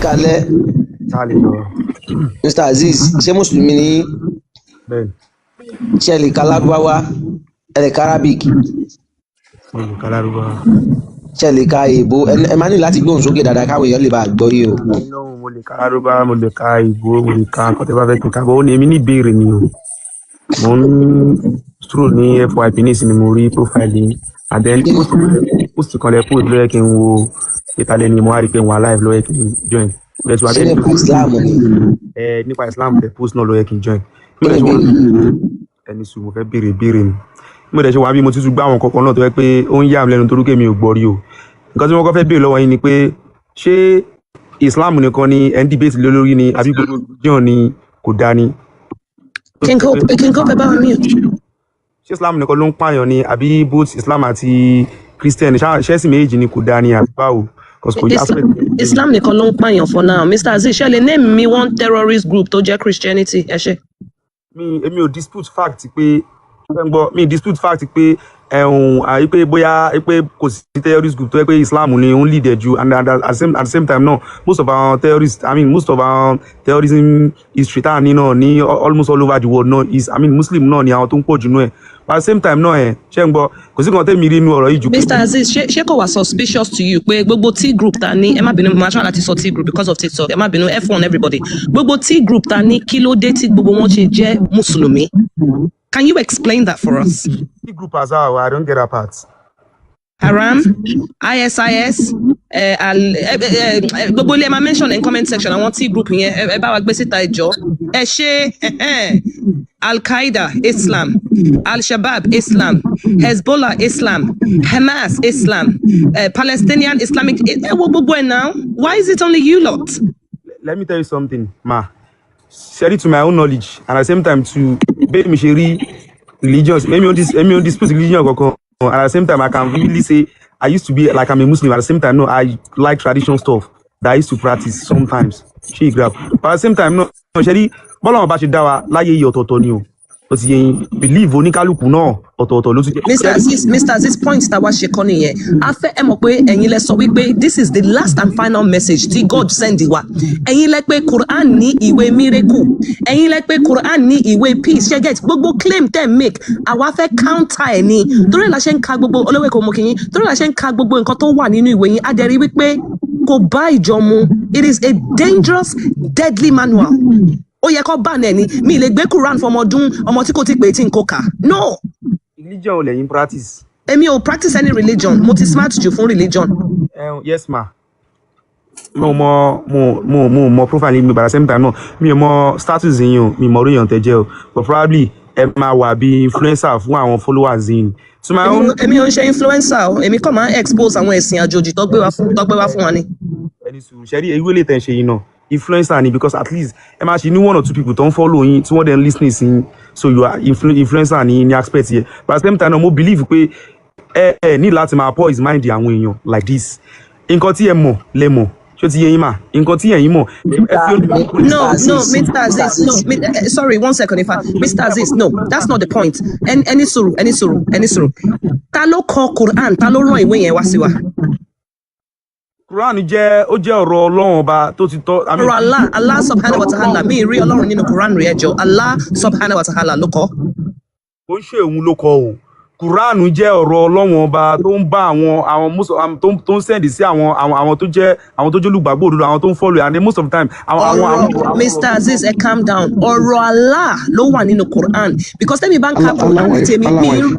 Kalẹ́. Tá a lè lọ. Mr Azeez, ṣé mùsùlùmí ni yín? Bẹ́ẹ̀. Ṣé ẹ lè ka Lárúbáwá? Ẹ lè ka Arabic? Mo lè ka Lárúbáwá. Ṣé ẹ lè ka èèbó? Ẹ máa ní láti gbóhùn sókè dáadáa káwọn èèyàn lè bá a gbọ́ yìí o. No, mo lè ka Lárúbáwá, mo lè ka ìbò, mo lè ka nǹkan tẹ́ bá fẹ́ kí n ka bọ́. Ó ní èmi ní ìbéèrè ni o. Mo ń scroll ní FYP nísìnyí, mo rí profile yín and then post kan lẹ post ló yẹ kí n wo ìtàlẹ́ ni mo wá rí i pé wọn live ló yẹ kí n join. Bẹ́ẹ̀ tí wàá Ṣé bẹ́ẹ̀. nípa Islam ni? Ẹ nípa Islam tẹ post náà ló yẹ kí n join. Kí Mo ni dẹ̀ ṣe wà ìbéèrè? Ẹni sùn, mo fẹ́ béèrè béèrè ni. Mo dẹ̀ ṣe wà bí mo tuntun gbá àwọn kankan náà tó yẹ pé ó ń yà mí lẹ́nu torí pé mi ò gbọ́ rí o. Nǹkan tí mo kọ́ fẹ́ béèrè lọ́wọ́ yín ni pé ṣé Islam nìkan ni ẹ̀ ń debate lé lórí ni, àbí gbogbo religion ni kò dáa ni? King Hope, King Hope, ẹ bá wa mute. Ṣé Islam nìkan ló ń pààyàn ni, àbí both Islam àti Christian? Ṣẹ́sìn méjì ni kò dáa ni, àbí báwo? 'Cause kò yá. Islam nìkan ló ń pààyàn for now. Mr Azeez, ṣe lè name me one terrorist group tó jẹ́ Christianity? Ẹ ṣe. Mi èmi ò dispute fact pé ṣé ń gbọ́ mi, dispute fact pé ẹ̀hún àyí pé bóyá pé kò sí terrorist group tó yẹ pé Islam ni ó ń lead ẹ̀ ju, and at the same time náà, most of our terrorists, I mean, most of our terrorism history tá à ní náà ní almost all over the world náà is, I mean, Muslim náà ni àwọn tó ń pọ̀ jù náà ẹ̀. But at the same time náà, ẹ̀ ṣé ń gbọ́, kò sí kan tẹ́mi rí inú ọ̀rọ̀ yìí ju pé Mr Azeez, ṣé kò wá suspicious to you pé gbogbo T group ta ní, ẹ má bínú, mo máa try láti sọ T group because of TikTok, ẹ má bínú, F1 everybody, gbogbo T group ta ní, kí ló dé tí gbogbo wọn ṣe jẹ́ mùsùlùmí? Can you explain that for us? T group as well, I don't get that part. Haram, ISIS, gbogbo ilé ẹ máa mention in comment section àwọn T group yẹn. Ẹ bá wa gbé síta ìjọ ẹ ṣe. Al-Qaeda Islam, Al-Shabaab Islam, Hezbollah Islam, Hamas Islam, Palestinian Islamic. Ẹ wo gbogbo ẹ now. Why is it only you lot? Let me tell you something, ma. Share it to my own knowledge and at the same time to bẹ́ẹ̀ mi ṣe rí religions. Èmi ò dispute religion kankan, and at the same time I can really say I used to be like, I'm a Muslim. At the same time, no, I like traditional stuff that I used to practice sometimes, ṣé you grab? But at the same time, no, ṣe rí bọ́lá wọn bá ṣe dá wa láyé yìí, ọ̀tọ̀ọ̀tọ̀ ni o. Ó ti yẹ yín, believe oníkálukú náà ọ̀tọ̀ọ̀tọ̀ ló ti jẹ́. Mr Aziz, Mr Aziz, point tá a wá ṣe kọ́ nìyẹn. A fẹ́ ẹ mọ̀ pé ẹ̀yin lẹ sọ wípé this is the last and final message tí God send wa. Ẹ̀yin lẹ pé Quran ní ìwé miracle, ẹ̀yin lẹ pé Quran ní ìwé peace. Ṣe get gbogbo claim tẹ́ ń make? Àwa fẹ́ counter ẹ̀ ni, torí ẹ̀ la ṣe ń ka gbogbo olówó èkó mọ kìyìn, torí ẹ̀ la ṣe ń ka gbogbo nǹkan tó wà nínú ìwé yín. A dẹ̀ rí wípé kò bá ìjọ mu. It is a dangerous, deadly manual. Ó yẹ kó ban ẹ̀ ni. Mi ì lè gbé Quran fún ọmọ ọdún, ọmọ tí kò tí pé tí n kò kà, no. Religion ò lẹ́yìn practice? Èmi ò practice any religion. Mo ti smart jù fún religion. Yes ma, mo mọ mo mọ profile mi, but at the same time náà mi ò mọ status yín o, mi mọ orí èèyàn tẹ́ jẹ́ o, but probably ẹ máa wà bí influencer fún àwọn followers yín to my own. Èmi ò ń ṣe influencer o. Èmi kàn máa ń expose àwọn ẹ̀sìn àjòjì tó gbé wá fún wa ni. Ẹni sùúrù, ṣe rí ewé lè tẹ̀ ń ṣe yìí náà, influencer ni, because at least ẹ máa ṣe ní one or two people tó ń follow yín tí wọ́n dẹ̀ ń listening sí yín, so you are influencer ní aspect yẹn. But at the same time náà, mo believe pé ẹ ní láti máa poison mind àwọn èèyàn like this. Nǹkan tí ẹ mọ̀ lẹ mọ̀, ṣó ti yé yín mà? Nǹkan tí ẹ̀yin mọ̀ ẹ fi No, no, Mr Aziz, no, sorry, one second. If I, Mr Aziz, no, that's not the point. Ẹni sùúrù, ẹni sùúrù, ẹni sùúrù. Ta ló kọ Quran? Ta ló rán ìwé yẹn wá sí wa? Quran jẹ́, ó jẹ́ ọ̀rọ̀ Ọlọ́run ọba tó ti tọ́. I mean, Ọ̀rọ̀ Allah, Allah subhanahu wa ta'ala. Mi rí Ọlọ́run nínú Quran rí, ẹjọ́. Allah subhanahu wa ta'ala ló kọ. Kò ń ṣe òun ló kọ o. Quran jẹ́ ọ̀rọ̀ Ọlọ́run ọba tó ń bá àwọn most tó ń send sí àwọn tó jẹ́ àwọn tó jẹ́ olùgbàgbọ́ òdodo, àwọn tó ń follow, and then most of the time àwọn Ọ̀rọ̀, Mr Aziz, ẹ calm down. Ọ̀rọ̀ Allah ló wà nínú Quran, because tẹ́mi bá ń ka Allah Quran Allah wife tèmi Allah mi wife.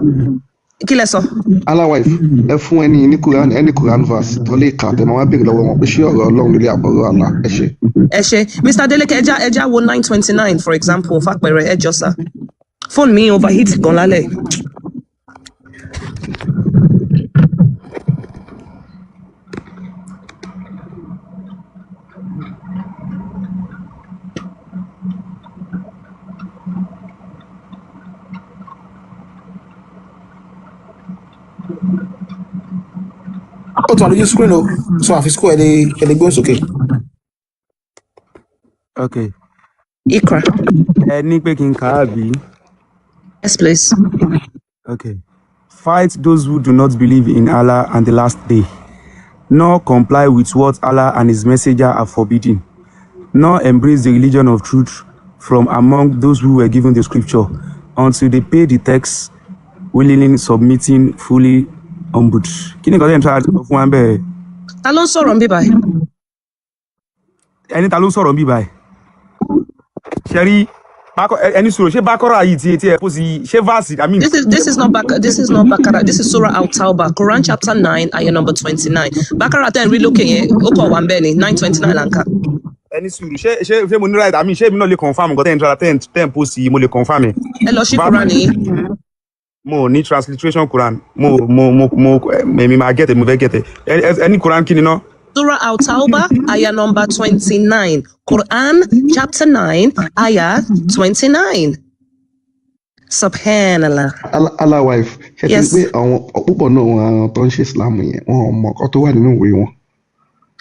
Kí lẹ sọ? Allah wife, ẹ fún ẹni ní Quran, ẹni Quran verse tó lè kà tẹ máa wá béèrè lọ́wọ́ wọn pé ṣé ọ̀rọ̀ Ọlọ́run lórí àbọ̀rọ̀ Allah. Ẹ ṣe. Ẹ ṣe, Mr Adeleke. Ẹja wo 9:29 for example, fàpẹẹrẹ. Ẹ jọ sá, fóònù mi overheat gan lálẹ́. Ó tún wà lójú screen o, so àfi school ẹ lè gbóhùn sókè. Ok. Ikra. Ẹ ní pé kí n kà á bí? Yes, please. Okay. Fight those who do not believe in Allah and the last day, Nor comply with what Allah and His Messenger are forbidding, nor embrace the religion of truth from among those who were given the scripture until they pay the tax willingly submitting fully humbled. Kí ni nǹkan tẹ́ ń try láti sọ fún wa ń bẹ̀? Ta ló ń sọ̀rọ̀ níbí báyìí? Ẹni ta ló ń sọ̀rọ̀ ń bí báyìí? Ṣe rí ẹni sọ̀rọ̀, ṣé Bákọ́rà yìí ti ẹ kó sí, ṣé verse, I mean. This is not this is not Bakara. This is Surah Al Tawbah, Quran chapter 9, ayah number 29. Bakara tẹ́ ń rí lókè yẹn, ó kọ̀ wá ń bẹ́ẹ̀ ni 9:29 là ń kà. Ẹni sùúrù, ṣé mo ní right, I mean, ṣé èmi náà lè confirm nǹkan tẹ́ ń try tẹ́ ń post yìí? Mo lè confirm ẹ̀? Ẹ lọ sí Quran yìí. Mo ní transliteration Quran. Mo èmi máa get it, mo fẹ́ get it. Ẹni Quran kí ni ná? Surah Al Tawbah, ayah number 29. Quran chapter 9, ayah 29. Subhanallah. Allah wife, ṣe ti rí Yes. pé àwọn púpọ̀ náà, àwọn tó ń ṣe Islam yẹn, wọn ò mọ nǹkan tó wà nínú ìwé wọn.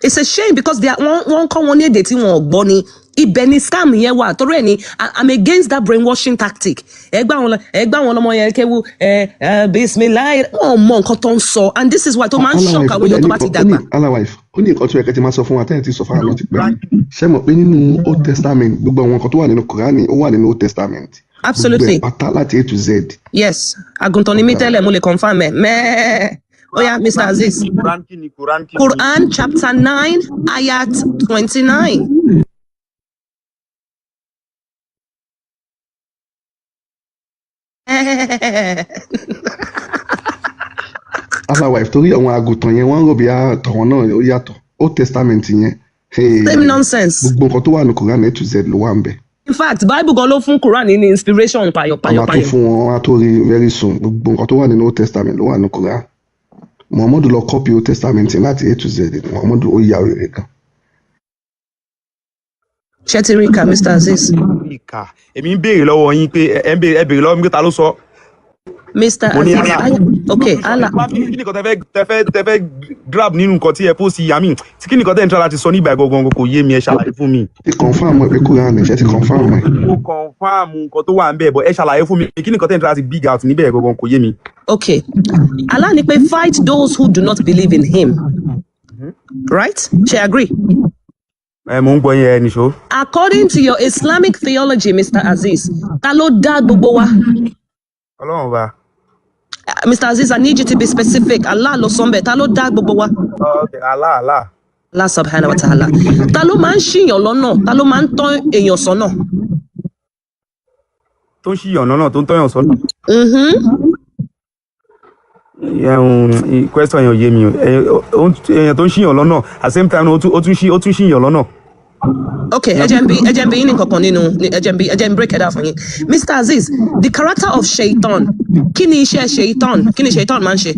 It's a shame because they are wọ́n kọ́ wọn ní èdè tí wọn ò gbọ́ ni. Ibẹ̀ ni scam yẹn wà, torí ẹ̀ ni I'm against that brainwashing tactic. Ẹ gbá wọn lọmọ yẹn kéwu ẹ ẹ bismillah, wọn ò mọ nǹkan tó ń sọ, and this is why tó máa ń Allah shock wife, àwọn ó èèyàn dẹ̀ tó ní bá ti ó ní dàgbà. Allah wife, ó ní nǹkan tó yẹ kẹ́ ti máa sọ fún wa tẹ́lẹ̀ tí sọ fún wa ti pẹ́. Ṣé mọ̀ pé nínú Old Testament, gbogbo àwọn nǹkan tó wà nínú Quran ó wà nínú Old Testament? Gbogbo ẹ̀ Absolutely. pátá láti A to Z. Yes, àgùntàn ni mí tẹ́lẹ̀, mo lè confirm ẹ̀ mẹ́ẹ̀ẹ́. Oya, Mr. Aziz. Quran kí ni? Quran kí ni? Quran chapter 9, ayat 29. Allah wife, torí àwọn àgùntàn yẹn, wọ́n ń rò bí àtọ̀wọ́n náà ó yàtọ̀. Old Testament yẹn, hey, Same nonsense. gbogbo nǹkan tó wà ní Quran A to Z ló wà ń bẹ̀. In fact, Bible gan ló fún Quran ní inspiration payo A payo máa tó payo. fún wọn, wọn á tó rí very soon. Gbogbo nǹkan tó wà nínú Old Testament ló wà ní Quran. Muhammadu lọ copy Old Testament láti A to Z. Muhammadu ó ya wèrè gan. Ṣé ti rí ka, Mr. Aziz? Ìkà, èmi ń béèrè lọ́wọ́ yín pé ẹ ń béèrè, ẹ béèrè lọ́wọ́ mi pé ta ló sọ. Mr. Mo ní Aziz. Allah. Okay, Allah. Kí ni nǹkan tẹ fẹ́ grab nínú nǹkan tí ẹ post yìí? I mean, tí kí ni nǹkan tẹ́ ń try láti sọ nígbà gangan kò yé mi, ẹ ṣàlàyé fún mi. Ti confirm ẹ pé Quran ṣe ti confirm ẹ. Mo confirm nǹkan tó wà ń bẹ̀, bọ̀ ẹ ṣàlàyé fún mi kí ni nǹkan tẹ́ ń try láti big out níbẹ̀ gangan, kò yé mi. Okay. Allah ní pé fight those who do not believe in him. Right? Ṣé agree? Ẹ mò ń gbọ́ yín, ẹ nìṣó. According to your Islamic theology, Mr. Aziz, ta ló dá gbogbo wa? Ọlọ́run ọba. Mr. Aziz, I need you to be specific. Allah ló sọ ń bẹ̀, ta ló dá gbogbo wa? Oh, okay, Allah, Allah. Allah subhanahu wa ta'ala. Ta ló máa ń ṣìyàn lọ́nà? Ta ló máa ń tọ́ èèyàn sọ́nà? Tó ń ṣìyàn lọ́nà, tó ń tọ́yàn sọ́nà. Question yẹn ò yé mi o. Èèyàn tó ń ṣìyàn lọ́nà, at the same time ó tún ṣìyàn lọ́nà. Okay, ẹ jẹ́ n bi yín ní kankan nínú ẹ jẹ́ n break it down fún yín. Mr. Aziz, the character of Shaitan, kí ni iṣẹ́ Shaitan? Kí ni Shaitan máa ń ṣe?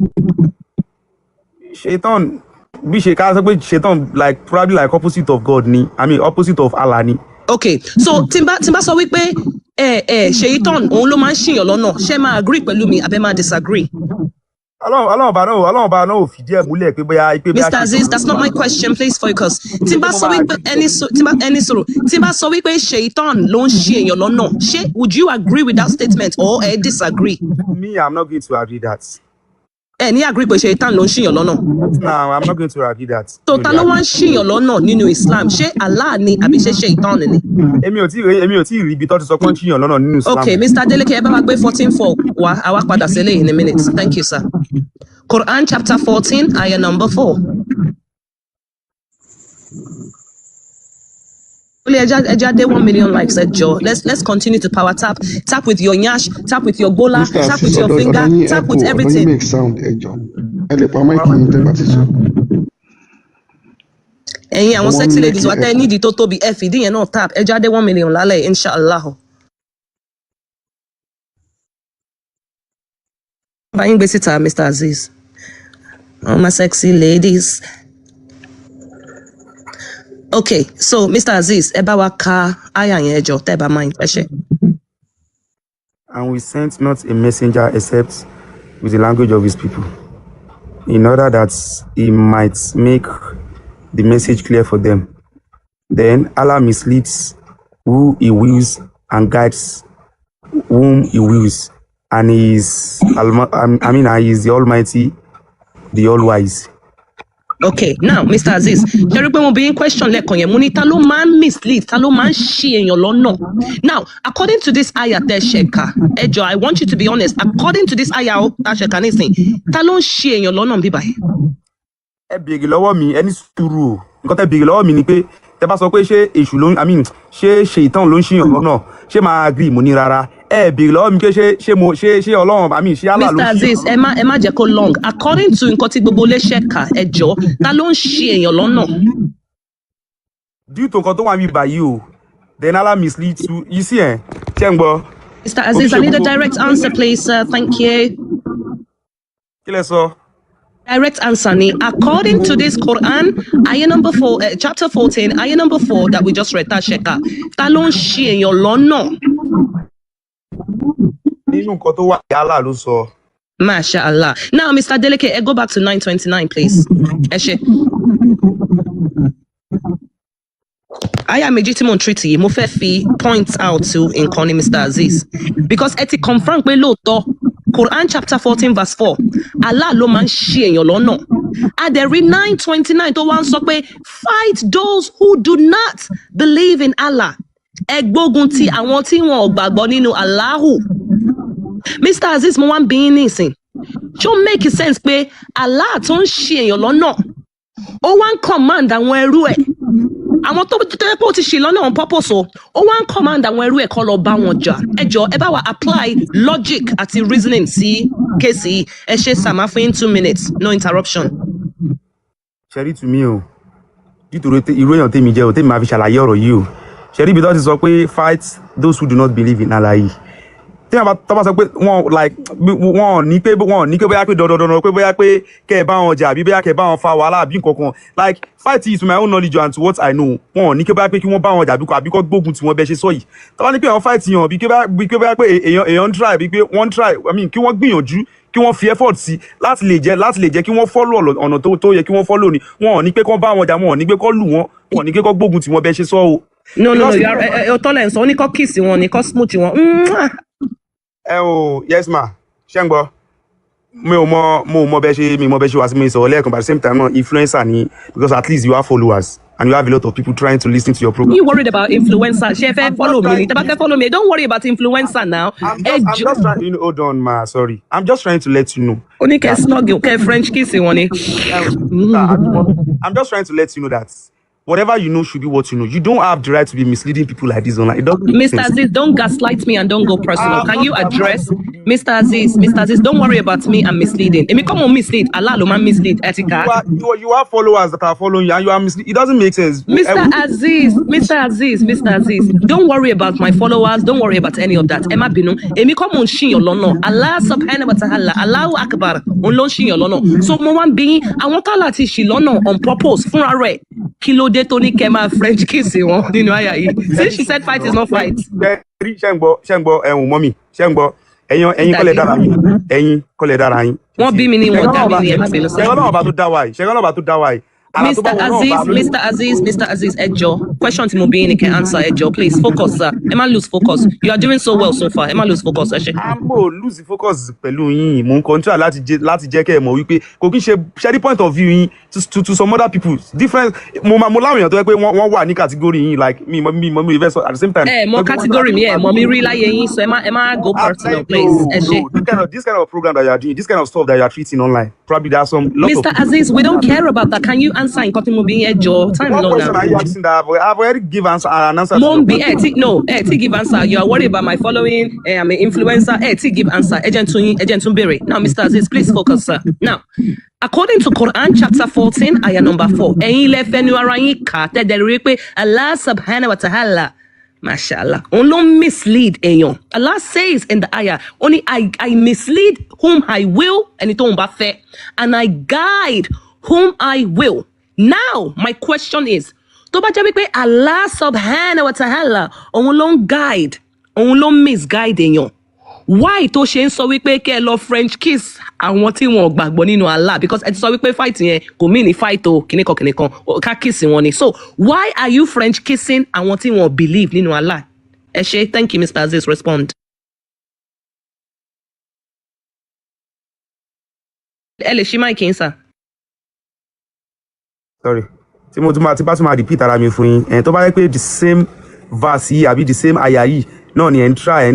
Shaitan, bí ṣe ká sọ pé Shaitan like probably like opposite of God ni, I mean, opposite of Allah ni. Okay, so tí n bá sọ wípé ẹ Shaitan òun ló máa ń ṣìyàn lọ́nà, ṣé máa agree pẹ̀lú mi àbẹ́ máa disagree? Ọlọ́run ọba náà ò fìdí ẹ̀ múlẹ̀ pé bóyá Mr. Aziz, that's not my question. Please focus. Tí n bá sọ wípé ẹni sọ tí n bá ẹni sọ̀rọ̀ tí n bá sọ wípé Shaitan ló ń ṣì èèyàn lọ́nà, ṣé would you agree with that statement or ẹ disagree? Me, I'm not going to agree that. Ẹ ní agree pé Shaitan ló ń ṣìyàn lọ́nà. No, I'm not going to agree that. So ta ló wá ń ṣìyàn lọ́nà nínú Islam? Ṣé Allah ni àbí ṣé Shaitan ni? Èmi ò tí ì rí ibi tó ti sọ pé ń ṣìyàn lọ́nà nínú Islam. Okay, Mr. Adeleke, ẹ bá wa gbé 14:4 wá, àwa padà sílé in a minute. Thank you, sir. Quran chapter 14, ayah number 4. Ẹ jẹ́ á dé 1 million likes, ẹ jọ̀ọ́. Let's continue to power tap. Tap with your nyash, tap with your bola, Mr. tap with Aziz, your ọ̀dọ̀ finger, ọ̀dọ̀ yín tap echo, with ọ̀dọ̀ yín everything. make sound. Ẹ jọ̀ọ́, ẹ lè pa mic yín tẹ́ bá ti sọ. Ẹ̀yin àwọn Wọ́n sexy ń ladies wa make tẹ́ ẹ echo. nídìí tó tóbi, ẹ fìdí yẹn náà tap. Ẹ jẹ́ á dé 1 million lálẹ́, inshallah. Bá yín gbé síta, Mr. Aziz. All my sexy ladies. Okay, so Mr. Aziz, ẹ bá wa ka àyà yẹn, ẹ jọ̀ọ́, tẹ́ ẹ bá mind, ẹ ṣé. And we sent not a messenger except with the language of his people, in order that he might make the message clear for them. Then Allah misleads who he wills and guides whom he wills, and he is, I mean, and he is the Almighty, the All-Wise. Okay, now Mr. Aziz, ṣe rí pé mo bí yín question lẹ́ẹ̀kan yẹn, mo ní ta ló máa ń mislead, ta ló máa ń ṣì èèyàn lọ́nà. Now, according to this ayah tẹ́ ṣe kà, ẹ jọ̀ọ́, I want you to be honest, according to this ayah tá ṣe kà nísìn, ta ló ń ṣì èèyàn lọ́nà bíbá yìí? Ẹ béèrè lọ́wọ́ mi, ẹ ní sùúrù o. Nǹkan tẹ́ béèrè lọ́wọ́ mi ni pé tẹ́ bá sọ pé ṣé èṣù ló ń, I mean, ṣé ṣèitán ló ń ṣìyàn lọ́nà, ṣé máa agree? Mo ní rárá. Ẹ béèrè lọ́wọ́ mi pé ṣé mo ṣé Ọlọ́run, I mean, ṣé Allah ló Mr. ń ṣìyàn Aziz, ẹ má jẹ́ kó long. According to nǹkan tí gbogbo iléeṣẹ́ kà, ẹ jọ̀ọ́, ta ló ń ṣì èèyàn lọ́nà? Due to nǹkan tó wà níbí báyìí o, then Allah mislead to you, see, ẹ ṣé ń gbọ́? Mr. Aziz, I Kò kí ṣe need a gbogbo direct answer, please, sir. Thank you. Kí lẹ sọ? Direct answer ni, according to this Quran, ayah number 4, chapter 14, ayah number 4 that we just read, tá ṣe kà, ta ló ń ṣì èèyàn lọ́nà? Nínú nǹkan tó wà, Allah ló sọ. Masha Allah. Now, Mr. Adeleke, go back to 929, please. Ẹ ṣé. Aya méjì tí mò ń treat yìí, mo fẹ́ fi point out to nǹkan ní Mr. Aziz. Because ẹ ti confirm pé lóòótọ́, Quran chapter 14 verse 4, Allah ló máa ń ṣì èèyàn lọ́nà. A dẹ̀ rí 929 tó wá ń sọ pé fight those who do not believe in Allah. Ẹ gbógun ti àwọn tí wọn ò gbàgbọ́ nínú Allahu. Mr. Aziz, mo wá ń bi yín nísìn. Ṣó make sense pé Allah tó ń ṣì èèyàn lọ́nà, ó wá ń command àwọn ẹrú ẹ̀, àwọn tó yẹ pé ó ti ṣì lọ́nà on purpose o, ó wá ń command àwọn ẹrú ẹ̀ kó lọ bá wọn jà? Ẹ jọ, ẹ bá wa apply logic àti reasoning sí case yìí. Ẹ ṣe sàmá fún yín, 2 minutes, no interruption. Ṣẹ́rí tù mí o, nítorí irú èèyàn tèmi jẹ́ o, tèmi máa fi ṣàlàyé ọ̀rọ̀ yìí o. Ṣẹ́rí ibi tó ti sọ pé fight those who do not believe in Allah yìí, tí wọ́n bá tó bá sọ pé wọ́n like wọ́n ní pé bóyá pé dandandandan pé bóyá pé kẹ́ ẹ bá wọn jà àbí bóyá kẹ́ ẹ bá wọn fa wàhálà àbí nǹkan kan. Like, fight is to my own knowledge and to what I know, wọ́n ní pé bóyá pé kí wọ́n bá wọn jà àbí kọ́ gbógun tí wọ́n bẹ́ ṣe sọ yìí. Tó bá ní pé àwọn fight yàn bí pé bóyá pé èèyàn ń try, bí pé wọ́n ń try, I mean, kí wọ́n gbìyànjú, kí wọ́n fi effort sí láti lè jẹ́ kí wọ́n follow ọ̀nà tó yẹ kí wọ́n follow ni. Wọ́n ò ní pé kọ́ bá wọn jà, wọ́n ò ní pé kọ́ lù wọ́n, wọ́n ò ní pé kọ́ gbógun tí wọ́n bẹ́ ṣe sọ o. No, Because you are ẹ ẹ ọtọ́ lẹ̀ ń sọ, ó ní kó kiss wọn ní kó smooch wọn. Mwah. Ẹ o, yes ma, ṣé ń gbọ́? Mi ò mọ, mo ò mọ bẹ́ẹ̀ ṣe, mi mọ bẹ́ẹ̀ ṣe wá sí mi sọ̀rọ̀ lẹ́ẹ̀kan, but at the same time náà, influencer ni, because at least you have followers and you have a lot of people trying to listen to your program. You worried about influencer? Ṣé ẹ fẹ́ I'm follow just mi ni? trying Tẹ́ bá fẹ́ follow me, don't worry about influencer now. I'm Ẹ just I'm jọ just trying, hold on ma, sorry, I'm just trying to let you know ó ní kẹ́ that slug, kẹ́ French kiss wọn ni. I'm just trying to let you know that whatever you know should be what you know. You don't have the right to be misleading people like this online. It doesn't make Mr. sense. Aziz, don't gaslight me and don't go personal. I'm Can not, you I'm not address Mr. Aziz? Mr. Aziz, don't worry about me and misleading. Èmi kọ́ mo mislead, Allah ló máa ń mislead. Ẹ ti kà You á. are you are, you have followers that are following you and you are misleading. It doesn't make sense. Mr. Aziz, Mr. Aziz, Mr. Aziz, don't worry about my followers. Don't worry about any of that. Ẹ má bínú. Èmi kọ́ mo ń ṣìyàn lọ́nà. Allah subhanahu wa ta'ala, Allahu akbar, òun ló ń ṣìyàn lọ́nà. So mo wá ń bí yín, àwọn tálà ti ṣì lọ́nà on purpose fúnra rẹ̀. Kí ló dé tó ní kẹ́ máa French kiss wọn nínú àyà yìí? Since she said fight is not fight. Ṣé ṣé ń gbọ́? Ṣé ń gbọ́? Ẹ̀hún mọ́mì, ṣé ń gbọ́? Ẹ̀yin kọ́lẹ̀ Daddy. dára yín, ẹ̀yin kọ́lẹ̀ dára yín. Wọ́n bí mi ní wọn dá mi ní, ẹ má bínú sá. Ṣẹ̀rọ náà ọba tó dá wa yìí, ṣẹ̀rọ náà ọba tó dá wa yìí, àrà tó bá Mr. wọn náà Aziz, ọba ló Mr. Aziz, Mr. Aziz, ẹ jọ̀ọ́, question tí mo bí yín ni kẹ́ answer, ẹ jọ̀ọ́, please focus, sir. Ẹ má lose focus. You are doing so well so far. Ẹ má lose focus, ẹ ṣé. Mo lose focus pẹ̀lú yín. Mo ń control láti jẹ́ kẹ́ ẹ mọ̀ wípé kò kí n ṣe ṣẹ́rí point of view yín to some other people different. Mo máa mo láwọn èèyàn tó yẹ pé wọ́n wà ní category yín, like mi fẹ́ sọ at the same time. Ẹ mọ category mi, ẹ mọ mi rí láyé yín, so ẹ má go personal, please. No, Ẹ ṣé. no, this kind of program that you are doing, this kind of stuff that you are treating online, probably there are some lot of Mr. Aziz, we don't care about that. Can you answer nǹkan tí mo bí yín, ẹ jọ̀ọ́? Time One long question now. are you asking that I've already give answer an answer to Mo your ń bí ẹ tí no ẹ tí give answer. You are worried about my following. I'm an influencer. Ẹ tí give answer. Ẹ jẹ́ n tún yín, ẹ jẹ́ n tún béèrè. Now, Mr. Aziz, please focus, sir. Now, according to Quran chapter 14, ayah number 4, ẹ̀yin lẹ fẹnu ara yín kà á tẹ́lẹ̀ rí pé Allah subhanahu wa ta'ala, mashallah, òun ló ń mislead èèyàn. Allah says in the ayah, ó ní I mislead whom I will, ẹni tóun bá fẹ́, and I guide whom I will. Now, my question is, tó bá jẹ́ wípé Allah subhanahu wa ta'ala òun ló ń guide, òun ló ń misguide èèyàn, why tó ṣe ń sọ wípé kẹ́ ẹ lọ French kiss àwọn tí wọn ò gbàgbọ́ nínú Allah? Because ẹ ti sọ wípé fight yẹn kò mí ní fight o, kìnìkan kìnìkan ká kiss wọn ni. So why are you French kissing àwọn tí wọn ò believe nínú Allah? Ẹ ṣé, thank you, Mr. Aziz, respond. Ẹ lè ṣí mic yín, sir. Sorry, tí mo tún máa tí bá tún máa repeat ara mi fún yín ẹ̀, tó bá yẹ pé the same verse yìí àbí the same àyà yìí náà ni ẹ̀ ń try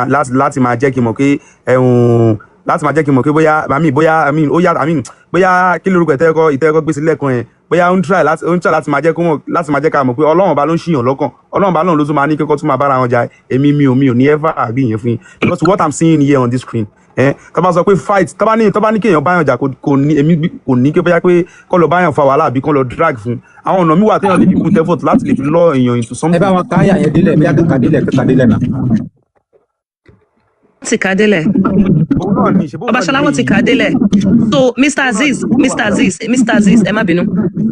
láti máa jẹ́ kí n mọ̀ pé ẹ̀hún, láti máa jẹ́ kí n mọ̀ pé bóyá, I mean, bóyá, I mean, ó yá, I mean, bóyá kí lórúkọ ìtẹ́kọ̀ gbèsè lẹ́ẹ̀kan yẹn, bóyá ó ń try láti máa jẹ́ kó mọ̀, láti máa jẹ́ ká mọ̀ pé Ọlọ́run Ọba ló ń ṣìyàn lọ́kàn, Ọlọ́run Ọba náà ló tún máa ní kíkọ́ tún máa bára wọn jà. Èmi mi ò ní ever agree yẹn fún yín, because what I'm seeing here on this screen, ẹ tó bá sọ pé fight, tó bá ní kéèyàn báyàn jà, kò ní, èmi kò ní kí bóyá pé kọ́ lọ báyàn fa wàhálà àbí kọ́ lọ drag fún. Àwọn ọ̀nà mi wà téèyàn lè fi put effort láti lè fi lọ èèyàn into Ẹ something. bá wọn káyà yẹn délẹ̀, bí akẹ́kọ̀ọ́ délẹ̀, kẹ́kọ̀ọ́ délẹ̀ náà. Ti kà á délẹ̀. Òun náà ní ìṣe bóun náà Ọbaṣọlá, ní wọn ti kà á délẹ̀. So Mr Azeez, Mr Azeez, Mr Azeez, ẹ má bínú.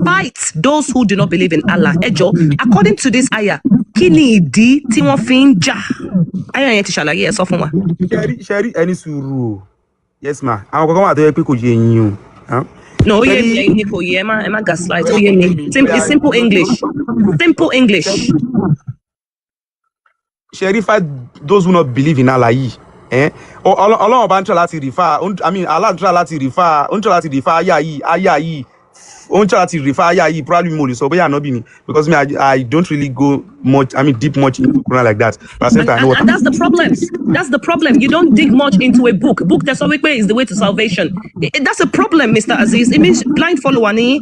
Fight those who do not believe in Allah. Ẹ jọ, according to this ayah, kí ni ìdí tí wọ́n fi ń jà? Ayah yẹn ti ṣàlàyé, ẹ sọ fún wa. Ṣẹ́rí, ẹni sùúrù o. Yes ma, àwọn kankan wà tó yẹ pé kò yé yín o. Huh? No, ó yé mi. Ṣẹ́rí Ẹ̀yin ni kò yé. Ẹ má gaslight. Ó yé mi. It's simple English, simple English. Ṣẹ́rí, fight those who not believe in Allah yìí, eh? Ọlọ́run bá ń try láti refer, I mean, Allah ń try láti refer, ó ń try láti refer ayah yìí, ó ń try láti refer ayah yìí. Probably mo lè sọ bóyá ànábì ni, because me, I don't really go much, I mean, deep much into Quran like that, but at the same And, time I know and, what and I'm that's the problem. That's the problem. You don't dig much into a book. Book that's always is the way to salvation. That's a problem, Mr. Aziz. It means blind follower ni.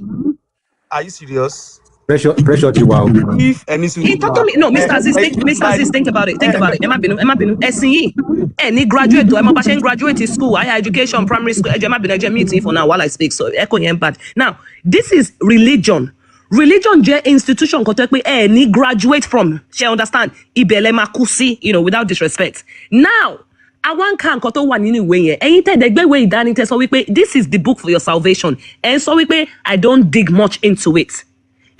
Are you serious? Pressure ti wà o. If ẹni sùúrù He talk to me. No, Mr. Aziz, think, Mr. Aziz, think about it. Think about it. Ẹ má bínú, ẹ má bínú. Ẹ̀sìn yìí, ẹ ní graduate o, ẹ mọ bá ṣe ń graduate school, higher education, primary school. Ẹ jọ̀ọ́, ẹ má bínú, ẹ jẹ́ mute yín for now while I speak. So echo yẹn bad. Now, this is religion. Religion jẹ́ institution kan tó yẹ pé ẹ ní graduate from. Ṣé understand? Ibẹ̀ lẹ máa kú sí, without disrespect. Now, àwọn nǹkan nǹkan tó wà nínú ìwé yẹn, ẹ̀yin tẹ̀dẹ̀ gbé ìwé ìdánitẹ́ sọ wípé this is the book for your salvation. Ẹ̀ ń sọ wípé I don't dig much into it.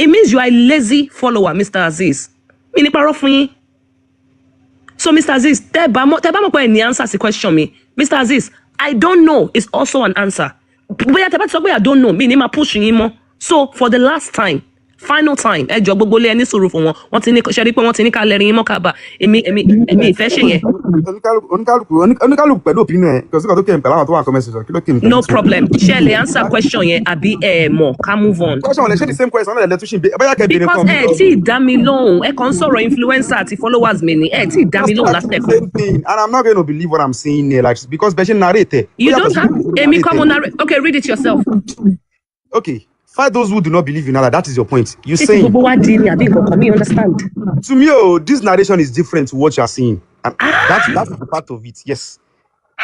It means you are a lazy follower, Mr. Aziz. Mi ní parọ́ fún yín. So Mr. Aziz, tẹ́ bá mọ̀ pé ẹ ní answer sí question mi, Mr. Aziz, I don't know is also an answer. Bóyá tẹ́ bá ti sọ pé I don't know, mi ní máa push yín mọ́. So for the last time, final time, ẹ jọ, gbogbo ilé, ẹ ní sùúrù fún wọn. Wọ́n ti ní ṣe rí pé wọ́n ti ní ká lẹ́rìn yín mọ́ kábà. Èmi ìfẹ́ ṣe yẹn. Oníkálukú pẹ̀lú opinion ẹ̀. Kò sí kan tó kéwìn pẹ̀lú àwọn tó wà comment section. Kí ló kéwìn pẹ̀lú No tiwọn? Problem. Ṣé ẹ lè answer question yẹn àbí ẹ mọ̀ ká move on? Question lè ṣe, the same question náà lè tún ṣì ń bẹ bóyá kẹ́ bèrè Because kan mi. ẹ tí ì dá mi lóhùn, ẹ kàn ń sọ̀rọ̀ influencer àti followers mi ni, ẹ tí ì dá mi lóhùn That's the látẹ̀kọ̀. same thing, and I'm not going to believe what I'm saying here, like, because bẹ́ẹ̀ ṣe ń narrate ẹ̀. You Ó yàtọ̀ don't sí have bó ṣe èmi narrate kọ́ mo ẹ̀. narrate. Okay, read it yourself. Okay, fight those who do not believe in Allah. That is your point. You Ṣé ti saying gbogbo wa di ni àbí nǹkan kan mi understand? To me, oh, this narration is different to what you are saying, and that's the part of it. Yes,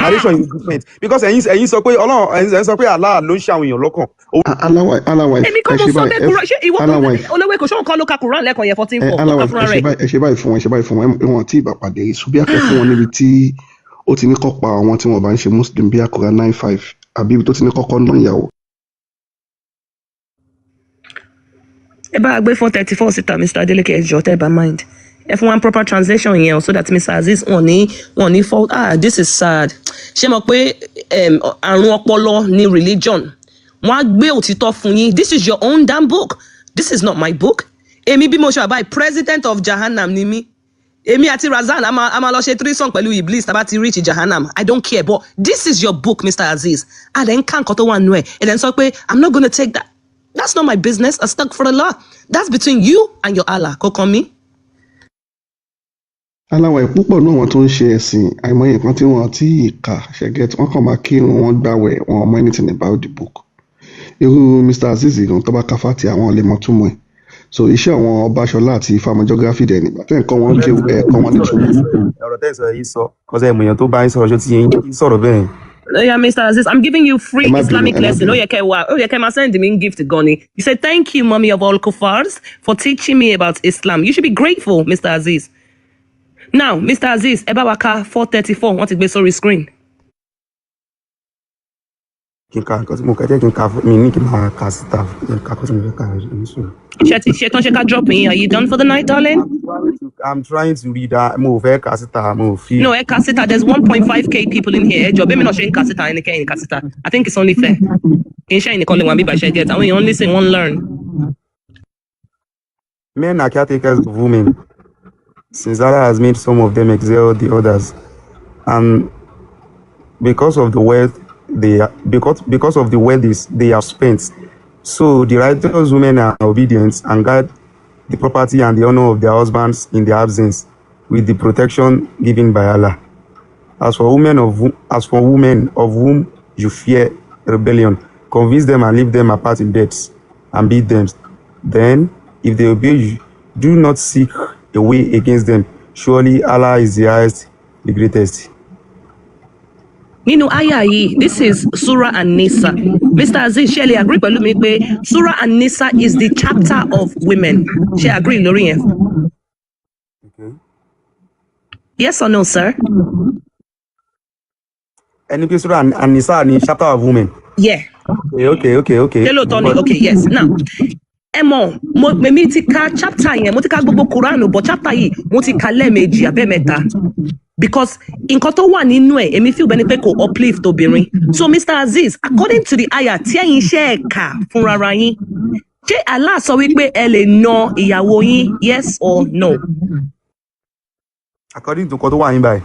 narration is different because ẹ̀yin sọ pé Ọlọ́run, ẹ̀yin sọ pé Allah ló ń ṣe àwọn èèyàn lọ́kàn. Aláwa Èmi ẹ kọ́ mo ṣe sọ báyìí bẹ́ẹ̀ ẹ kúrò ṣé ìwọ Aláwa if olówó èkó ṣé òun kọ́ ló ka Quran lẹ́ẹ̀kan yẹn 14 ẹ 4 tó Aláwa ka ẹ fúnra ṣe rẹ̀. báyìí, ẹ ṣe báyìí fún wọn, ẹ ṣe báyìí fún wọn. Wọn tí ì bá pàdé rí so bí akẹ́ fún wọn níbi tí ó ti ní kọ́ pa àwọn tí wọn bá ń ṣe Muslim, bí Quran 9:5, àbí ibi tó ti ní kọ́kọ́ ná ìyàwó. Ẹ bá a gbé 434 síta, Mr. Adeleke, ẹ jọ̀ọ́, tẹ́ ẹ bá mind. Ẹ fún wa proper translation yẹn o, so that Mr. Aziz wọn ní fault. Ah, this is sad. Ṣé mo pé àrùn ọpọlọ ní religion? Wọ́n á gbé òtítọ́ fún yín. This is your own damn book. This is not my book. Èmi bí mo ṣe wà báyìí, president of Jahannam ni mí. Èmi àti Razan a máa lọ ṣe threesome pẹ̀lú Iblis tá bá ti reach Jahannam. I don't care, but this is your book, Mr. Aziz. And then kàn nǹkan tó wà nù ẹ̀ ẹ̀ then sọ pé I'm not gonna take that. That's not my business. Astaghfirullah, that's between you and your Allah. Kò kàn mí. Aláwa ẹ̀ púpọ̀ náà, àwọn tó ń ṣe ẹ̀sìn, àìmọye nǹkan tí wọ́n ti kà ṣẹ̀gẹ́t, wọ́n kàn máa kírun, wọ́n gbàwẹ̀, wọn ò mọ anything about the book. Irú Mr Azeez gan, tó bá ka Fátíà, àwọn lè mọ túmọ̀ ẹ̀. So iṣẹ́ àwọn Ọbaṣọlá àti Ifámọjọ́gráfì dẹ̀ nígbà tẹ́ ń kọ́ wọn kéwú, ẹ̀ kọ́ wọn nítumọ̀. Ọ̀rọ̀ tẹ́ ẹ̀ sọ yìí sọ kọ́sẹ́ ìmọ̀yàn tó bá yín sọ̀rọ̀, ṣó ti yẹn kí sọ̀rọ̀ bẹ́ẹ̀. Yeah, Mr. Aziz, I'm giving you free Ẹ má bínú, Islamic ẹ má lesson. bínú. Ó yẹ kẹ́ wá, ó yẹ kẹ́ máa send me gift gan ni. You say thank you, mommy of all kufars, for teaching me about Islam. You should be grateful, Mr. Aziz. Now, Mr. Aziz, ẹ bá wa ka 434, wọ́n ti gbé sórí screen. Kí n ka nǹkan tí mo kà, jẹ́ kí n ka fún mi ní kí n máa kà síta, jẹ́ kí n ka nǹkan tí mo fẹ́ kà ní sùúrù. Ṣé ti ṣe tán? Ṣe ká drop yín? Are you done for the night, darling? I'm trying to read that. Mo ò fẹ́ kà síta, mo ò fi. No, ẹ kà síta. There's 1.5K people in here. Ẹ jọ̀ọ́, bẹ́ẹ̀ mi náà ṣe ń kà síta, ẹnikẹ́ni kà síta. I think it's only fair. Kì í ṣe ẹnìkan lè wà bíbá ṣe get. Àwọn èèyàn listen, wọ́n learn. Men are caretakers of women, since Allah has made some of them excel the others, and because of the wealth they have spent. So the righteous women are obedient and guard the property and the honor of their husbands in their absence with the protection given by Allah. As for women of whom you fear rebellion, convince them and leave them apart in beds and beat them. Then, if they obey you, do not seek a way against them. Surely Allah is the highest, the greatest. Nínú àyà yìí, this is Surah An-Nisa. Mr Azeez, ṣe lè agree pẹ̀lú mi pé Surah An-Nisa is the chapter of women? Ṣe agree lórí yẹn? Okay. Yes or no, sir? Ẹni pé Surah An-Nisa ni chapter of women. Yeah. Okay. Ṣé lóòótọ́ ni? But Okay, yes. Now, ẹ mọ̀, mo èmi ti ka chapter yẹn, mo ti ka gbogbo Quran, but chapter yìí mo ti ka lẹ́ẹ̀mejì abẹ́mẹ́ta because nǹkan tó wà nínú ẹ̀, èmi feel bẹ́ẹ̀ ni pé kò uplift obìnrin. So Mr Azeez, according to the ayah tí ẹ̀yin ṣe ẹ̀ kà fúnra yín, ṣé Allah sọ wípé ẹ lè na ìyàwó yín, yes or no? According to nǹkan tó wà yín báyìí.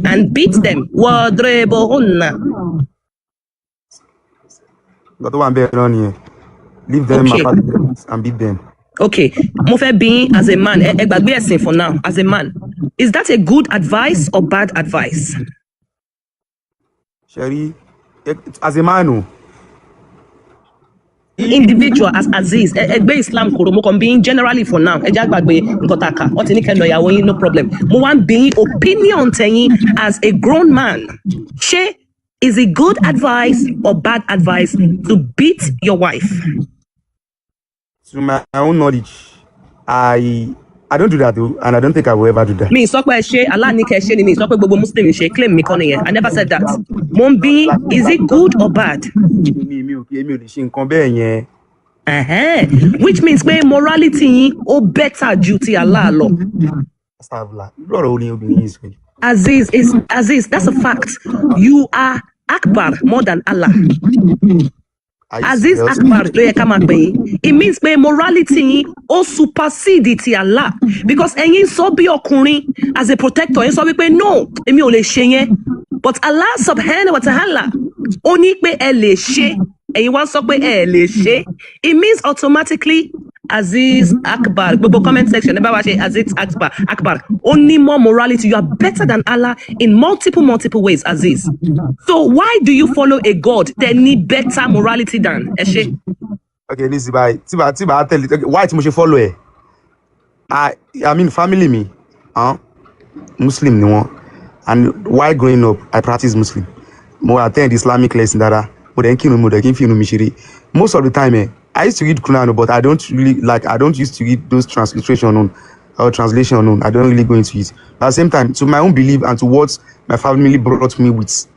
And beat them. Wadribuhunna. Nǹkan tó wà ń bẹ́ẹ̀ náà nìyẹn. Leave them apart in beds and beat them. Okay, mo fẹ́ bí yín as a man, ẹ gbàgbé ẹ̀sìn for now, as a man, is that a good advice or bad advice? Ṣé rí, as a man o, Individual, as Azeez, ẹ gbé Islam kúrò, mo kàn bí yín generally for now. Ẹ já gbàgbé nǹkan tá a kà, wọ́n ti ní kẹ́ lọ ìyàwó yín, no problem. Mo wá ń bí yín opinion tẹ̀yìn as a grown man, ṣé is it good advice or bad advice to beat your wife? To my own knowledge, I don't do that o, and I don't think I will ever do that. Mi sọ pé ẹ ṣe, Allah ní kẹ́ ẹ ṣe ni. Mi sọ pé gbogbo Muslim ṣe, claim mi kọ́ nìyẹn. I never said that. Mo ń bí yín, is it good or bad? Èmi ò lè ṣe nǹkan bẹ́ẹ̀ yẹn. Which means pé morality yín ó better ju ti Allah lọ. Astagfirullah. Irú ọ̀rọ̀ wo ni obìnrin yìí sọ yìí? Aziz is Aziz, that's a fact. You are Akbar more than Allah. Are you Aziz serious? Akbar ló yẹ ká máa pè yín. It means pé morality yín ó supersede ti Allah because ẹ̀yin sọ bí ọkùnrin, as a protector, ẹ̀yin sọ wípé no, èmi ò lè ṣe yẹn. But Allah subhanahu wa ta'ala ó ní pé ẹ lè ṣe, ẹ̀yin wá sọ pé ẹ lè ṣe. It means automatically Aziz Akbar, gbogbo comment section ẹ bá wa ṣe Aziz Akbar Akbar, ó ní more morality. You are better than Allah in multiple multiple ways, Aziz. So why do you follow a God tẹ ní better morality than? Ẹ ṣe. Okay, ní síbáyìí, tí bá tẹ̀lé, okay, why tí mo ṣe follow ẹ̀? I mean, family mi, Muslim ni wọ́n, and while growing up, I practice Muslim. Mo attend Islamic lesson dada. Mo dẹ̀ ń kírun, mo dẹ̀ kí n fi irun mi ṣeré. Most of the time, I used to read Quran, but I don't really like, I don't used to read those transliteration on or translation on. I don't really go into it. But at the same time, to my own belief and to what my family brought me with,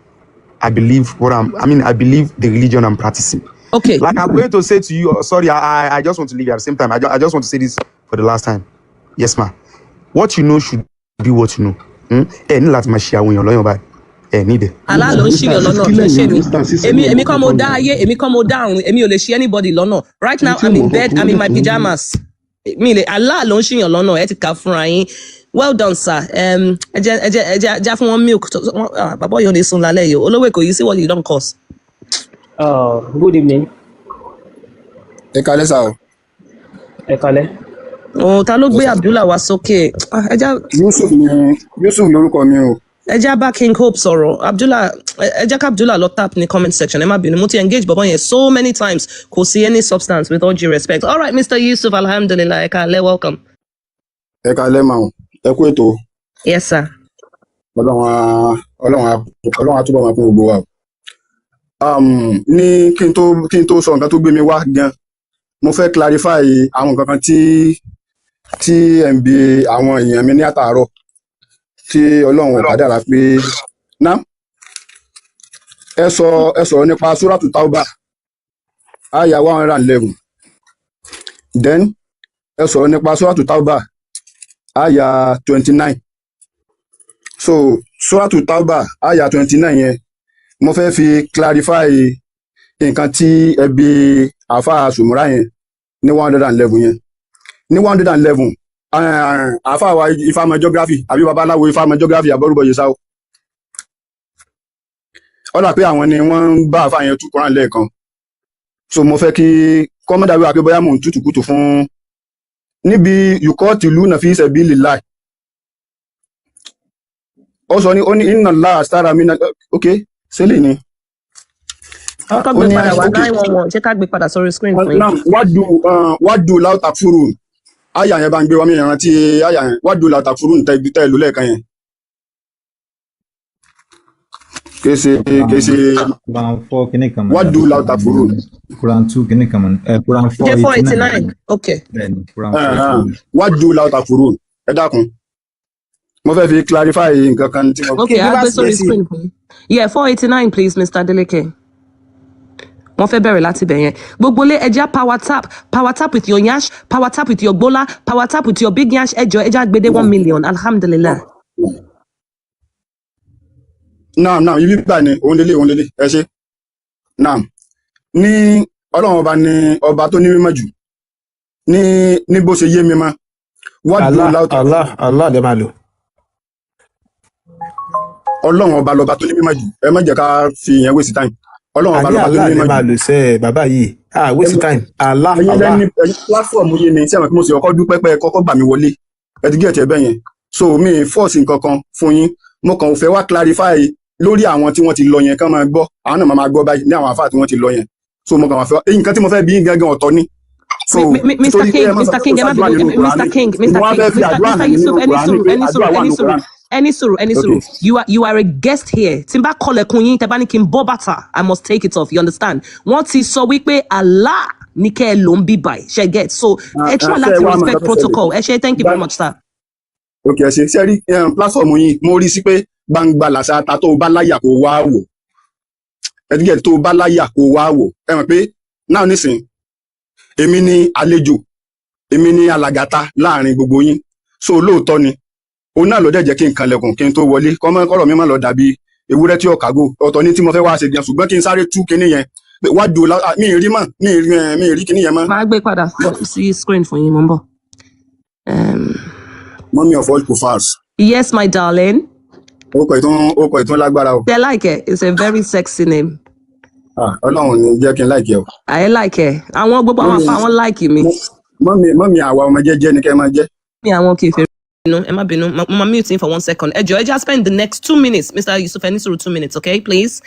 I believe what I'm, I mean, I believe the religion I'm practicing. Like I'm going to say to you, sorry, I just want to leave you at the same time. I just want to say this for the last time. Yes, ma. What you know should be what you know. Ẹ ní láti máa ṣe àwọn èèyàn lọ́yàn báyìí. Ẹ ní ìdẹ. Allah ló ń Mr. ṣìyàn Aziz, lọ́nà, kí kì í ṣe lẹ́yìn mi. Mr. Aziz, Èmi ẹ̀yin èmi kọ́ mo kọ́kọ́ dá mọ̀ ayé, èmi kọ́ mo dá ọ̀run, èmi ò lè ṣe anybody lọ́nà. Right ẹni now tí I'm ò mọ̀ in bed, kankan I'm ó in dẹ̀ my tún pyjamas. Mi lè, Allah ló ń ṣìyàn lọ́nà, ẹ ti kà fúnra yín. Well done, sir. Ẹ jẹ́ fún wọn milk. Bàbá yóò ní sùn lálẹ́ yìí o. Olówó Èkó, you see what you don cause. Good evening. Ẹ kalẹ́ sà o. Ẹ kalẹ́. Oh, ta ló gbé Yes, sir. Abdullah wá sókè? Ah, ẹ já Yusuf ni, Yusuf lórúkọ mi o. ẹ já bá King Hope sọ̀rọ̀. Abdullah, ẹ jẹ́ ká Abdullah lọ tap ní comment section. Ẹ má bínú, mo ti engage bọ̀bọ̀ yẹn so many times, kò sí any substance, with all due respect. All right, Mr Yusuf, alhamdulillah, ẹ káalẹ́, welcome. Ẹ kalẹ́ mà o, ẹ kú ètò. Yes, sir. Ọlọ́run á túbọ̀ máa kún gbogbo wa o. Ní kí n tó sọ nǹkan tó gbé mi wá gan, mo fẹ́ clarify àwọn nǹkan kan tí ẹ̀ ń bi àwọn èèyàn mi ní àtàárọ̀ tí Ọlọ́run ò kádàrá pé ná ẹ sọ̀rọ̀ nípa Súrátù Tauba àyà 111, then ẹ sọ̀rọ̀ nípa Súrátù Tauba àyà 29. So Súrátù Tauba àyà 29 yẹn, mo fẹ́ fi clarify nǹkan tí ẹ bi àáfàá Sùmùrà yẹn ní 111 yẹn. Ní 111, àáfàá wa Ifámọ geography àbí babaláwo Ifámọ geography àbọrúbọ yìí sáwọ, ó dà pé àwọn ni wọ́n ń bá àáfàá yẹn tú Quran lẹ́ẹ̀kan. So mo fẹ́ kí kọ́mọ́dà wíwá pé bóyá mò ń tútù kùtù fún níbi yuqatiluna fi sabilillah. Ó sọ ní, ó ní inna Allaha ashtara mina, ok, sẹ́lẹ̀ ni. Kọ́ Ó gbé ní padà wá. Ok. 911, ṣé ká gbé padà sórí screen fún yín? Naam, waddu waddu law takfurun, àyà yẹn bá ń gbé wa, mi ìrántí àyà yẹn. Waddu law takfurun tẹ tẹ ìlú lẹ́ẹ̀kan yẹn, kése kése. Quran 4 kìíní kan mọ̀ ní Waddu àbí law takfurun. Quran 2 kìíní kan mọ̀ ní Quran Ṣé 4 4 89. 89, okay. Bẹ́ẹ̀ni, Quran 4 89. Waddu law takfurun. Ẹ dákun, mo fẹ́ fi clarify nǹkan kan tí mo Okay, Kí n a gbé gbé verse sórí yẹn sí. screen fún yín. Yeah, 489, please, Mr. Adeleke. Wọ́n fẹ́ bẹ̀rẹ̀ láti bẹ̀ yẹn. Gbogbo lé, ẹja power tap, power tap with your yansh, power tap with your gbola, power tap with your big yansh. Ẹjọ, ẹja gbede 1 million, alhamdulillah. Naam, naam, ibi bá ní òun lélẹ̀, òun lélẹ̀. Ẹ ṣe. Naam, ní Ọlọ́run Ọba ní ọba tó ní mímọ́ jù ní bó ṣe yé mi mọ́, waddu Allah law Allah Allah lè máa lò. Ọlọ́run Ọba lọba tó ní mímọ́ jù. Ẹ má jẹ́ ká fi ìyẹn waste time. Ọlọ́run Ọba Àní lọba tó ní Allah lè mímọ́ máa jù. lò sẹ́ ẹ̀ bàbá yìí. Ah, waste time. Allah Ẹ̀yin Allah. lẹ́ni ẹ̀yin platform yìí ni tí àwọn kí mo sì kọ́kọ́ dúpẹ́ pé ẹ kọ́kọ́ gbà mí wọlé. Ẹ ti get ẹ bẹ́ẹ̀ yẹn. So mi force nǹkan kan fún yín, mo kàn fẹ́ wá clarify lórí àwọn tí wọ́n ti lọ yẹn, kán máa gbọ́. Àwọn náà máa gbọ́ báyìí ní àwọn àfáà tí wọ́n ti lọ yẹn. So mo kàn wá fẹ́ nǹkan tí mo fẹ́ bí yín gangan ọ̀tọ̀ ni. So Mr. torí pé King, ẹ má sọ Mr. pé kò King, ẹ má sàdúrà bínú, nínú Mr. Kùránì, King, mo Mr. wá King, fẹ́ fi Mr. àdúrà Mr. hàn yín Yusuf, nínú ẹni Kùránì sùúrù, pé ẹni sùúrù, àdúrà wà ẹni nínú sùúrù, Kùránì. Ẹni sùúrù, ẹni Ok. sùúrù. You are a guest here. Tí n bá kọlẹ̀kùn yín, tẹ́ bá ní kí n bọ́ bàtà, I must take it off, you understand? Wọ́n ti sọ wípé Allah ní kẹ́ ẹ ló ń bí báyìí, ṣe get? So ẹ try Ṣe láti wá mọ respect nǹkan tó ṣẹlẹ̀. protocol. Ẹ ṣe, thank you very much, sir. Ok, ẹ ṣe. Ṣe rí platform yìí, mo rí sí pé gbangba làṣà ta. Tó o bá láyà kó wá wò, ẹdígẹ, tó o bá láyà kó wá wò. Ẹ mọ̀ pé náà nísìn, èmi ni àlejò, èmi ni alàgàtà láàrin gbogbo yín. So lóòótọ́ ni òun náà ló dẹ̀ jẹ́ kí n kanlẹ̀kùn kí n tó wọlé, kọ́mọ kọ́rọ̀ mi má lọ dàbí ewúrẹ́ tí ó kàgó. Ọ̀tọ̀ ní tí mo fẹ́ wá ṣe gan, ṣùgbọ́n kí n sáré tú kinní yẹn pé wá dùn mi ì rí mọ́, mi ì rí kinní yẹn mọ́. Màá gbé padà sí screen fún yín, mo ń bọ̀. Mummy of all kufars. Yes, my darling. Orúkọ ìtún lágbára o. They like it. It's a very sexy name. Ah, Ọlọ́run ò ní jẹ́ kí n like ẹ o. I like it. Àwọn gbogbo àwọn Mummy afa àwọn like mi. Mummy àwa ọmọ jẹ́jẹ́ ni kẹ́ ẹ máa jẹ́. Mi àwọn kèfèrí bínú, ẹ má bínú. Mo máa mute yín for one second. Ẹ jọ̀ọ́, ẹ jẹ́ spend the next 2 minutes. Mr. Yusuf, ẹ ní sùúrù, 2 minutes, okay, please.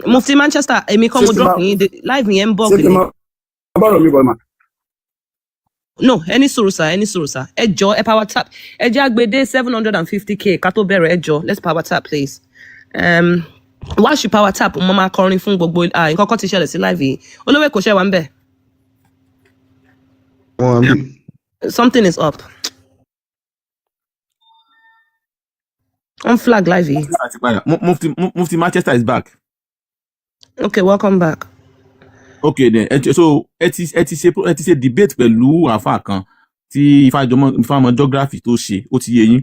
Mufti Manchester, èmi kọ́ Ṣé mo kí n drop máa yín, the live yẹn ń bọ̀ ṣé kí n ni. máa bọ̀rọ̀ mi bọ̀ mà? No, ẹ ní sùúrù sir, ẹ ní sùúrù sir. Ẹ jọ̀ọ́, ẹ power tap. Ẹ jẹ́ àgbèdé 750K ká tó bẹ̀rẹ̀. Ẹ jọ̀ọ́, let's power tap, please. While you power tap, mo máa kọrin fún gbogbo nǹkan kan ti ṣẹlẹ̀ sí live yìí. Olówó Èkó, ṣe wà ń bẹ̀? Wọn à ń bí. Something is up. On flag live yìí. Àti padà. Mufti Manchester is back. Okay, welcome back. Okay then, ẹ ti so ẹ ti ṣe debate pẹ̀lú àáfàá kan tí Ifájọmọ Ifámọ geography tó ṣe, ó ti yé yín.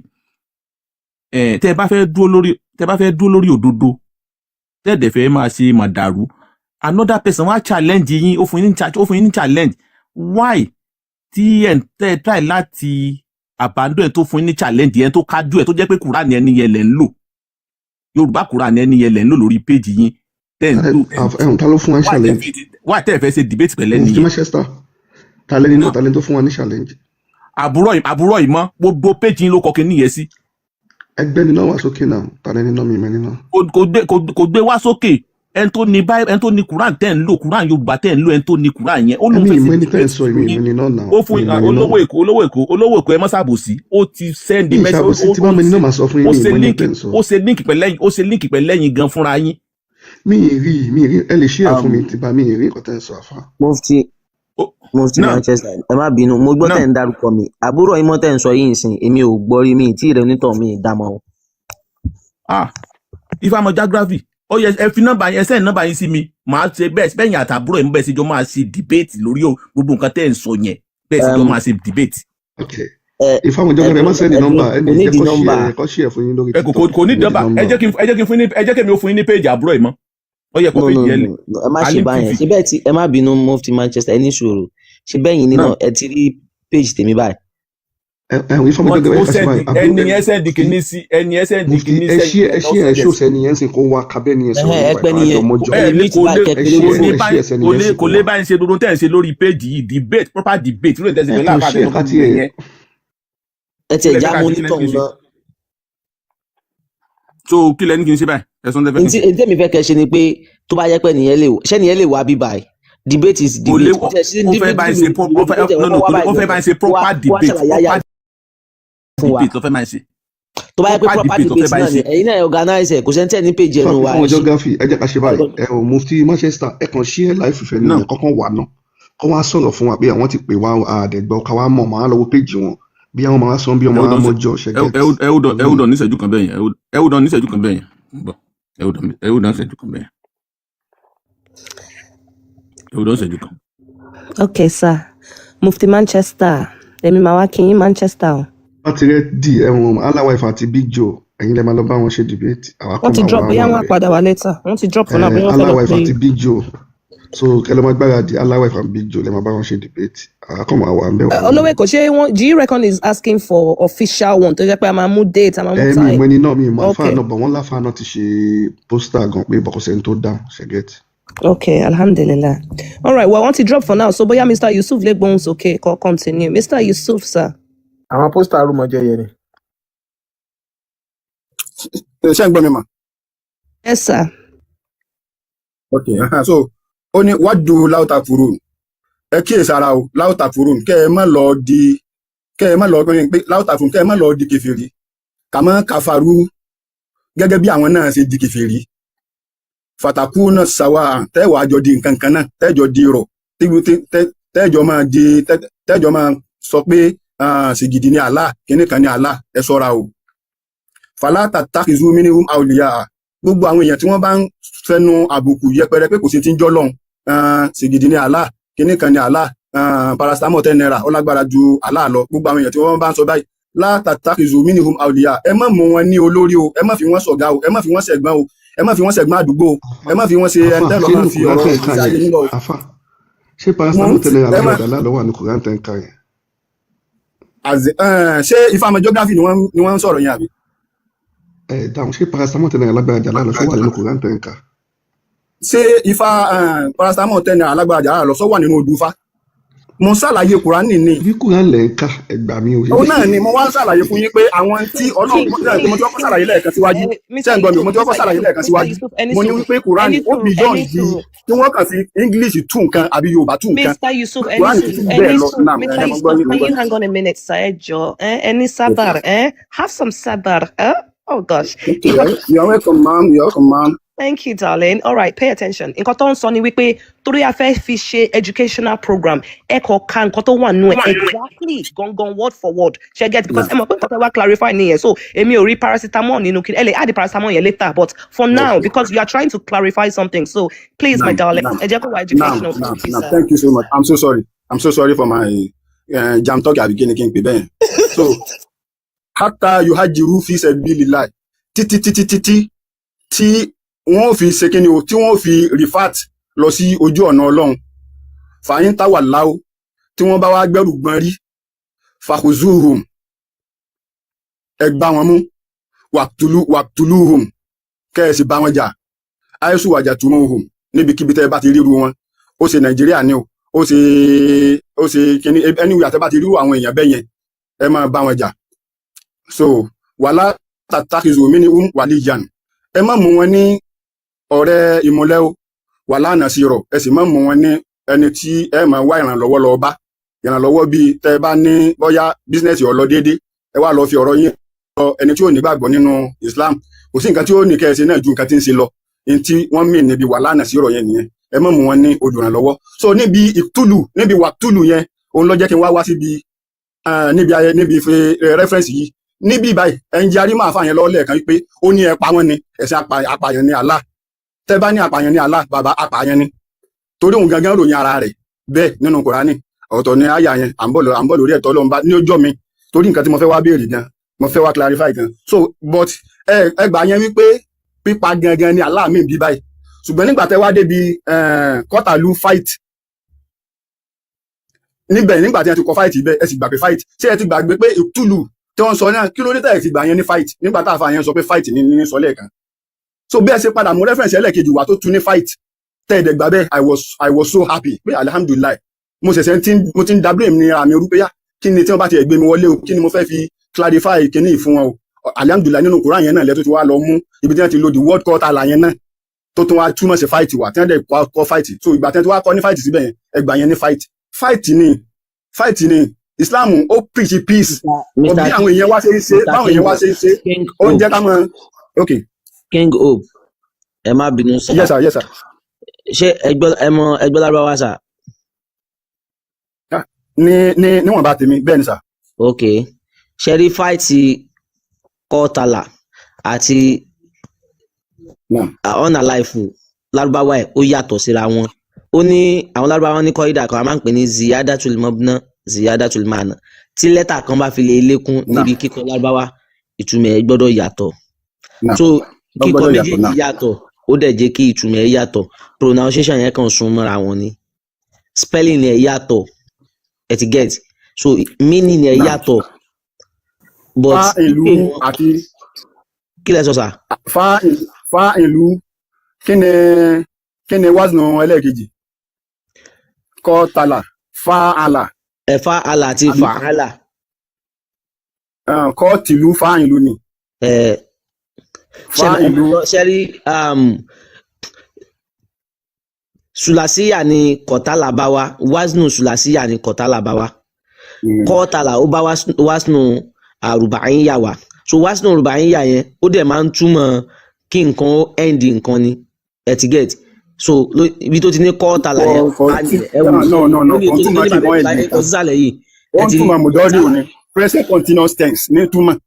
Ẹ tẹ́ bá fẹ́ dúró lórí òdodo, tẹ́ ẹ dẹ̀ fẹ́ máa ṣe màdàrú, another person wá challenge yín, ó fún yín ní challenge. Why tí ẹ ń tẹ́ ẹ try láti abandon ẹ tó fún yín ní challenge yẹn, tó kájú ẹ, tó jẹ́ pé Kùránì ẹni yẹn lẹ̀ ń lò, Yorùbá Kùránì ẹni yẹn lẹ̀ ń lò lórí péjì yín tẹ́ ń lò? Ẹ̀hún, ta ló fún wa ní Why tẹ́ challenge? Why tẹ́ ẹ fẹ́ ṣe debate pẹ̀lẹ́ Mufti nìyẹn? Manchester, ta lẹni náà? Ta lẹni tó fún wa ní challenge? Àbúrò ìmọ̀ gbogbo péjì yín ló kọ kíní yẹn sí. Ẹgbẹ́ ni náà wà sókè náà. Ta lẹni náà? Mi ìmẹ́ni náà. Kò gbé wá sókè. Ẹni tó ní báyìí, ẹni tó ní Quran tẹ́ ń lò, Quran Yorùbá tẹ́ ń lò, ẹni tó ní Quran yẹn, ó lóun Ẹ̀mí fẹ́ ṣe ìmẹ́ni tẹ́ ń debate sọ, èmi fún yín. ìmẹ́ni náà náà. Ó fún Mi ìmẹ́ni náà. Olówó Èkó, Olówó Èkó, Olówó Èkó, ẹ má ṣàbòsí. Ó ti send Mi message. ìṣàbòsí. Tí bá mẹ́ni náà, máa sọ fún yín. Ó Mi ṣe ìmẹ́ni link tẹ́ ń sọ. Ó ṣe link pẹ̀lẹ́yìn gan fúnra yín. Mi ì rí, mi ì rí. Ẹ lè ṣí ẹ̀ fún mi tí bá mi ì rí nǹkan tẹ́ ń sọ, àfa. Mufti Mufti Náà. Manchester, ẹ má bínú, mo gbọ́ Náà. tẹ̀ ń dárúkọ mi. Àbúrò ìmọ̀ tẹ̀ ń sọ yìí nsìn, èmi ò gbọ́ rí, mi ì tí ì rẹ onítọ̀ mi ì dámọ̀ o. Ah, Ifámọ geography, ó yẹ ẹ fi nọ́mbà yẹn, ẹ send nọ́mbà yín sí mi. Màá ṣe bẹ́ẹ̀ bẹ́yìn àtàbúrò yín bẹ́ẹ̀ sì jọ máa ṣe debate lórí gbogbo nǹkan tẹ́ ẹ̀ ń sọ yẹn, bẹ́ẹ̀ sì jọ máa ṣe debate. Ok, ìfáwọn Ẹ ìjọba ẹ má dúró, send ẹ dúró, nọ́mbà ẹ kò lè jẹ́ nídìí kó ṣí nọ́mbà. ẹ, kó ṣí ẹ fún yín lórí Ẹ TikTok. kò ní Kò nídìí nọ́mbà. Ẹ nọ́mbà. jẹ́ kí n fún yín ní, ẹ jẹ́ kí mi ó fún yín ní page àbúrò yìí mọ́. Ó yẹ kó No, page no, yẹn no, lẹ̀. no, ẹ má ṣe Alim báyẹn. TV. Ṣé bẹ́ẹ̀ tí, ẹ má bínú, Mufti Manchester, ẹ ní sùúrù. Ṣé bẹ́ẹ̀ yín nínú Náà. ẹ ti rí page tèmi báyìí? Ẹ ẹ Ifá Wọ́n ti geography, ó ẹ ká ṣe send báyìí. ẹni yẹn send kinní sí ẹni yẹn send Mufti, kinní ẹ sẹ́yìn ṣí ẹ yẹn ṣí náà ẹ send ẹ̀ ṣó sí. sẹ́ni yẹn sìn kó wá kábẹ́ ni yẹn sọ̀rọ̀ Ẹhẹ́n, ẹ nípa pẹ́ ìkàwé nìyẹn. ọmọjọ́. Ẹ Ẹ lè lè meet kò báyìí lè kẹ́ Ẹ pé ṣí kò lórí ẹ ní fóònù. ẹ ṣí báyìí ẹ sẹ́ni kò yẹn lè sìn kò kó lè wá. báyìí ṣe gbogbo tẹ́ ẹ̀ ń ṣe lórí péjì yìí, debate, proper debate lórí tẹ̀sí Ẹ pẹ̀lú kàn àfáà ṣí ẹ tẹ́lẹ̀ ká gbogbo tiẹ̀ yẹn. Ẹ Kí tiẹ̀ lẹ já fẹ́ ká ṣe? Kí lẹ monitor ní kí n ṣe? náà. So kí lẹ ní kí n ṣe báyìí? Ẹ̀sùn tẹ́ fẹ́ kí n Ntí ṣe. ntí èmi fẹ́ kẹ́ ṣe ni pé tó bá yẹ pé nìyẹn lè ṣé nìyẹn lè wá bí báyìí, debate is Kò lè debate. Kò tiẹ̀ sí ó fẹ́ báyìí ṣe ó fẹ́ kò tiẹ̀ no no kọ́kọ́ wá kò lè báyìí ó fẹ́ gangan báyìí ṣe kó wá proper kó wá debate, ṣàlàyé àyà proper fún wa. debate ló fẹ́ máa ṣe. Tó bá yẹ pé Proper proper debate ló fẹ́ debate báyìí náà ni ṣe. ẹ̀yin náà organize ẹ̀, kò sẹ́ni tẹ̀ ní page ẹnu wa Ifá ẹ ṣe. geography, ẹ jẹ́ ká ṣe báyìí. Ẹ ò Mufti Manchester, ẹ kàn ṣí ẹ láìfù fẹ́ Náà nìyẹn kọ́kọ́ wà náà kọ́ wá sọ̀rọ̀ fún wa pé àwọn ti pè wá àdẹ̀gbọ́ ká wá mọ̀ máa lọ́wọ́ péjì wọn bí àwọn máa sọ bí ẹ ọmọ ó dán amọ̀jọ ṣe ẹ get. ẹ ó dán ẹ ó dán níṣẹ́jú kan bẹ́ẹ̀ yẹn, ẹ ó dán níṣẹ́jú kan bẹ́ẹ̀ yẹn. Bọ̀, ẹ ó dán ẹ ó dán níṣẹ́jú kan bẹ́ẹ̀ yẹn, ẹ ó dán níṣẹ́jú kan. Okay, sir. Mufti Manchester. Èmi máa wá kí yín Manchester o. Wọ́n ti rẹ́ di ẹ̀wọ̀n Alawife àti Big Joe, ẹ̀yin lẹ máa lọ bá wọn ṣe debate, àwa Wọ́n kàn ti máa drop, wá bóyá wà wọ́n á bẹ́ẹ̀. padà wá later. Wọ́n ti drop for now, bóyá wọ́n fẹ́ lọ Alawife play. àti Big Joe, so kẹlẹ́ máa gbáradì, Alawife and Big Joe lẹ máa bá wọn ṣe debate, àwa kàn máa wà ń bẹ̀ wá wò. Olówó Èkó, ṣé wọ́n, do you reckon is asking for official one tó jẹ́ pé a máa mú date, a máa mú Ẹ mi time? ìmọ̀ ẹni náà, mi ìmọ̀ àfáà Okay. náà bọ̀ wọ́n láfáà náà ti ṣe pósítà gan pé bọ̀kọ̀sẹ̀ tó dáhùn ṣe get. Okay, alhamdulillah. All right, well, I want to drop for now. So bóyá Mr. Yusuf lè gbóhùn sókè kó continue. Mr. Yusuf, sir. Àwọn pósítà arúmọjẹ yẹn ni. Ṣé ń gbọ́ mi mà? Yes, sir. Ok, so ó ní wádùú láwùtà fúrú, ẹ kíyèsára o, láwùtà fúrú, kẹ́ ẹ má lọ di, kẹ́ ẹ má lọ pé láwùtà fúrú, kẹ́ ẹ má lọ di kèfèrí kàmọ́ kàfàrú gẹ́gẹ́ bí àwọn náà ṣe di kèfèrí, fàtàkù náà sàwà tẹ́wàá jọ di nǹkan kan náà, tẹ́jọ di rọ̀, tẹ́jọ máa di tẹ́jọ máa sọ pé sìgìdì ni Allah, kíní kan ni Allah, ẹ ṣọ́ra o. Fàlátà takizu minhum awliya, gbogbo àwọn èèyàn tí wọ́n bá ń fẹnu àbùkù yẹpẹrẹ pé kò sí ti ń jọ́ lọ́hùn, sìgìdì ni Allah, kíní kan ni Allah, paracetamol 10 naira ó lágbára ju Allah lọ, gbogbo àwọn èèyàn tí wọ́n bá ń sọ báyìí, látà takizu minhum awliya, ẹ má mú wọn ní olórí o, ẹ má fi wọn ṣọ̀gá o, ẹ má fi wọn ṣẹ̀gbọ́n o, ẹ má fi wọn ṣẹ̀gbọ́n àdúgbò o, ẹ má fi wọn ṣe ẹni Àfà, tẹ́ lọ́ ṣé máa nínú fi Quran ọ̀rọ̀ tẹ̀ ń kà ìgbésí ayé yẹn yín lọ o. àfà, ṣé Mo paracetamol ń 10 naira ẹ má lágbára jù Allah lọ wà ní Quran tẹ̀ ń kà yẹn? Ṣé Ifá geography ni wọ́n ń sọ̀rọ̀ yẹn àbí? Ẹ dáhùn, ṣé paracetamol 10 naira lágbára jù Allah lọ, ṣó wà nínú Quran tẹ̀ ń kà? Ṣé ifá paracetamol 10 naira alágbára jà lọ sọ wà nínú odù ifá? Mo ń ṣàlàyé Kùránì ni. Bí Quran lẹ̀ ń kà, ẹ gbà mí o. Òun náà ni mo wá ń ṣàlàyé fún yín pé àwọn tí Ọlọ́run mo ti kọ́kọ́ ṣàlàyé lẹ́ẹ̀kan síwájú. Ṣé Mr. ń gbọ́ mi? Yusuf, Mo ti kọ́kọ́ Mr. ṣàlàyé Yusuf, lẹ́ẹ̀kan Mr. síwájú. Yusuf, ẹni Mo ní sùúrù, wípé Kùránì ẹni ó sùúrù, beyond ẹni di sùúrù. tí wọ́n kàn fi English tú nǹkan àbí Yorùbá tú nǹkan. Mr. Yusuf, ẹni Kùránì ti sùúrù, tú ẹni bẹ́ẹ̀ lọ sùúrù, náà. Mr. Ẹ mo gbọ́ Yusuf, yín, mo can gbọ́ you yín. hang on a minute, sir? Ẹ jọ̀ọ́, eh? Ẹni sabar, eh? Have some sabar, eh? Oh gosh. Okay, you are welcome, ma'am. You are welcome, ma'am. Thank you, darling. All right, pay attention. Nǹkan tó ń sọ ni wípé torí a fẹ́ fi ṣe educational program, ẹ kò ka nǹkan tó wà nù ẹ̀ exactly gangan word for word. Ṣé get, because Now, ẹ mọ̀ pé nǹkan tó wá clarify nìyẹn. So èmi ò rí paracetamol nínú kí ẹ lè add the paracetamol yẹn later, but for now, because you are trying to clarify something, so please, my now, darling, now, ẹ jẹ́ kó wá now, educational. now, Thank you, now. sir. Thank you so much. I'm so sorry. I'm so sorry for my jam talk àbí kíni kí n pè bẹ́ẹ̀. So, hatta yuhajiru fi sabilillah, títí títí títí tí wọ́n fi ṣe kíni o, tí wọ́n fi rifat lọ sí ojú ọ̀nà Ọlọ́run, fàyín táwà láó, tí wọ́n bá wá gbẹ́rù gbọ́n rí, fakhuzuhum, ẹ gbá wọn mú, wàktulu wàktuluhum, kẹ́ ẹ sì bá wọn jà, àìsù wàjà tumuhum, níbikíbi tẹ́ ẹ bá ti ríru wọn, ó ṣe Nàìjíríà ni o, ó ṣe kíní, anywhere tẹ́ bá ti ríru àwọn èèyàn bẹ́ẹ̀ yẹn, ẹ máa bá wọn jà. So wàlá tàtàkìzù minhum wàlíyàn, ẹ má mú wọn ní ọ̀rẹ́ ìmùlẹ̀ o, wàlá nàṣírọ̀, ẹ sì má mú wọn ní ẹni tí ẹ máa wá ìrànlọ́wọ́ lọ bá, ìrànlọ́wọ́ bíi tẹ́ ẹ bá ní bóyá business ó lọ déédé, ẹ wá lọ fi ọ̀rọ̀ yín lọ ẹni tí ò ní gbàgbọ́ nínú Islam, kò sí nǹkan tí ó ní kẹ́ ẹ ṣe náà ju nǹkan tí ń ṣe lọ. Ní tí wọ́n mì níbi wàlá nàṣírọ̀ yẹn nìyẹn, ẹ má mú wọn ní olùrànlọ́wọ́. So níbi ìtúlù, níbi wàtúlù yẹn, òun ló jẹ́ kí n wá wá síbi níbi ayẹ níbi ife reference yìí níbí báyìí. Ẹ ń jarí máa fà yẹn lọ́wọ́ lẹ́ẹ̀kan wípé ó ní ẹ pa wọ́n ni, ẹ̀sìn apààyàn ni Allah. Tẹ́ bá ní apààyàn ni Allah, bàbá apààyàn ni, torí òun gangan ròyìn ara rẹ̀ bẹ́ẹ̀ nínú Kùránì. Ọ̀tọ̀ ni àyà yẹn, à ń bọ̀ lórí ẹ̀tọ́ Ọlọ́run bá ní ọjọ́ mi, torí nǹkan tí mo fẹ́ wá béèrè gan, mo fẹ́ wá clarify gan. So but ẹ gbà yẹn wípé pípa gangan ni Allah mi bí báyìí, ṣùgbọ́n nígbà tẹ́ wá débi kọ́tàlú fight. Níbẹ̀ nígbà tí wọ́n ti kọ fight bẹ́ẹ̀, ẹ sì gbà pé fight. Ṣé ẹ ti gbàgbé pé ìtúlù tí wọ́n sọ náà, kí ló dé tẹ̀ ẹ ti gbà yẹn ní fight nígbà tá àfa yẹn sọ pé fight ní sọ lẹ́ẹ̀kan? So bí ẹ ṣe padà mú reference ẹlẹ́ẹ̀kejì wá tó tún ní fight, tẹ́ ẹ dẹ̀ gbà bẹ́ẹ̀, I was so happy pé alhamdulillahi, mo ṣẹ̀ṣẹ̀ ti ń mo ti ń da blame ní àmì orú pé yá, kí ni tí wọ́n bá ti gbé mi wọlé o, kí ni mo fẹ́ fi clarify kíní fún wọn o? Alhamdulillahi, nínú Quran yẹn náà lẹ́tọ́ ti wá lọ mú ibi tí wọ́n ti lo the word qatala yẹn náà tó tún wá túmọ̀ sí fight wá, tí wọ́n dẹ̀ kọ́ fight. So ìgbà tí wọ́n ti wá kọ́ ní fight síbẹ̀ yẹn, ẹgbà yẹn ní fight. Fight ni, fight ni. Islam ó preach peace, but Mr. bí àwọn èèyàn wá ṣe ń ṣe, Mr. báwọn King èèyàn wá ṣe ń ṣe, King ó ń Hope. jẹ́ ká mọ̀. Ok. King Hope, ẹ má bínú sá. Yes sir, yes sir. Ṣé ẹgbọ́, ẹ mọ ẹgbọ́ lárúbáwá sá? Ah, ní níwọ̀nba tèmi, bẹ́ẹ̀ ni sir. Ok, ṣe rí fight qatala àti Naam. Unalive lárúbáwá ẹ̀, ó yàtọ̀ síra wọn. Ó ní àwọn lárúbáwá ní kọ́ídà kan a máa ń pè ní ziyadatul mabna, ziyadatul mana. Tí lẹ́tà kan bá fi lè lékún Naam. níbi kíkọ lárúbáwá, ìtumọ̀ ẹ̀ gbọ́dọ̀ yàtọ̀. Naam. So Ó kíkọ gbọ́dọ̀ yàtọ̀. méjèèjì Naam. yàtọ̀, ó dẹ̀ jẹ́ kí ìtumọ̀ ẹ̀ yàtọ̀. Pronunciation yẹn kàn sún mọ́ra wọn ni, spelling ẹ̀ yàtọ̀, ẹ ti get? So meaning ẹ̀ Naam. yàtọ̀, but Fa ìlú pípé wọn àti kí lẹ sọ sà? Fa ìlú, kí ni waznu ẹlẹ́ẹ̀kejì? Qatala, fa àlà. Ẹ̀fà àlà àti Àbí? Fàálà. Kọ́ tìlú fa ìlú ni. Ẹ̀ fa ìlú. Ṣe rí, sulasiya ni qatala bá wa, waznu sulasiya ni qatala bá wa. Qatala ó bá waznu àrùbáyíyà wá. So waznu àrùbáyíyà yẹn, ó dẹ̀ máa ń túmọ̀ kí nǹkan ó end nǹkan ni, ẹ ti get? So ibi tó ti ní qatala yẹn kọ á tí ní ẹ wò no, no, no. ó ní Kò tó túmọ̀ ní kí bàbá nǹkan ìbáyé end kọ nǹkan. sísàlẹ̀ yìí, Ó ẹ ń ti rí? túmọ̀ mudari ni, present continuous tense ní túmọ̀.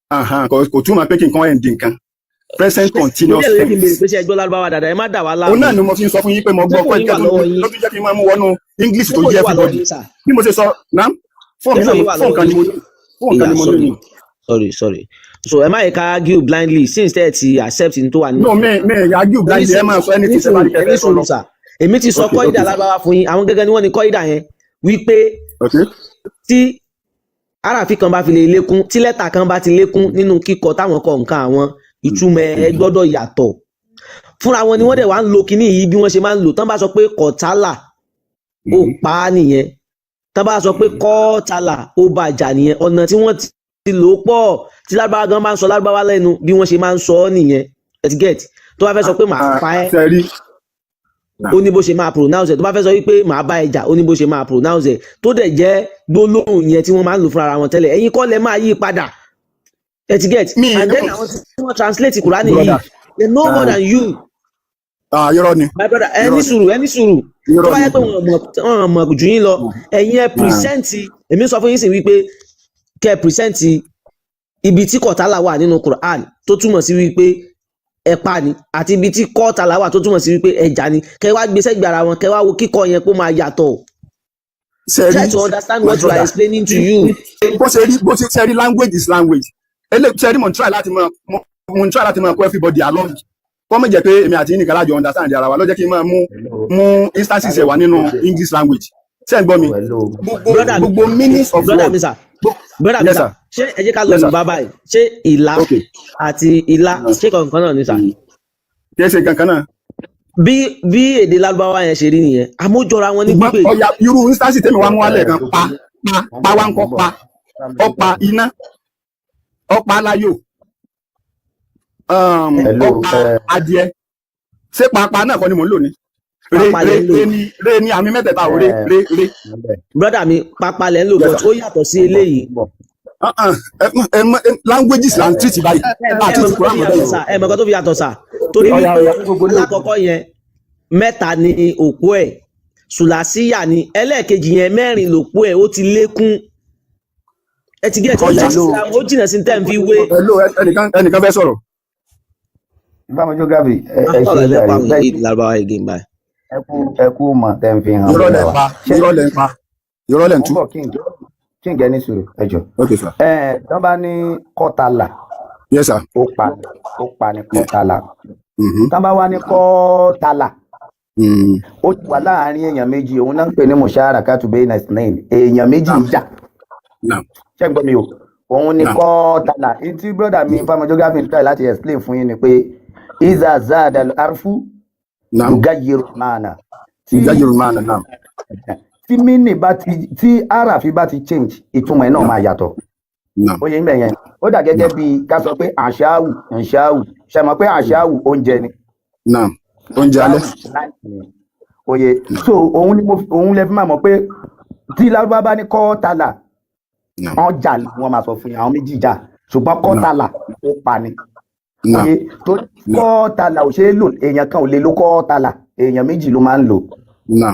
Ahan, kò túmọ̀ pé kí nǹkan end nǹkan, present continuous Torí ẹ̀ ló yẹ kí n béèrè tense. pé ṣé ẹ gbọ́ lárúbáwá dáadáa. Ẹ má dà wá Òun náà láàmú. ni mo fi ń sọ fún yín pé mo Ṣé gbọ́ kò pé ní wà lọ́wọ́ yín? ló tún jẹ́ kí n máa mú wọnú English Ṣé tó kò jẹ́ ní wà lọ́wọ́ everybody yín sà? Bí mo ṣe sọ náà, fóònù Ṣé mi kò náà ní wà fóònù lọ́wọ́ kan ni yín? mo ní, fóònù kan Ìyá ni mo ní sorry, ni. Sorry, sorry. So ẹ má yẹ ká argue blindly since tẹ́ ẹ ti accept ní tó wà nínú. No, mi argue Ẹ ní blindly, ẹ sùúrù máa sọ ẹ ní anything tẹ́ bá sùúrù, rí ẹ ní kẹfẹ́ sọ sùúrù lọ. sà. Èmi ti sọ Ok. kọ́ídà Ok sir. lárúbáwá fún yín. Àwọn gẹ́gẹ́ ni wọ́n ní kọ́ídà yẹn wípé tí aráàfin kan bá fi lè lékún, tí lẹ́tà kan bá ti lékún nínú kíkọ táwọn kọ nǹkan àwọn, ìtumọ̀ ẹ gbọ́dọ̀ yàtọ̀ fúnra wọn ni. Wọ́n dẹ̀ wá ń lo kinní yìí bí wọ́n ṣe máa ń lò. Tán bá sọ pé qatala, ó pa á nìyẹn. Tán bá sọ pé qatala, ó bá jà nìyẹn. Ọ̀nà tí wọ́n ti lò ó pọ̀ tí lárúbáwá gan máa ń sọ lárúbáwá lẹ́nu, bí wọ́n ṣe máa ń sọ ọ́ nìyẹn, ẹ ti get? Tó bá fẹ́ sọ pé màá pa ẹ́, Sẹ́rí. ó ní bó ṣe máa pronounce ẹ̀. Tó bá fẹ́ sọ wípé màá bá ẹ jà, ó ní bó ṣe máa pronounce ẹ̀, tó dẹ̀ jẹ́ gbólóhùn yẹn tí wọ́n máa ń lò fúnra wọn tẹ́lẹ̀. Ẹ̀yin kọ́ lẹ máa yí padà, ẹ ti get? Mi And then àwọn tí wọ́n translate Kùránì yìí, Brother. they know more than you. Ah, irọ́ ni. My brother, ẹ Irọ́ ní ni. sùúrù, ẹ ní sùúrù. Tó Irọ́ bá ni. yẹ pé wọn mọ̀ jù yín lọ, ẹ̀yin ẹ present. Èmi sọ fún yín sì wípé kẹ́ ẹ present ibi tí qatala wà nínú Quran tó túmọ̀ sí wípé ẹ pa ni, àti ibi tí qatala wà tó túmọ̀ sí wípé ẹja ni. Kẹ́ wá gbé sẹ́gbẹ̀ẹ́ ara wọn, kẹ́ wá wo kíkọ yẹn kó máa yàtọ̀. Sẹ́rí, Try to understand my what we are brother, explaining to you. Bó ṣe rí, bó ṣe ṣe rí, language is language. Ṣe rí, mo ń try láti máa kó everybody along, kọ́ mọ̀ jẹ́ pé èmi àti yín nìkan lájọ understand ara wa, ló jẹ́ kí n máa mú instances ẹ̀ wá nínú English language. Ṣé ẹ̀ ń gbọ́ mi? Gbogbo Brother mi, gbogbo meanings of brother word. Mi sà, brother mi Yes sà, sir. ṣé ẹ jẹ́ ká lọ Yes sir. Yorùbá báyìí? Ṣé ìlà Okay. àti ìlà, ṣé kankan náà ni sà? Kì í ṣe kankan náà. Bí èdè lárúbáwá yẹn ṣe rí nìyẹn, àmójọra wọn ní Ṣùgbọ́n pípé. ọ̀yà, irú instance tèmi wá mú wálẹ̀ kan, pa pa pa wá ń kọ́, pa ọ̀pá iná, ọ̀pá láyò, Hello, ọ̀pá adìẹ, ṣé pàápàá náà kọ́ ni mò ń lò ní re Pápá re lẹ ń lò. Re ní, re ní àmì mẹ́tẹ̀ẹ̀ta ò, re re re. Brother mi, pápá lẹ ń lò, Yes but sir. ó yàtọ̀ sí eléyìí. Languages là ń treat báyìí, Ẹ àti mọ̀ ti nǹkan tó Quran fi bẹ́ẹ̀. yàtọ̀ sà, ẹ mọ̀ nǹkan tó fi yàtọ̀ sà, torí Ọ̀yà, wípé ọ̀yà. alákọ̀ọ́kọ́ yẹn, mẹ́ta ni òpó ẹ̀, sùlàsíyà ni. Ẹlẹ́ẹ̀kejì yẹn, mẹ́rin lòpó ẹ̀, ó ti lékún, ẹ ti get? Ó Ọ̀yà. jìnnà síra wọn, ó jìnnà sí tẹ́ ń fi wé. Hello, ẹnìkan fẹ́ sọ̀rọ̀. Ìbámu geography, ẹ Báwo ṣe la fẹ́ jàre pa àwọn bẹ́ẹ̀. èdè lárúbáwá again báyìí? Ẹ kú mọ̀ tẹ́ ń fi hàn Irọ́ lẹ̀ bọ́dà ń wa. pa, Ṣé irọ́ lẹ̀ ń pa, irọ́ lẹ̀ ń mo tú. ń bọ̀, king king, ẹ ní sùúrù, ẹ jọ. Ok sir. Ẹ tán bá ní qatala, Yes sir. ó pa, ó pa ní qatala. Tán bá wá ní qatala Ó ti wà láàárín èèyàn méjì, òun náà ń pè ní musharakatu bayna ithnain, èèyàn méjì ń jà. Ṣé ń gbọ́ mi o? Òun ni kọ́ọ̀tàlà tí brother mi Ifámọ̀ geography ń try láti explain fún yín ni pé iza zada al-arfu yugayyiru maana. Tí Yugayyiru maana, naam. Tí meaning bá ti, tí arafi bá ti change, ìtumọ̀ ẹ̀ náà máa yàtọ̀. Ó yẹ níbẹ̀ yẹn, ó dà gẹ́gẹ́ bí ká sọ pé àṣàwù ǹṣàwù. Ṣe mọ̀ pé àṣàwù oúnjẹ ni? Naam, oúnjẹ alẹ́. Oye, so òun ni mo òun lè fi máa mọ̀ pé tí lárúbá bá ní kọ́ọ̀tàlà, wọ́n jà ni wọ́n máa sọ fún yín, àwọn méjì jà, ṣùgbọ́n kọ́ọ̀tàlà, ó pa ni. Oye, tó kọ́ọ̀tàlà ò ṣeé lò, èèyàn kan ò lè lo kọ́ọ̀tàlà, èèyàn méjì ló máa ń lò.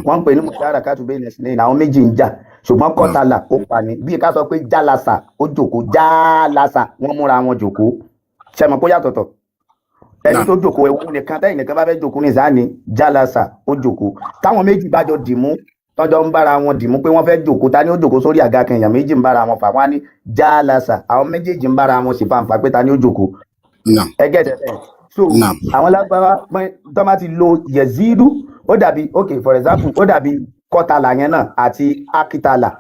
Wọ́n ń pè ní musharakatu bayna ithnain, àwọn méjì ń jà, ṣùgbọ́n kọ́tàlà, ó pa ni. Bí ká sọ pé jálásà, ó jòkó, jálásà, wọ́n múra wọn jòkó. Ṣe mọ̀ kó yàtọ̀tọ̀? Ẹni tó jòkó ewu nìkan, tẹ́yìn nìkan bá fẹ́ jòkó ní sáà ní jálásà, ó jòkó. Táwọn méjì bá jọ dìmú, tọ́jọ́ ń bára wọn dìmú pé wọ́n fẹ́ jòkó, ta ni ó jòkó sórí àga kan, èèyàn méjì ń bára wọn fà, wọ́n á ní jálásà, àwọn méjèèjì ń bára wọn sì fàǹfà pé ta ni ó jòkó. Ẹgẹ́ tẹ̀. So àwọn lágbára tó bá ti lo yẹ̀zídú, ó dàbí, ok, for example, ó dàbí kọ́tàlà yẹn náà àti akitala,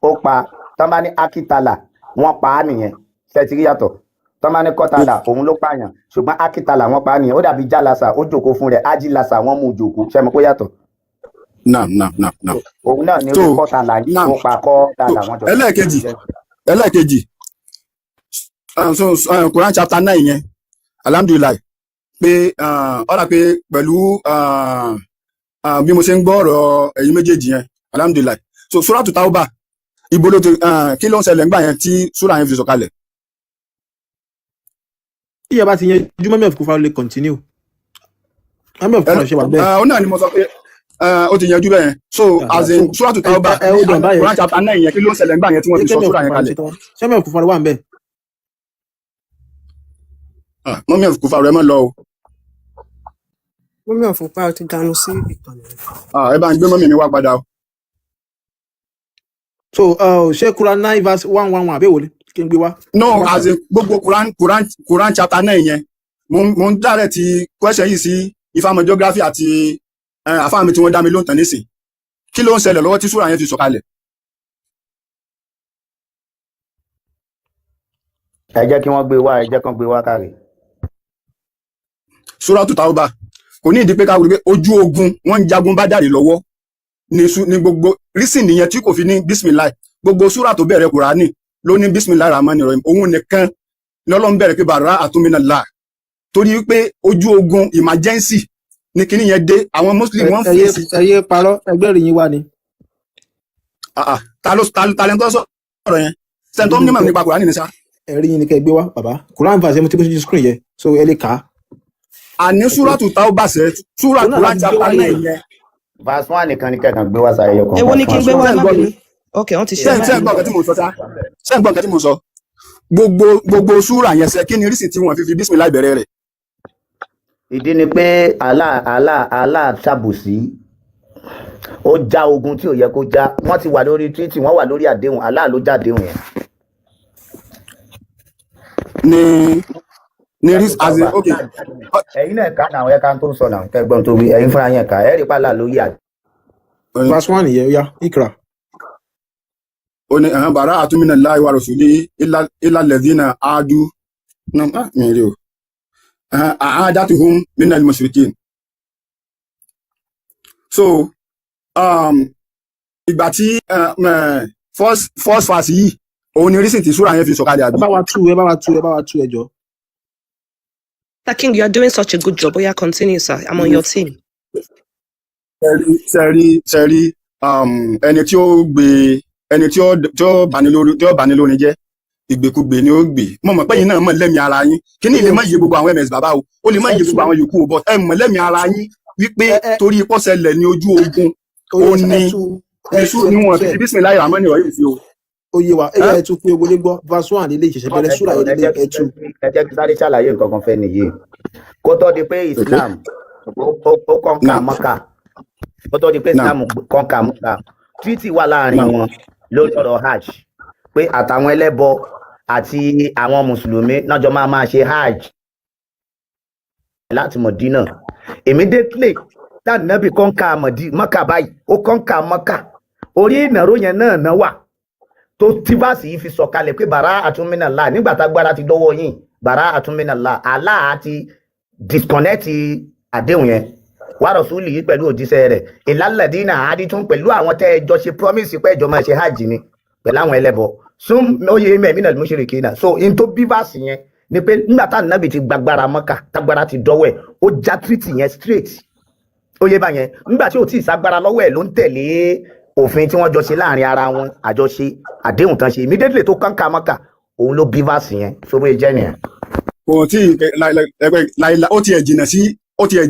ó pa. Tó bá ní akitala, wọ́n pa á nìyẹn. Ṣẹ́tìrí yàtọ̀? Tó bá ní kọ́tàlà, òun ló pààyàn, ṣùgbọ́n akitala, wọ́n pa á nìyẹn. Ó dàbí jálásà, ó jòkó fún rẹ̀, ajílásà, wọ́n mú jòkó. Ṣẹ́mi kó yàtọ̀? Naam, naam, naam, naam. Òun náà ní So kọ́tàlà yìí, ó pa, kọ́tàlà, wọ́n jọ. Ẹlẹ́ẹ̀kejì, so Quran chapter 9 yẹn, alhamdulillahi pé ọ̀rà pé pẹ̀lú bí mo ṣe ń gbọ́ ọ̀rọ̀ ẹ̀yin méjèèjì yẹn, alhamdulillahi. So Suratu Tauba, ibo ló ti, kí ló ń ṣẹlẹ̀ ńgbà yẹn tí súrà yẹn fi sọ̀kalẹ̀? Tí ìyá bá ti yanjú, mummy of Kufar lè continue. Mummy of Kufar ṣe wà bẹ́ẹ̀. Ó náà ni mo sọ pé ó ti yanjú bẹ́ẹ̀ yẹn. So as in Suratu ẹ Tauba, ẹ hold on báyẹn. Quran chapter 9 yẹn, kí ló ń ṣẹlẹ̀ ńgbà yẹn tí wọ́n fi sọ Mummy of súrà yẹn Kufar kalẹ̀? ṣe tán? Ṣé mummy of Kufar wà ń bẹ̀? Ah, mummy of Kufar, ẹ má lọ o. Mummy of Kufar ti dànù sí ìkànnì. Ah, ẹ bá ń gbé mummy mi wá padà o. So ṣé Quran 9 verse 111 àbẹ̀wò ni kí n gbé wá? No, as in gbogbo Quran chapter 9 yẹn, mo ń direct ti question yìí sí Ifámọ̀ geography àti àfáà mi tí wọ́n dá mi lóhùn tán nísìn. Kí ló ń ṣẹlẹ̀ lọ́wọ́ tí súrà yẹn fi sọ̀kalẹ̀? Ẹ jẹ́ kí wọ́n gbé wá, ẹ jẹ́ kán gbé wá káre. Suratu Tauba, kò ní ìdí pé ká wí pé ojú ogun wọ́n ń jagun Bádàrí lọ́wọ́ ní ní gbogbo reason nìyẹn tí kò fi ní bismillah. Gbogbo súrà tó bẹ̀rẹ̀ Kùránì ló ní bismillah rahman rahim, òun nìkan lọ́lọ́run bẹ̀rẹ̀ pé bàrà àtúnmínàlá, torí wípé ojú ogun emergency ní kíní yẹn dé, àwọn muslim wọ́n ẹ yé fèsì. Ẹ yé parọ́, ẹgbẹ́ rìn yín wá ni. Ah, ah, ta ló ta lẹ́ni tó sọ̀rọ̀ yẹn? Sẹ́ni tó nímọ̀ nípa Kùránì ní sá. Ẹ̀rí yín ni kẹ́ ẹ gbé wá, bàbá. Quran verse yẹn mo ti bó ṣe screen yẹn, so ẹ lè kà á. Àní Súràtù Tauba sẹ́, súrà Òun náà Quran láti gbé chapter wá 9 yẹn. yẹn. Verse 1 nìkan ni kẹ́kàn gbé wá sáyé ọkàn. Èwo ni Verse kí n 1. gbé wá? Ṣé Ẹ ń má gbọ́ mi? bínú, ok, wọ́n ti ṣe. Ṣé Ẹ má ṣé ń bínú. gbọ́ nǹkan tí mo sọ sá? Ṣé ń gbọ́ nǹkan tí mo sọ? Gbogbo súrà yẹn sẹ́, kí ni reason tí wọ́n fi fi bismillah bẹ̀rẹ̀ rẹ̀? Ìdí ni pé Allah ṣàbòsí, ó já ogun tí ò yẹ kó já. Wọ́n ti wà lórí treaty, wọ́n wà lórí àdéhùn, Allah ló já àdéhùn yẹn. Ní reason as in, ok. Ẹ̀yin náà ká náà, ẹ̀ka tó ń sọ náà, kẹgbọ́n tó wí, ẹ̀yin fúnra yẹn ká, ẹ rí pàlà lórí àdéhùn. Verse 1 yẹn, ó yá, ikra. Ó ní ẹ̀hán bàrá minallahi wa rasulihi illa alladhina adu náà. Ah, mi rí o. Ẹ̀hán a'adatuhum minal mushrikin. So ìgbà tí first verse yìí, òun ni reason tí súrà yẹn fi sọ̀kalẹ̀, Ẹ àbí? bá wa tú, ẹ bá wa tú, ẹ bá wa tú, ẹ jọ. Mr. King, you are doing such a good job. Oya, continue, sir. I'm on your team. Sẹ́rí, ẹni tí ó gbé, ẹni tí ó bani lórí jẹ́ ìgbèkúgbè ni ó gbé. Mo mọ̀ pé yín náà mọ̀ lẹ́mìí ara yín kíní lè má yé gbogbo àwọn ms bàbá o, ó lè má yé gbogbo àwọn yòókù o, but ẹ mọ̀ lẹ́mìí ara yín wípé torí pọ́sẹ̀lẹ̀ ní ojú ogun Ó yẹ ó ẹ ní tú ẹ ní tú sú ẹ ní tú wọn fi sẹ fi bismillahir rahmanir rahim sí o. Ó yé wa, ẹ yá, ẹ tú pé wọlé gbọ́. Verse 1 nílé ìṣẹ̀ṣẹ̀ bẹ̀rẹ̀ Ẹ súrà jọ̀ọ́, yẹn ẹ nílé jẹ́ ẹ tú. Ẹ jẹ́ kí sáré ṣàlàyé nǹkan kan fẹ́ nìyí kó tó di pé Islam ó conquer Mọ́kà, kó tó di pé Islam conquer Mọ́kà, treaty wà láàrin wọn lórí ọ̀rọ̀ hajj, pé àtàwọn ẹlẹ́bọ àti àwọn mùsùlùmí náà jọ máa máa ṣe hajj láti Mọ̀dínà. Immediately Tànàbì conquer mọ̀dí Mọ́kà báyìí, ó conquer Mọ́kà, orí ìnáró yẹn náà náà wà tó tí verse yìí fi sọ̀kalẹ̀ pé براءة من الله. Nígbà tágbára ti dọ́wọ́ yín, براءة من الله, Allah ti disconnect àdéhùn yẹn, ورسوله yìí pẹ̀lú òjíṣẹ́ rẹ̀, إلى الذين عاهدتم, pẹ̀lú àwọn tẹ́ ẹ jọ ṣe promise pé ẹjọ́ máa ṣe hajj ni pẹ̀lú àwọn ẹlẹ́bọ sún oyè من المشركين. So in tó bí verse yẹn ni pé nígbà tá nàbì ti gbàgbára Mọ́kà, tágbára ti dọ́wọ́ ẹ̀, ó já treaty yẹn straight. Ó yé báyẹn. Nígbà tí ò tí ì ságbára lọ́wọ́ ẹ̀ ló ń tẹ̀lé òfin tí wọ́n jọ ṣe láàrin ara wọn, àjọṣe àdéhùn tán ṣe. Immediately tó conquer Mọ́kà, òun ló bí verse yẹn. So bóyá jẹ́ nìyẹn. Kò tí ì láìla, ó tiẹ̀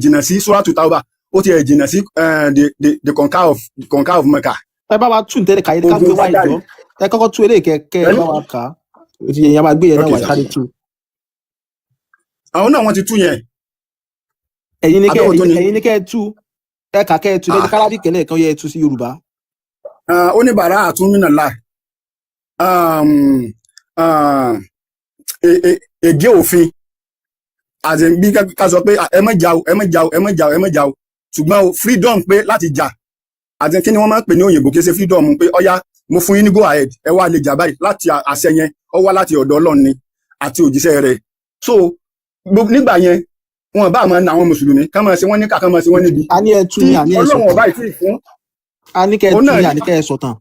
jìnnà sí Suratu Tauba, ó tiẹ̀ jìnnà sí the conquer of Mecca. Ẹ bá wa tún tẹ́lẹ̀ kàyé ká Ogun gbé wá. Bádàrí. Ìjọ, ẹ kọ́kọ́ tú eléyìí, kẹ ẹ bá wa kà á. Ìyẹn máa gbé yẹn náà Ok wá sir. sáré tú. Àwọn náà wọ́n ti tú yẹn. Ẹ̀yin ní kẹ́ Abẹ́wò tó ni. Ẹ̀yin ní kẹ́ ẹ tú, ẹ kà kẹ́ ẹ tú lẹ́jọ́ Ah. kárábì kẹ́lẹ́ kan yẹ ẹ tú sí Yorùbá. Ah, ó ní براءة من الله, ègé òfin àti bí ká sọ pé ah, ẹ má jà o, ẹ má jà o, ẹ má jà o, ẹ má jà o, ṣùgbọ́n o freedom pé láti jà àti kí ni wọ́n máa ń pè ní òyìnbó, kí ṣe freedom pé ọ̀yá, mo fún yín ní go ahead, ẹ wá lè jà báyìí láti àṣẹ yẹn, ó wá láti ọ̀dọ̀ Ọlọ́run ni àti òjíṣẹ́ rẹ̀. So nígbà yẹn, wọn bá máa na àwọn mùsùlùmí, ká máa ṣe wọ́n níkà, ká máa ṣe wọ́n níbi A ní ẹ tú tí ní, àní ẹ Ọlọ́run sọ̀tàn. ọba yìí tí ì fún. A ní kẹ́ ẹ Òun tú náà ní, àní kẹ́ ẹ sọ̀tàn.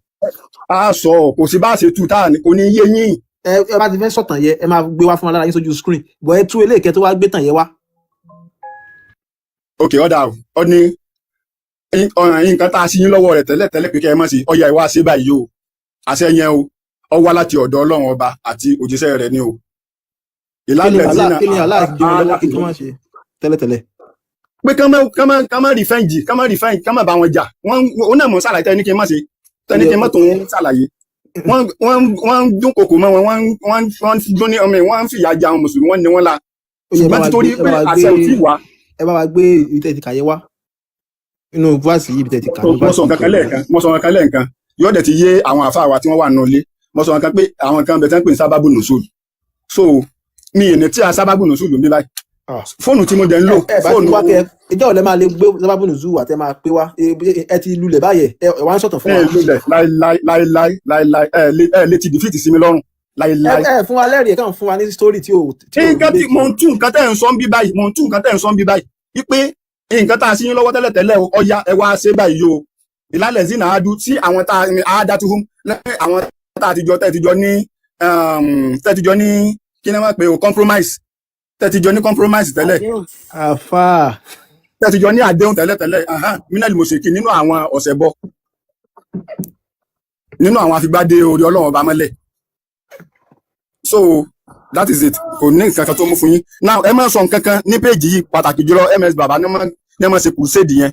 A sọ, kò sí bá a ṣe tú tá a ní kò ní yé yín. Ẹ bá ti fẹ́ sọ̀tàn yẹ, ẹ máa gbé wá fún wa lára yín sójú screen bọ̀. Ẹ tú eléyìí kẹ́ tó wá gbé tàn yẹ wá. Ok, ọ̀dà ọ ní ọ̀ràn nǹkan tá a ṣe yín lọ́wọ́ rẹ̀ tẹ́lẹ̀ tẹ́lẹ̀ pé kẹ́ ẹ má ṣe, ọ̀yà ìwà ṣe báyìí o, àṣẹ yẹn o, ọ wá láti ọ̀dọ̀ Ọlọ́run ọba àti òjíṣẹ́ rẹ̀ ni o. Kí ni Ìlànà Allah zina kí ni Allah gbé wọn lọ́wọ́ kí wọ́n ṣe tẹ́lẹ̀tẹ́lẹ̀? Pé kán má revenge, kán má revenge, kán má bá wọn jà. Wọ́n òun náà mọ̀ ṣàlàyé tẹ́ni kí n má ṣe, tẹ́ni kí n má tó ń ṣàlàyé. Wọ́n ń dúnkokò mọ́ wọn, wọ́n ń dún ní ọmọ ẹ̀, wọ́n ń fìyà jẹ àwọn mùsùlùmí, wọ́n ní wọ́n la, Ó yẹ, ẹ bá ṣùgbọ́n wa títorí gbé ẹ pé bá wa àṣẹ gbé ò tí ì wá. Ẹ bá wa gbé ibi tẹ́ ti kà yẹ wá nínú verse yìí, ibi tẹ́ ti kà ní Mo verse sọ yìí. nǹkan kan lẹ́ẹ̀kan, mo sọ nǹkan kan lẹ́ẹ̀kan, yóò dẹ̀ ti yé àwọn àfáà wa tí wọ́n wà nínú ilé. Mo sọ nǹkan pé àwọn kan bẹ̀ tẹ́ ń pè ní سبب النزول. So mi ì ní tí a سبب النزول ń bí báyìí. Fóònù tí mo dẹ̀ ń lò Ẹ bá ti fóònù wá kẹ ìjọ ọ̀lẹ́ máa lè gbé سبب النزول àtẹ máa pé wá. Ẹ ti lulẹ̀ báyẹ̀, ẹ wá ń sọ̀tàn fún Ẹ wa. lulẹ̀ láíláí, láíláí, láíláí. Ẹ lè ti defeat sí mi lọ́rùn láíláí. Ẹ fún wa lẹ́rìí, ẹ kàn fún wa ní story tí ò Nǹkan tí relate. mò ń tú nǹkan tẹ́ ń sọ ń bí báyìí, mò ń tú nǹkan tẹ́ ń sọ ń bí báyìí wípé nǹkan tá a sí yín lọ́wọ́ tẹ́lẹ̀ tẹ́lẹ̀ o, ọya, ẹ wá ṣe báyìí o, إلى الذين عاهدوا sí àwọn tá a dá tuhum lẹ́yìn àwọn tá a ti jọ tẹ́ ti jọ ní kí ni wọ́n pè o, compromise, tẹ́ ti jọ ní compromise tẹ́lẹ̀. Àdéhùn. Àfà. Tẹ́ ti jọ ní àdéhùn tẹ́lẹ̀ tẹ́lẹ̀, من المشركين, nínú àwọn ọ̀sẹ̀ bọ, nínú àwọn afigbádé orí Ọlọ́run ọba mọ́lẹ̀. So that is it. Kò ní nǹkan kan tó mú fún yín. Now, ẹ má sọ nǹkan kan ní péjì yìí, pàtàkì jùlọ MS Baba ní wọ́n ṣe crusade yẹn.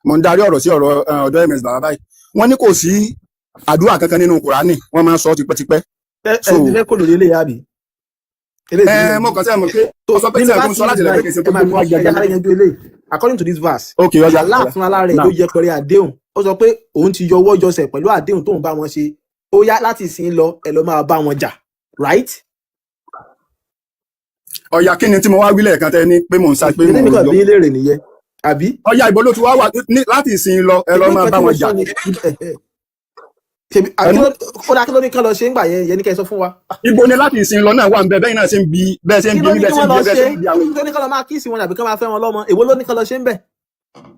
Mo ń darí ọ̀rọ̀ sí ọ̀rọ̀ ọ̀dọ̀ MS Baba báyìí. Wọ́n ní kò sí àdúrà kankan nínú Kùránì, wọ́n máa ń sọ tipẹ́tipẹ́. Ẹ So ti fẹ́ kó lórí eléyà àbí eléyìí ti Ẹ mo kàn sí ẹ mọ̀ pé tó mo sọ pé nínú tí ẹ tó ń sọ verse láti yìí ilẹ̀ pé báyìí kì í ṣe ẹ tó máa gbé wá gbọ́, ẹ jẹ́ gẹ́gẹ́. ká yanjú eléyìí. According to this verse, Ok, ọjà. Allah fúnra lára rẹ̀ Now ló yẹpẹrẹ àdéhùn. Ó sọ pé òun ti yọwọ́ yọsẹ̀ pẹ̀lú àdéhùn tóun bá wọn ṣe. Ó yá, láti ìsìn lọ, ẹ lọ máa bá wọn jà, right? Ọ̀yà, kí ni tí mo wá wí lẹ́ẹ̀kan tẹ́ ní pé mò ń sá pé Ìdílé mò mi ń kàn yọ bí léèrè nìyẹn, àbí? Ọ̀yà, ìbò ló ti wá wà ní láti ìsìn lọ, ẹ lọ Ṣebí máa nǹkan bá tí mo wọn jà. sọ ni ṣebí àbí? Ẹnu Ó dá, kí ló ní kán lọ ṣe ń gbà yẹn? Yẹn ní kẹ́ ẹ sọ fún wa. Ibo ni láti ìsìn lọ náà wà ń bẹ? Bẹ́ẹ̀ náà ṣe ń bi, bẹ́ẹ̀ ṣe ń Kí bi ló mí, ní bẹ́ẹ̀ kí ṣe ń wọ́n bi lọ ẹ, bẹ́ẹ̀ ṣe? ṣe ń bi àwọn Kí ló ní kán lọ máa kiss wọn àbí kán máa fẹ́ wọn lọ́mọ? Èwo ló ní kán lọ ṣe ń bẹ̀?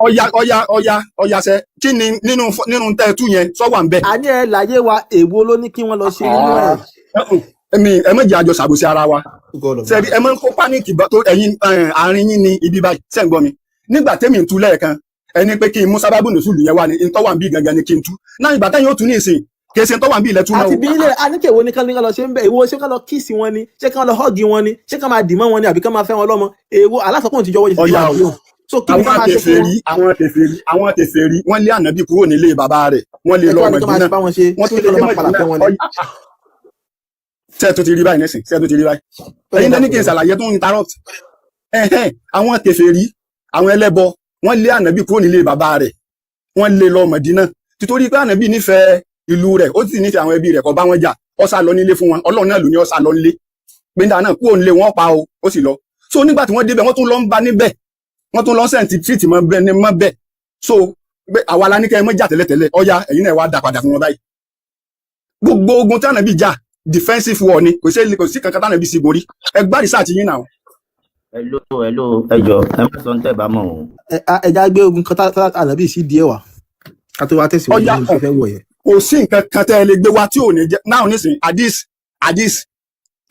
Ọ̀yà, ọ̀yà, ọ̀yà, ọ̀yà, ṣe kí ni nínú tẹ́ ẹ tú yẹn sọ wà ń bẹ? Àní ẹ láyé wa, èwo ló ní kí wọ́n lọ ṣe nínú ẹ̀? Èmi ẹ má jẹ́ àjọ ṣàbòsí ara wa. God of Sẹ́rí, ẹ máa ń kó panic bá tó ẹ̀yin àárín yín ní ibi báyìí. Ṣẹ́ ń gbọ́ mi? Nígbà tẹ́mi ń tú lẹ́ẹ̀kan, ẹni pé kí n mú سبب النزول yẹn wá ní ntọ́ wà ń bí gangan ni kí n tú náà. Ìgbà tẹ́yìn ó tú ní ìsìn, kì í ṣe ntọ́ wà ń bí ilẹ̀ tú náà Àti o. bí ilé aníkè wo ní kán ní kán lọ ṣe ń bẹ̀? Èwo? Ṣé kán lọ kiss wọn ni? Ṣé kán lọ hug wọn ni? Ṣé kán máa dì mọ́ wọn ni, àbí kán máa fẹ́ wọn lọ́mọ? Èwo? Alásọkùnrin ti jọ̀wọ́ yẹsẹ̀ Ọ̀yà pẹ̀lú o. àdéhùn, so kí ni Àwọn kán máa ṣe fún wọn? kèfèrí, àwọn kèfèrí, àwọn kèfèrí, wọ́n lé ànábì kúrò nílé bàbá rẹ̀, wọ́n lé Ẹ lọ kí wá ní kán máa Mẹdínà, bá wọn ṣe? wọ́n tún Ṣé lé kán lọ dé máa padà Mẹdínà. fẹ́ wọn ni? Ọ̀yà, ṣé ẹ tó ti rí báyìí nísìn? Ṣé ẹ tó ti rí báyìí? Ó yẹ Ẹ̀yin lẹ́ni dákun kí n lọ. ṣàlàyé tó ń interrupt. Ẹ̀hẹ́n, àwọn kèfèrí, àwọn ẹlẹ́bọ, wọ́n lé ànábì kúrò nílé bàbá rẹ̀, wọ́n lé lọ Mẹdínà. Títorí pé ànábì nífẹ̀ẹ́ ìlú rẹ̀, ó sì nífẹ̀ẹ́ àwọn ẹbí rẹ̀, kò bá wọn jà, ó sá lọ nílé fún wọn. Ọlọ́run náà ló ní ó sá lọ nílé gbẹ̀ndà náà kúrò nílé wọn pa o, ó sì lọ. So nígbà tí wọ́n débẹ̀, wọ́n tún lọ ń ba níbẹ̀, wọ́n tún lọ sẹ́ǹtì treat mọ́ bẹ́ẹ̀ ní mọ́ bẹ́ẹ̀. So pé àwa la ní kẹ́ ẹ mọ́ jà tẹ́lẹ̀tẹ́lẹ̀, ọ̀ya ẹ̀yin náà wá dá padà fún wọn báyìí. Gbogbo ogun tí ànábì jà, defensive war ni. Kò sí kankan tí ànábì sí gorí. Ẹ gbá research yín náà. Hello, hello, ẹ jọ, ẹ má sọ ń tẹ̀ bá mọ̀ o. Ẹ já gbé ogun kan tá ànábì sí díẹ̀ wá ká tó wá tẹ̀síwájú Ọ̀ya nínú tó fẹ́ wọ̀ yẹn. Kò sí nǹkan kan tẹ́ ẹ lè gbé wá tí ò ní jẹ́ náà nísìnyí. Hadith, hadith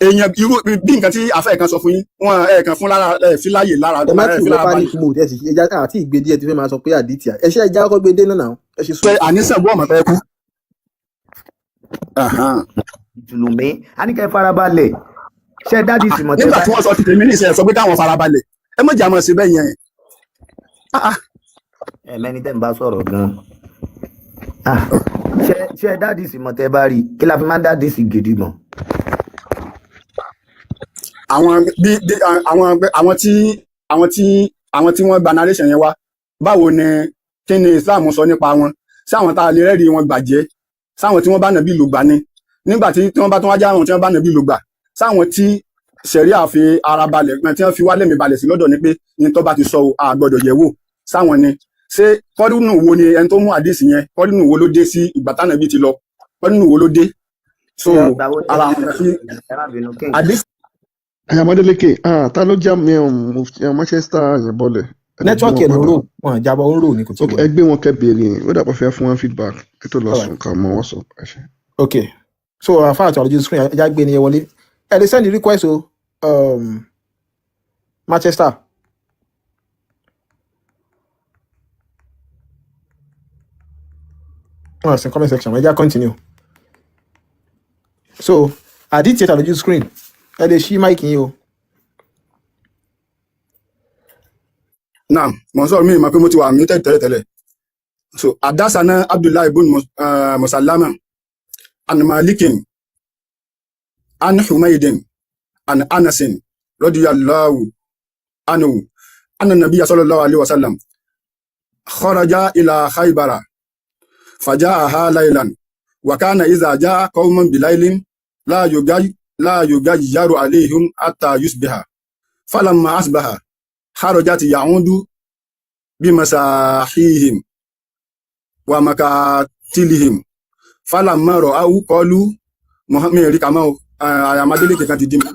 èèyàn irú bí nǹkan tí afẹ́ kan sọ fún yín, wọn ẹ kàn fún lára, ẹ fi láàyè lára Ẹ má ẹ tì fi wọ lára panic balẹ̀. mode. Ẹ sì ẹ já àti ìgbé díẹ̀ tí fẹ́ máa sọ pé àdìtì ẹ ṣe, ẹ já kọ́kọ́ gbé dé náà náà. Ẹ ṣe Pé sùúrù. àníṣe bọ́ ọmọ fẹ́ kú. Mùsùlùmí a ní kẹ́ ẹ farabalẹ̀ ṣe dádì sì mọ̀ tẹ́ Nígbà bá tí wọ́n sọ ti tèmi nísìnyí, ẹ sọ pé káwọn farabalẹ̀. Ẹ mọ̀jà mọ̀ sí bẹ́ẹ̀ yẹn. Ẹ mẹ́ni tẹ́ ń bá sọ̀rọ̀ gan-an. Ah, ṣe dádì sì mọ̀ tẹ́ bá rí i kí la fi máa ń dádì sì gidi mọ̀. Àwọn bí àwọn tí wọ́n gba narration yẹn wá, báwo ni, kí ni Islam sọ nípa wọn? Sí àwọn tá a lè rẹ́rìí wọn gbàjẹ́, sáwọn tí wọ́n bá nàbí lò gbà ni? Nígbà tí wọ́n bá tún wá já àwọn tí wọ́n bá nàbí lò gbà, sáwọn tí sẹ̀ríà fi ara balẹ̀ gan, tí wọ́n fi wá lẹ́mìí balẹ̀ sí lọ́dọ̀ ni pé ní tó bá ti sọ o, a gbọ́dọ̀ yẹ̀ wò, sáwọn ni? Ṣé kọ́dúnù wo ni ẹni tó mú àdìsí yẹn? Kọ́dúnù wo ló dé sí ìgbà tánàbí ti lọ? Kọ́dúnù wo ló dé? So Ìgbà wo ni ara àwọn nǹkan tí ẹ má bínú, king. Àdìsí Ayamadéleke, ah, ta ló já mi Manchester yẹn bọ́lẹ̀? Ẹ lè gbé Network wọn ẹ̀ ló ń padà. rò wọn jábọ̀, ó ń rò ní kò tí Ok, wọlé. ẹ gbé wọn kẹ́ béèrè, ó dàpọ̀ fẹ́ fún wọn feedback kí tó lọ All right. sùn ká mọ wọ́n sọ. Ẹ ṣé. Ok, so àfa àti ọ̀rọ̀ screen, ẹ já gbé ni ẹ wọlé. Ẹ lè send request o, Manchester. Wọn sì comment section, ẹ já continue. So àdìtì ẹ̀ lójú screen, ẹ lè ṣí mic yín o. Naam, mo sọ̀rọ̀ mi mọ̀ pé mo ti wà muted tẹ́lẹ̀tẹ́lẹ̀. So adasana Abdullahi ibn Musalama an Malikin an Humaydin an Anasin radiyallahu anhu anna nabiyya sallallahu alaihi wasallam kharaja ila Khaybara faja'aha laylan wa kana idha ja'a qauman bilaylin la yugayyaru alayhim hatta yusbiha falamma asbaha kharajat ya'udu bimasahihim wa makatilihim falamma ra'aw qalu Muhammad rí kàmọ́ àyàmádélé kan ti dí mi.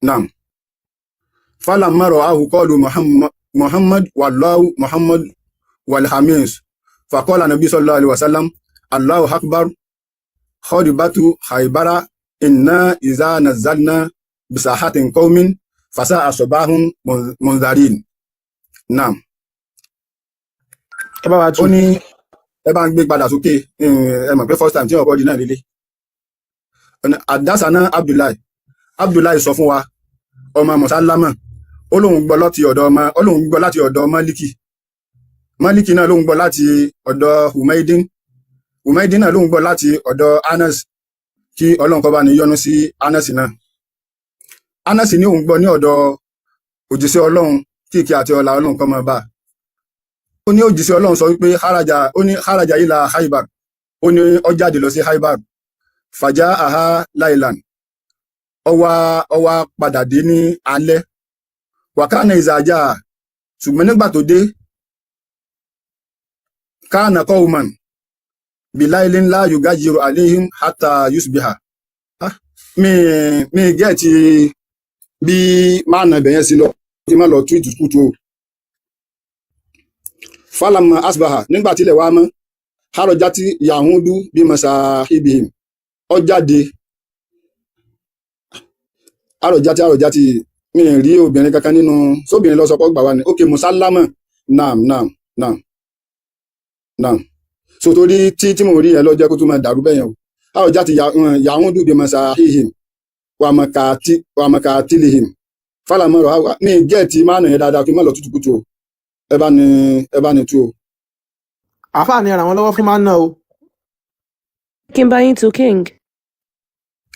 Naam, falamma ra'ahu qalu Muhammad Muhammad wallahu Muhammad walhamis faqala nabi sallallahu alaihi wasallam Allahu akbar kharibatu Khaybara inna iza nazzalna bisahatin qaumin fasa'a sabahun munzarin. Naam. Ẹ bá wa Ó tú. ní ẹ bá ń gbé padà sókè. Ẹ mọ̀ pé first time tí ọkọ̀ di náà lélẹ̀. Àdásánà Abdullahi, Abdullahi sọ fún wa, ọmọ Mùsálámà, ó lóun gbọ́ láti ọ̀dọ̀ ọmọ, ó lóun gbọ́ láti ọ̀dọ̀ Málíkì, Málíkì náà lóun gbọ́ láti ọ̀dọ̀ Humaidin, Humaidin náà lóun gbọ́ láti ọ̀dọ̀ Anas, kí Ọlọ́run kó bá ní yọ́nú sí Anas náà. Anas ní òun gbọ́ ní ọ̀dọ̀ òjíṣẹ́ Ọlọ́run, kí ìkẹ́ àti ọlá Ọlọ́run kó máa bá a. Ó ní òjíṣẹ́ Ọlọ́run sọ wípé haraja, ó ní haraja ila Khaybar, ó ní ó jáde lọ sí Khaybar, fàjá aha lailan, ó wá padà dé ní alẹ́, wàkánà ìzàjà, ṣùgbọ́n nígbà tó dé, kánà qauman bilailin la yugayiru alayhim hatta yusbiha. Ah, mi gẹ́ẹ̀tì bí máa nà bẹ̀yẹn sí lọ kí má lọ tú ìtùkùtù o. Falamma asbaha, nígbà tílẹ̀ wá mọ́, harajati yahudu bí masahibihim, ó jáde, harajati mi ì rí obìnrin kankan nínú sóbìnrin lọ sọ pé ó gbà wá ní. Ok, musalama. Naam, naam, naam, naam. So torí tí mo rí yẹn lọ jẹ́ kó tún máa dàrú bẹ́yẹn o. Harajati yahudu bí masahibihim wa makatilihim falamma rọ mi gẹ́ẹ̀tì máa nà yẹn dáadáa kí n má lọ tútù kùtù o. Ẹ bá ní tú o. Àáfàá ni ràn wọ́n lọ́wọ́ fún máa ń ná o. Kí n bá yín tu, king.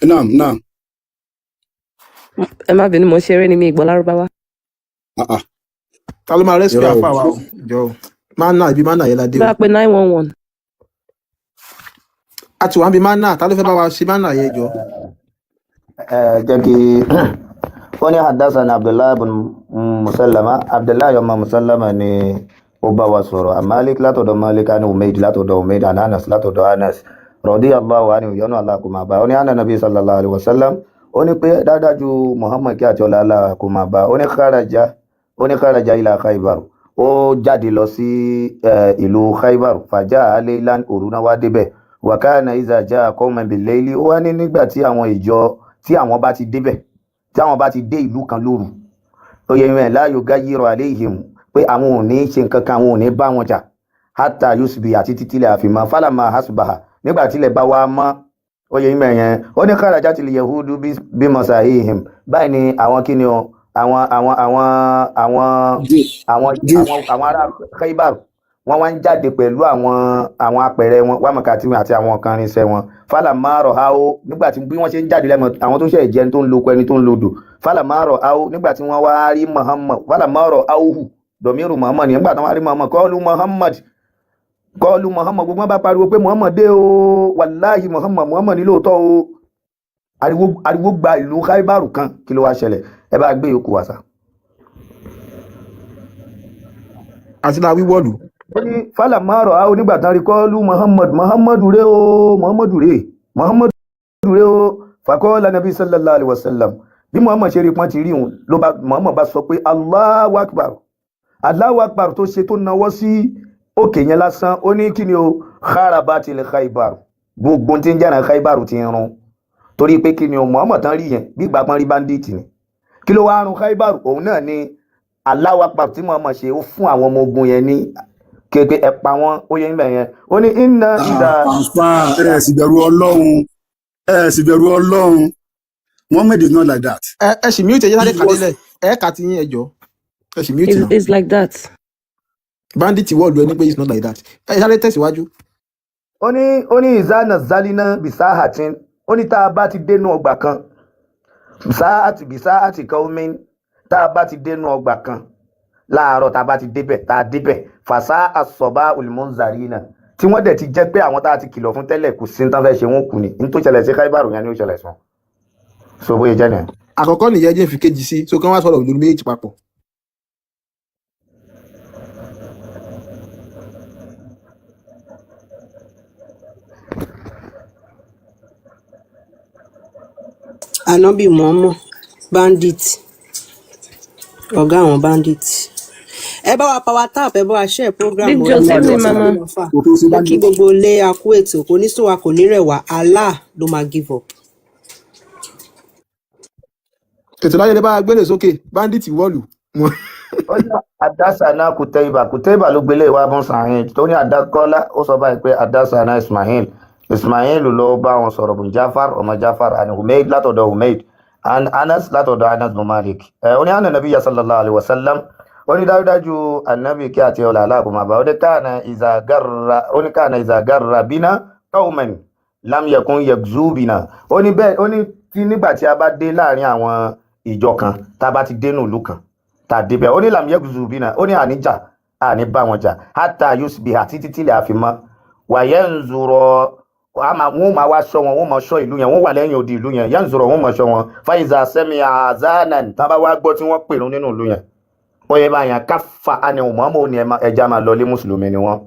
Naam, naam. Ẹ má bínú, mo ṣeré ni, mi ìgbọ́ lárúbáwá. Ah, ah. Ta ló máa rescue Irọ́ o. àáfàá wa o? Jọ máa ń ná ibi máa ń ná yẹn ládé o. Bá a pe 911. A ti wà níbi máa ń ná, ta ló fẹ́ bá wa ṣe máa ń ná yẹn jọ? Ẹ jẹ́ kí Ó ní hadasana Abdullahi bin Musallama, Abdullahi ọmọ Musallama ni ó bá wa sọ̀rọ̀, Malik látọ̀dọ̀ Malik, ani Umaid látọ̀dọ̀ Umaid, an Anas látọ̀dọ̀ Anas radiyallahu anhu, yọ́nú Allah kó máa bá. Ó ní anna nabi sallallahu alayhi wa sallam, ó ní pé dáadájú Muhammad kí àti ọlá Allah kó máa bá, ó ní kharaja, ó ní kharaja ila Khaybar, ó jáde lọ sí ìlú Khaybar, fàjà aleilan, òru náà wá débẹ̀, wàkàna iza jaa qawman bil-layli, ó wá ní nígbà tí àwọn ìjọ tí àwọn bá ti débẹ̀, tí àwọn bá ti dé ìlú kan lóru, ó yẹ ìwọ̀n la yughayyiru alayhim, pé àwọn ò ní ṣe nǹkan kan, àwọn ò ní bá wọn jà, hatta yusbi, àti títílẹ̀ àfimọ́, falama hasbaha, nígbà tílẹ̀ bá wá mọ́, ó yẹ ìmọ̀ yẹn, ó ní kharajatil yahudu bí masahihim, báyìí ni àwọn kí ni o, àwọn àwọn àwọn àwọn àwọn àwọn àwọn ará Khaybar, wọ́n wá ń jáde pẹ̀lú àwọn apẹ̀rẹ̀ wọn, wà mọ̀kàtí àti àwọn kan irinṣẹ́ wọn, fálà márọ̀ áó, nígbà tí bí wọ́n ṣe ń jáde lẹ́mọ̀ àwọn tó ń ṣe ìjẹun tó ń loko ẹni tó ń lodò, fálà márọ̀ áó, nígbà tí wọ́n wá rí Muhammad, fálà márọ̀ áóhù dọ̀míìrù Muhammad, nígbà tí wọ́n wá rí Muhammad, kọ́ọ̀lù Muhammad, kọ́ọ̀lù Muhammad, gbogbo wọn bá pariwo pé Muhammad dé o, wàláhì Muhammad, Muhammad ní lóòótọ́ o. Ariwo gba ìlú Khaibaru kan. Kí ló wá ṣẹlẹ̀? Ẹ bá gbé yòókù wá sá. Àti la wíwọ́ọ̀lù. Ó ní fálàmárọ̀ á, onígbà tán rí kọ́ọ́lù Muhammad, Muhammad rẹ o, Muhammad rẹ, Muhammad rẹ o. Fàkọ́ọ́lá nàbí sallallahu alayhi wa sallam, bí Muhammad ṣe rí pọ́n ti rí òun ló bá Muhammad bá sọ pé Allahu akbar, Allahu akbar, tó ṣe tó nawọ́ sí òkè yẹn lásán, ó ní kí ni o, kharabatil Khaybar, gbogbo tí ń jẹ́ràn Khaybar ti run, torí pé kí ni o, Muhammad tán rí yẹn bí ìgbà pọ́n rí bandit ni. Kí ló wá run Khaybar? Òun náà ni Allahu akbar tí Muhammad ṣe, ó fún àwọn ọmọ ogun yẹn ní képe ẹ pa wọn, ó yẹ níbẹ̀ yẹn, ó ní inna ìdá. Àǹfà, ẹ sì bẹ̀rù Ọlọ́run, ẹ sì bẹ̀rù Ọlọ́run. Muhammad is not like that. Ẹ sì mute, ẹ jẹ́ sáré He kà was délẹ̀, ẹ kà ti yín, ẹ jọ ẹ sì mute It's, náà. it's like that. Bandit wọ́ọ̀lù ẹni pé it's not like that, ẹ sáré tẹ̀síwájú. Ó ní ìzánà zálínà bisahatin, ó ní tá a bá ti dénú ọgbà kan, bisahat bisahat kaumin, tá a bá ti dénú ọgbà kan láàárọ̀, tá a bá ti débẹ̀, tá a débẹ̀, fàṣà àsọ̀bá olùmọ̀nzarina, tí wọ́n dẹ̀ ti jẹ́ pé àwọn tá a ti kìlọ̀ fún tẹ́lẹ̀, kò sí ní tán fẹ́ ṣe, wọ́n kù ni ní tó ṣẹlẹ̀ sí Khaibaru yẹn ni ó ṣẹlẹ̀ sùn, so bóyá jẹ́ nìyẹn. Àkọ́kọ́ nìyẹn, jẹ́ fi kejì sí, so kí wọ́n wá sọ̀rọ̀ lórí méjì papọ̀. Anabi Muhammad bandit, ọ̀gá àwọn bandit. Ẹ bá wa power tap, ẹ bá wa share program Big wa. Joe, Ẹ same bá me, wa mama. gbé wọn fà. Mo kí gbogbo ilé, akú ètò, kò ní sún wa, kò ní rẹ̀ wá, Allah ló máa give up. Ètò láyé lè bá a gbélé sókè, bandit wọ́ọ̀lù. Ó ní àdásánà Kutaiba, Kutaiba ló gbélé wa bọ́n sàárín tó ní àdákọ́lá, ó sọ báyìí pé àdásánà Ismail, Ismail ló bá wọn sọ̀rọ̀, bùn Jafar ọmọ Jafar, àni Humaid látọ̀dọ̀ Humaid, an Anas látọ̀dọ̀ Anas bin Malik. Ẹ ó ní àná nàbí sallallahu alayhi wa sallam, ó ní dájúdájú ànábì kí àti ọlà aláàkó máa bá, ó ní káàna ìzàgàrà, ó ní káàna ìzàgàrà bínà qauman lam yakun yagzu bina, ó ní bẹ́ẹ̀, ó ní tí nígbà tí a bá dé láàrin àwọn ìjọ kan, tá a bá ti dénú ìlú kan, tá a débẹ̀, ó ní lam yagzu bina, ó ní àníjà, àní bá wọn jà, hatta yusbiha, títí tílẹ̀ àfimọ́, wàyẹ̀ ń zùrọ̀, wọ́n máa wá ṣọ́ wọn, wọ́n máa ṣọ́ ìlú yẹn, wọ́n wà lẹ́yìn odi ìlú yẹn, yẹn ń zùrọ̀, wọ́n máa ṣọ́ wọn, fàyìzà sẹ́mi àzánà, tá a bá wá gbọ́ tí wọ́n pèrún nínú ìlú yẹn, ó yẹ báyẹn káfa àni mọ́mọ́ ni ẹja máa lọlé, mùsùlùmí ni wọ́n,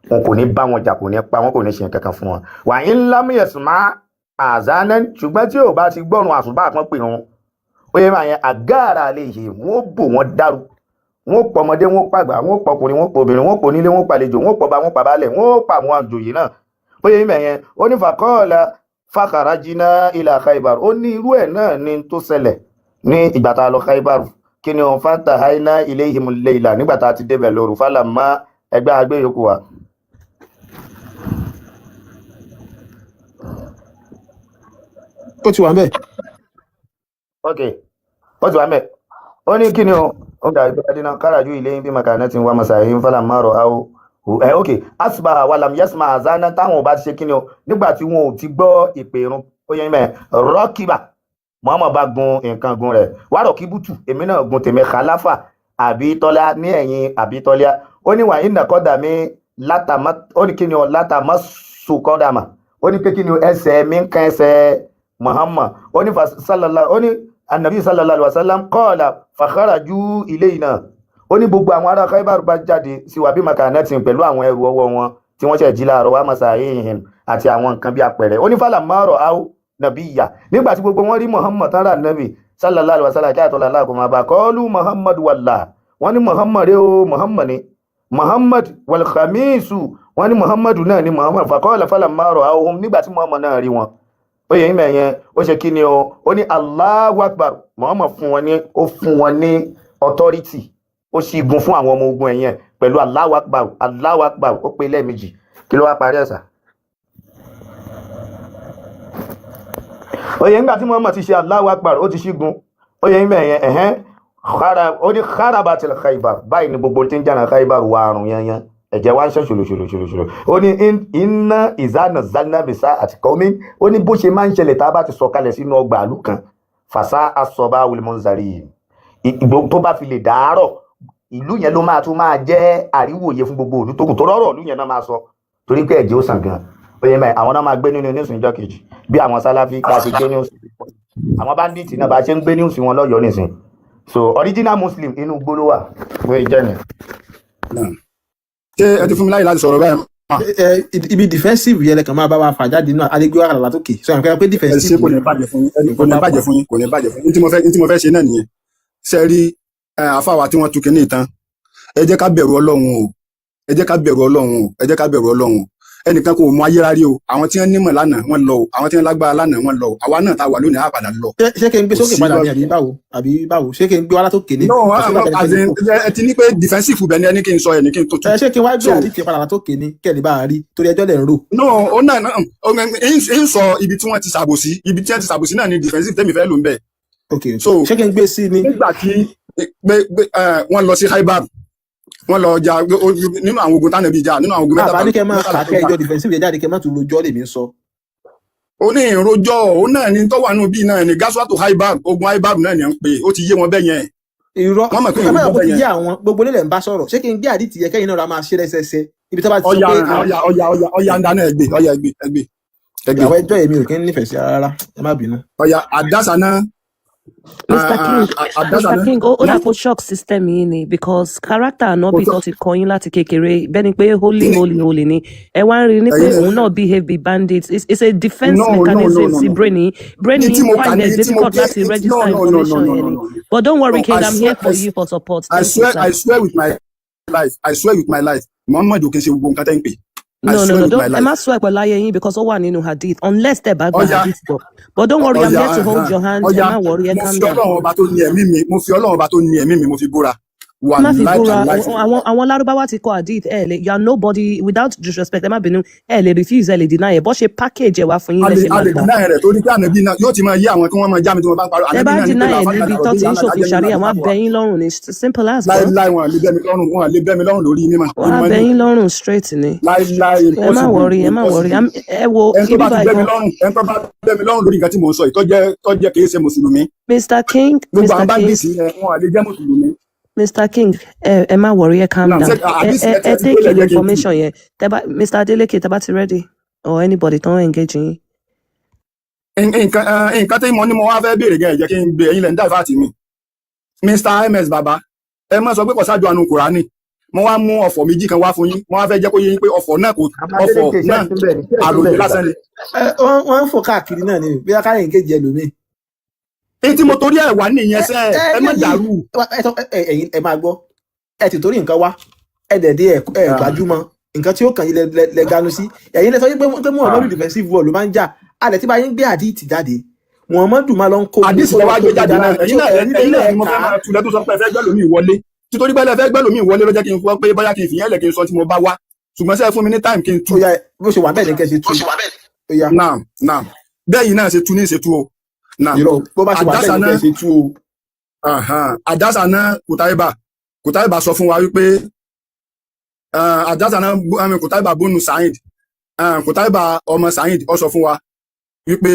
wọn kò ní bá wọn jà, kò ní pa wọn, kò ní ṣe kankan fún wọn. Wà ń lámúyẹ̀sùn má àzánà, ṣùgbọ́n tí ò bá ti gbọ́run àsùbá kan pèrún, ó yẹ báyẹn àgáàrà lè ṣe, wọ́n bò wọ́n dàrú, wọ́n pọ̀ ọmọdé, wọ́n pàgbà, wọ́n pọkùnrin, wọ́n pọbìnrin, wọ́n pọ̀ onílé, wọ́n pàlejò, wọ́n pọba, wọ́n pàbálẹ̀, wọ́n pa àwọn àjòyè náà. Ó yẹ báyẹn, ó ní fàkọọlà fàkàràjìnà ilà Khaibar, ó ní irú ẹ̀ náà ni tó ṣẹlẹ̀ ní ìgbà tá a lọ Khaibar, kí ni wọn fanta haina ilayhim layla, nígbà tá a ti débẹ̀ lóru, fàlàmà ẹgbẹ́ àgbẹ̀ yòókù wa. Ó ti wà ń bẹ̀. Ok, ó ti wà mẹ́. Ó ní kí ni o, ó ga ìgbà dínà káràjú ilé bí makana ti ń wá masahin fàlàmà rọ̀ áwò ẹ. Ok, asbaha walam yasma azana, táwọn ò bá ti ṣe kí ni o, nígbà tí wọn ò ti gbọ́ ìpè irun, ó yẹ mẹ́ rọ́kìbà, Muhammad bá gun nǹkan gun rẹ̀ wárọ̀ kíbútù, èmi náà gun tèmi, khalafa àbí tọ́lá ní ẹ̀yìn àbí tọ́lá, ó ní wàá ìnà kọ́dà mi látàmá, ó ní kí ni o, látàmá sùkọ́dàmà, ó ní pé kí ni o, ẹsẹ̀ mi ń kan ẹsẹ̀ Muhammad, ó ní sallallahu, ó ní Anabi sallallahu alaihi wasallam qala fakharaju ilayna. Ó ní gbogbo àwọn ará Khaibar bá jáde sí wa bí makanatin, pẹ̀lú àwọn ẹrù ọwọ́ wọn tí wọ́n ṣẹ̀ jí láàárọ̀, wa masahihim, àti àwọn nǹkan bí apẹ̀rẹ̀. Ó ní falamma ra'aw nabiyya, nígbà tí gbogbo wọn rí Muhammad tán rà nabi sallallahu alaihi wasallam, kí àtọ́lá aláàkó máa bá, qalu Muhammad wallah, wọ́n ní Muhammad rẹ o, Muhammad ni Muhammad, wal khamisu, wọ́n ní Muhammadu náà ni Muhammad. Faqala falamma ra'awhum, nígbà tí Muhammad náà rí wọn, ó yẹ ìmọ̀ yẹn, ó ṣe kí ni o? Ó ní Allahu Akbar. Muhammad fún wọn ní, ó fún wọn ní authority, ó sì gun fún àwọn ọmọ ogun ẹ̀yẹn pẹ̀lú Allahu Akbar, Allahu Akbar. Ó pé lẹ́ẹ̀mejì. Kí ló wá parí ẹ̀sà? Ó yẹ nígbà tí Muhammad ti ṣe Allahu Akbar, ó ti ṣígun. Ó yẹ ìmọ̀ yẹn, ẹ̀hẹ́n, ó ní kharabatil Khaybar, báyìí ni gbogbo tí ń jànà Khaybar wà àrùn yanyan, ẹ̀jẹ̀ wá ń ṣàn ṣòlòṣòlòṣòlò. Ó ní inna ìzánà zanabisa àti kọ́mí. Ó ní bó ṣe máa ń ṣẹlẹ̀ tá a bá ti sọ̀kalẹ̀ sínú ọgbà àlù kan, fàṣà asọ̀bá wilmonzari, ìgbò tó bá fi lè dàárọ̀, ìlú yẹn ló máa tún máa jẹ́ àríwòye fún gbogbo ìlú tó kù, tó rọ́rọ̀ ìlú yẹn náà máa sọ, torí pé ẹ̀jẹ̀ ó sàn gan. Ó yẹ mẹ́ àwọn náà máa gbé nínú nísìnyí jọ́ kejì, bí àwọn sáláfí bá ṣe gbé ní òsì, àwọn bandits náà bá ṣe ń gbé ní òsì wọn lọ́yọ̀ọ́ nìsín. So original Muslim, inú igbó ló wà, bóyá jẹ́ ni. Ṣé ẹ ti fún mi láyè láti sọ̀rọ̀ báyìí mà? Ẹ ibi defensive yẹn lẹkàn máa bá wa fà jáde náà, adigun wàhálà látòkè sọ yẹn pé Ẹ ṣe defensive kò ní bàjẹ́ fún yín, kò ní bàjẹ́ fún yín, kò ní bàjẹ́ fún yín. Ní tí mo fẹ́ ṣe náà nìyẹn. Ṣe rí àfáwà tí wọ́n tu kínní ìtàn, ẹ jẹ́ ká bẹ̀rù Ọlọ́run o, ẹ jẹ́ ká bẹ̀rù Ọlọ́run o, ẹ jẹ́ ká bẹ̀rù Ọlọ́run o. Ẹnìkan kò mọ ayé rárí o. Àwọn tí wọ́n nímọ̀ lánàá, wọ́n lọ o. Àwọn tí wọ́n lágbára lánàá, wọ́n lọ o. Àwa náà tá a wà lónìí, á padà lọ. Ṣé kí n gbé Kò sókè sí padà lọ. ní àbí báwo, àbí báwo? Ṣé kí n gbé wá látòkè ní? No. Kò sí bàtà As ẹni in, ẹ ti ní pé defensive bẹ̀ ni ẹni kí n sọ, ẹni kí n tó tu. Ẹ ṣé kí n wá gbé So àdìtì padà látòkè ní kẹ́ni bá a rí, torí ẹjọ́ lẹ̀ ń rò. No, ó náà náà ń sọ ibi tí wọ́n ti ṣàbòsí, ibi tí wọ́n ti ṣàbòsí náà ni defensive tẹ́mi fẹ́ lò ń bẹ̀. Ok. So ṣé kí n gbé sí ni? Nígbà tí pé wọ́n lọ sí Khaibar, wọ́n lọ jà nínú àwọn ogun tánàbí jà, nínú àwọn ogun Bàbá mẹ́tàlá ní kẹ́ máa mẹ́tàlá kà tó kẹ́ jà. ẹjọ́ defensive yẹn jáde, kẹ́ má tún rojọ́ lèmi ń sọ. Ó ní ìrojọ́ òun náà ni tó wà nù bíi náà ni gaswatu Khaibar, ogun Khaibar náà ni à ń pè, ó ti yé wọn bẹ́ẹ̀ yẹn. Irọ́. Wọ́n mọ̀ pé Ẹ má ìrojọ́ kó bẹ́ẹ̀ ti yẹn. yé àwọn gbogbo nílẹ̀ ń bá sọ̀rọ̀. Ṣé kí n gbé àdìtì yẹ kẹ́yìn náà ra máa ṣe lẹ́sẹsẹ ibi tó bá ti sọ Ọya pé ọya ọya ọya ọya, ń dáná, ẹgbẹ́ ọya, ẹgbẹ́ ẹgbẹ́ ẹgbẹ́. Àwọn ẹjọ́ èmi ò kí ń nífẹ̀ẹ́ sí rárá, ẹ má bínú. Ọya, àdásánà. Mr. King, Mr. Àdásánà. King, ó dà kó shock system yìí ni, because character Kò Ànábì tó tó ti kọ́ yín láti kékeré bẹ́ẹ̀ ni pé holy, holy, holy ni. Ẹ wá ń rí ni pé Ẹ̀yin òun náà behave be bandits. It's a defense No, no, no, mechanism no, sí no. brain yín. Brain Ní tí yín mo kà find ní it tí mo difficult ké láti no register no no no information no yẹn no ni. no. But don't worry, No, King, I I'm swear here for you for support. I Thank you, swear sir. I swear with my life, I swear with my life, Muhammad ò kí n ṣe gbogbo nǹkan tẹ́ ń pè. I No, no, swear no, with my don't. Ẹ life. má swear pẹ̀lú ayé yín, because ó wà nínú hadith, unless tẹ́ bá gba Ọya. hadith gbọ́. But don't worry, I'm Ọya. here to hold your hand. Ẹ Ọya. má worry, ẹ Mo calm fi down. Ọlọ́run ọba tó ní ẹ̀mí mi, mo fi Ọlọ́run ọba tó ní ẹ̀mí mi, mo fi búra. Má fi Wàláì búra. tàláì. Àwọn Lárúbáwá ti kọ hadith. Ẹ lè, you are nobody, without disrespect, ẹ má bínú, ẹ lè refuse, ẹ lè deny ẹ. Bó ṣe package ẹ wá fún yín A lẹ lè ṣe a máa lè gbà. deny rẹ̀, torí pé ànábì náà yóò ti máa yé àwọn tí wọ́n máa já mi tí wọ́n bá ń parọ́. Tẹ Ànábì bá náà ní pé deny ẹ làwọn níbi fàlànà tó rọ̀bí ti ń yàrá ṣòfin dájẹ́ nínú sharia, wọn á àdúgbò bẹ wa. yín lọ́rùn ni. Simple as, bro. Láíláí, wọn lè bẹ́ mi lọ́rùn, wọn lè bẹ́ mi lọ́rùn lórí mímọ̀ Wọn á ìmọ̀ bẹ ni. yín lọ́rùn straight ni. Láíláí, Ẹ má impossible. worry, ẹ má worry. Impossible. Ẹ wo Ẹni tó ibi bá ti báyìí bẹ́ mi gan. lọ́rùn, ẹni tó bá bẹ́ mi lọ́rùn lórí nǹkan tí mò ń sọ yìí, tó jẹ́ kìí ṣe mùsùlùmí. Mr. King, Gbogbo Mr. àwọn King, bandits yẹn, wọn lè jẹ́ mùsùlùmí. Mr. King, ẹ má worry, ẹ calm Now down. ṣé Ẹ àdìsí ẹ ẹ ẹ ti take gbélé in jẹ́ kí n tú. information yẹn. Tẹ bá Mr. Adeleke, tẹ bá ti ready, or anybody tó ń engage yín. Nǹkan tí mo ní mo wá fẹ́ béèrè gan, ẹ jẹ́ kí n gbé ẹ̀yin lẹ̀ ń dá ìfáàtì mi. Mr. Ms Baba, ẹ má sọ pé kò sáájú àánú Kùránì. Mo wá mú ọ̀fọ̀ méjì kan wá fún yín, mo wá fẹ́ jẹ́ kó yé yín pé ọ̀fọ̀ náà kò ọ̀fọ̀ Adeleke, ṣe náà é síbẹ̀ ni, ṣe é àròyé síbẹ̀ ni sà? lásán ni. Ẹ wọ́n ń fò káàkiri náà ni, bí akáyọ̀ ń kéjì ẹlòmíì. Èyí tí mo torí ẹ̀ wá nìyẹn sẹ́, Ẹ ẹ má yìí dàrú. Ẹ̀yin ẹ máa gbọ́, ẹ ti torí nǹkan wá, ẹ dẹ̀ dé, ẹ gbajúmọ̀ nǹkan tí ó kàn yín lẹ ganu sí. Ẹ̀yin lẹ sọ pé Muhammadu defensive wall ló máa ń jà alẹ̀ tí bá yín gbé àdìtì jáde, Muhammadu máa lọ ń kó Àdìsí ó lẹ lọ wá kó gbé jáde dáná náà, ẹ̀yin náà ẹ̀yin ẹ̀yin náà lẹ ni mo kà fẹ́ á. máa tulẹ̀ tó sọ pé ẹ fẹ́ gbẹ́lòmíì wọlé, títorí pé ẹ fẹ́ gbẹ́lòmíì wọlé ló jẹ́ kí n fọ́ pé bóyá kí n fìyẹn lẹ̀ kí n sọ tí mo bá wá, ṣùgbọ́n ṣé ẹ fún mi ní time kí n tú. Ó yá, bó ṣe wà bẹ́ẹ̀ ni kẹ́ ṣe tú, ó yá. Naam, naam, bẹ́ẹ̀ yìí náà ṣe tú ní ṣe tú o, naam. Irọ́, bó bá ṣe wà bẹ́ẹ̀ ni Àdásánà kẹ́ ṣe tú o. Àdásánà Kùtáìbà sọ fún wa wípé àdásánà Kùtáìbà bónú Saheed, Kùtáìbà ọmọ Saheed, ó sọ fún wa wípé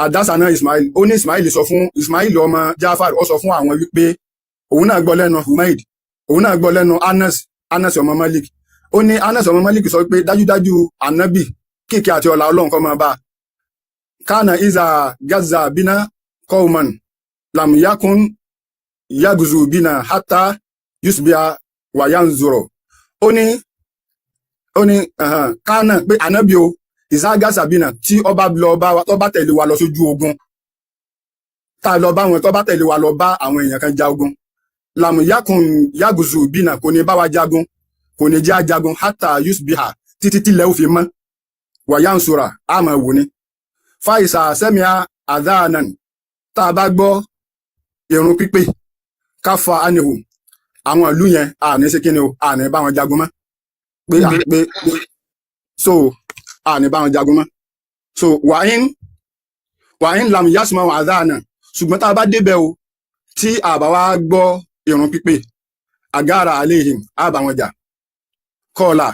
àdásánà Ismail, ó ní Ismail sọ fún Ismail ọmọ Jafar, ó sọ fún àwọn wípé òun náà gbọ́ lẹ́nu Humaid, òun náà gbọ́ lẹ́nu Anas ọmọ Malik. Ó ní Anas ọmọ Malik sọ pé dájúdájú Anabi, kíkẹ́ àti ọlá Ọlọ́run kó máa bá a, kánà iza gaza bina kọ́ọ̀mọ̀n. Lam yakun yaguzu bina hatta yusbiha wa yanzuro. Ó ní kánà pé ànábì o, ìságàsà bina, tí ọba lọ bá wa, tó bá tẹ̀lé wa lọ sójú ogun, tá a lọ bá wọn, tó bá tẹ̀lé wa lọ bá àwọn èèyàn kan jagun, lam yakun yaguzu bina, kò ní bá wa jagun, kò ní jẹ́ ajagun, hatta yusbiha, títí tílẹ̀ ó fi mọ́, wa yansura, àmọ́ wò ni fàìsà sẹ́mià àdáànan, tá a bá gbọ́ ìrun pípé, káfa ánìhù, àwọn ìlú yẹn àní ṣe kíni o, àní bá wọn jagun mọ́, pé pé pé so àní bá wọn jagun mọ́. So wàhín lam yasma àdáàna, ṣùgbọ́n tá a bá débẹ̀ o, tí a bá wá gbọ́ ìrun pípé, àgára àléhìm, á bá wọn jà. Kọ́ọ̀là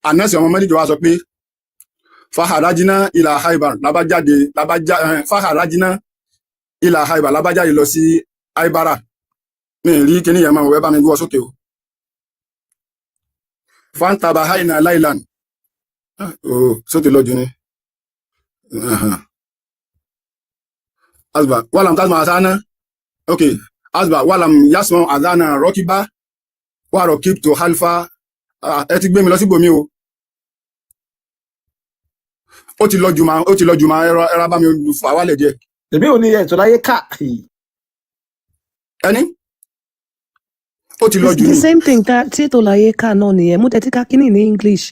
Anasi ọmọ mẹ́lìkì wa sọ pé faharajina ila Haibar, labájáde labájá faharajina ila Haibar, labájáde lọ sí Haibara. Mi ì rí kíní yẹn máa wẹ́ bá mi gbọ́ sókè o. Fantaba haina lailan oh sókè lọ́jọ́ ni. Asba walam tasma asana, ok, asba walam yasma adana rọkíbá wà rọkíb tó halfa. Ẹ ti gbé mi lọ síbòmí o. Ó ti lọ jùmọ̀, ó ti lọ jùmọ̀. Ẹ̀rọ bá mi fà wálẹ̀ díẹ̀. Èmi ò ní ẹ̀ tó láyé ká. Ẹni ó ti lọ jù The ní. same thing tá tí ètò láyé ká náà nìyẹn. Mo tẹ̀tí ká kínní ní English,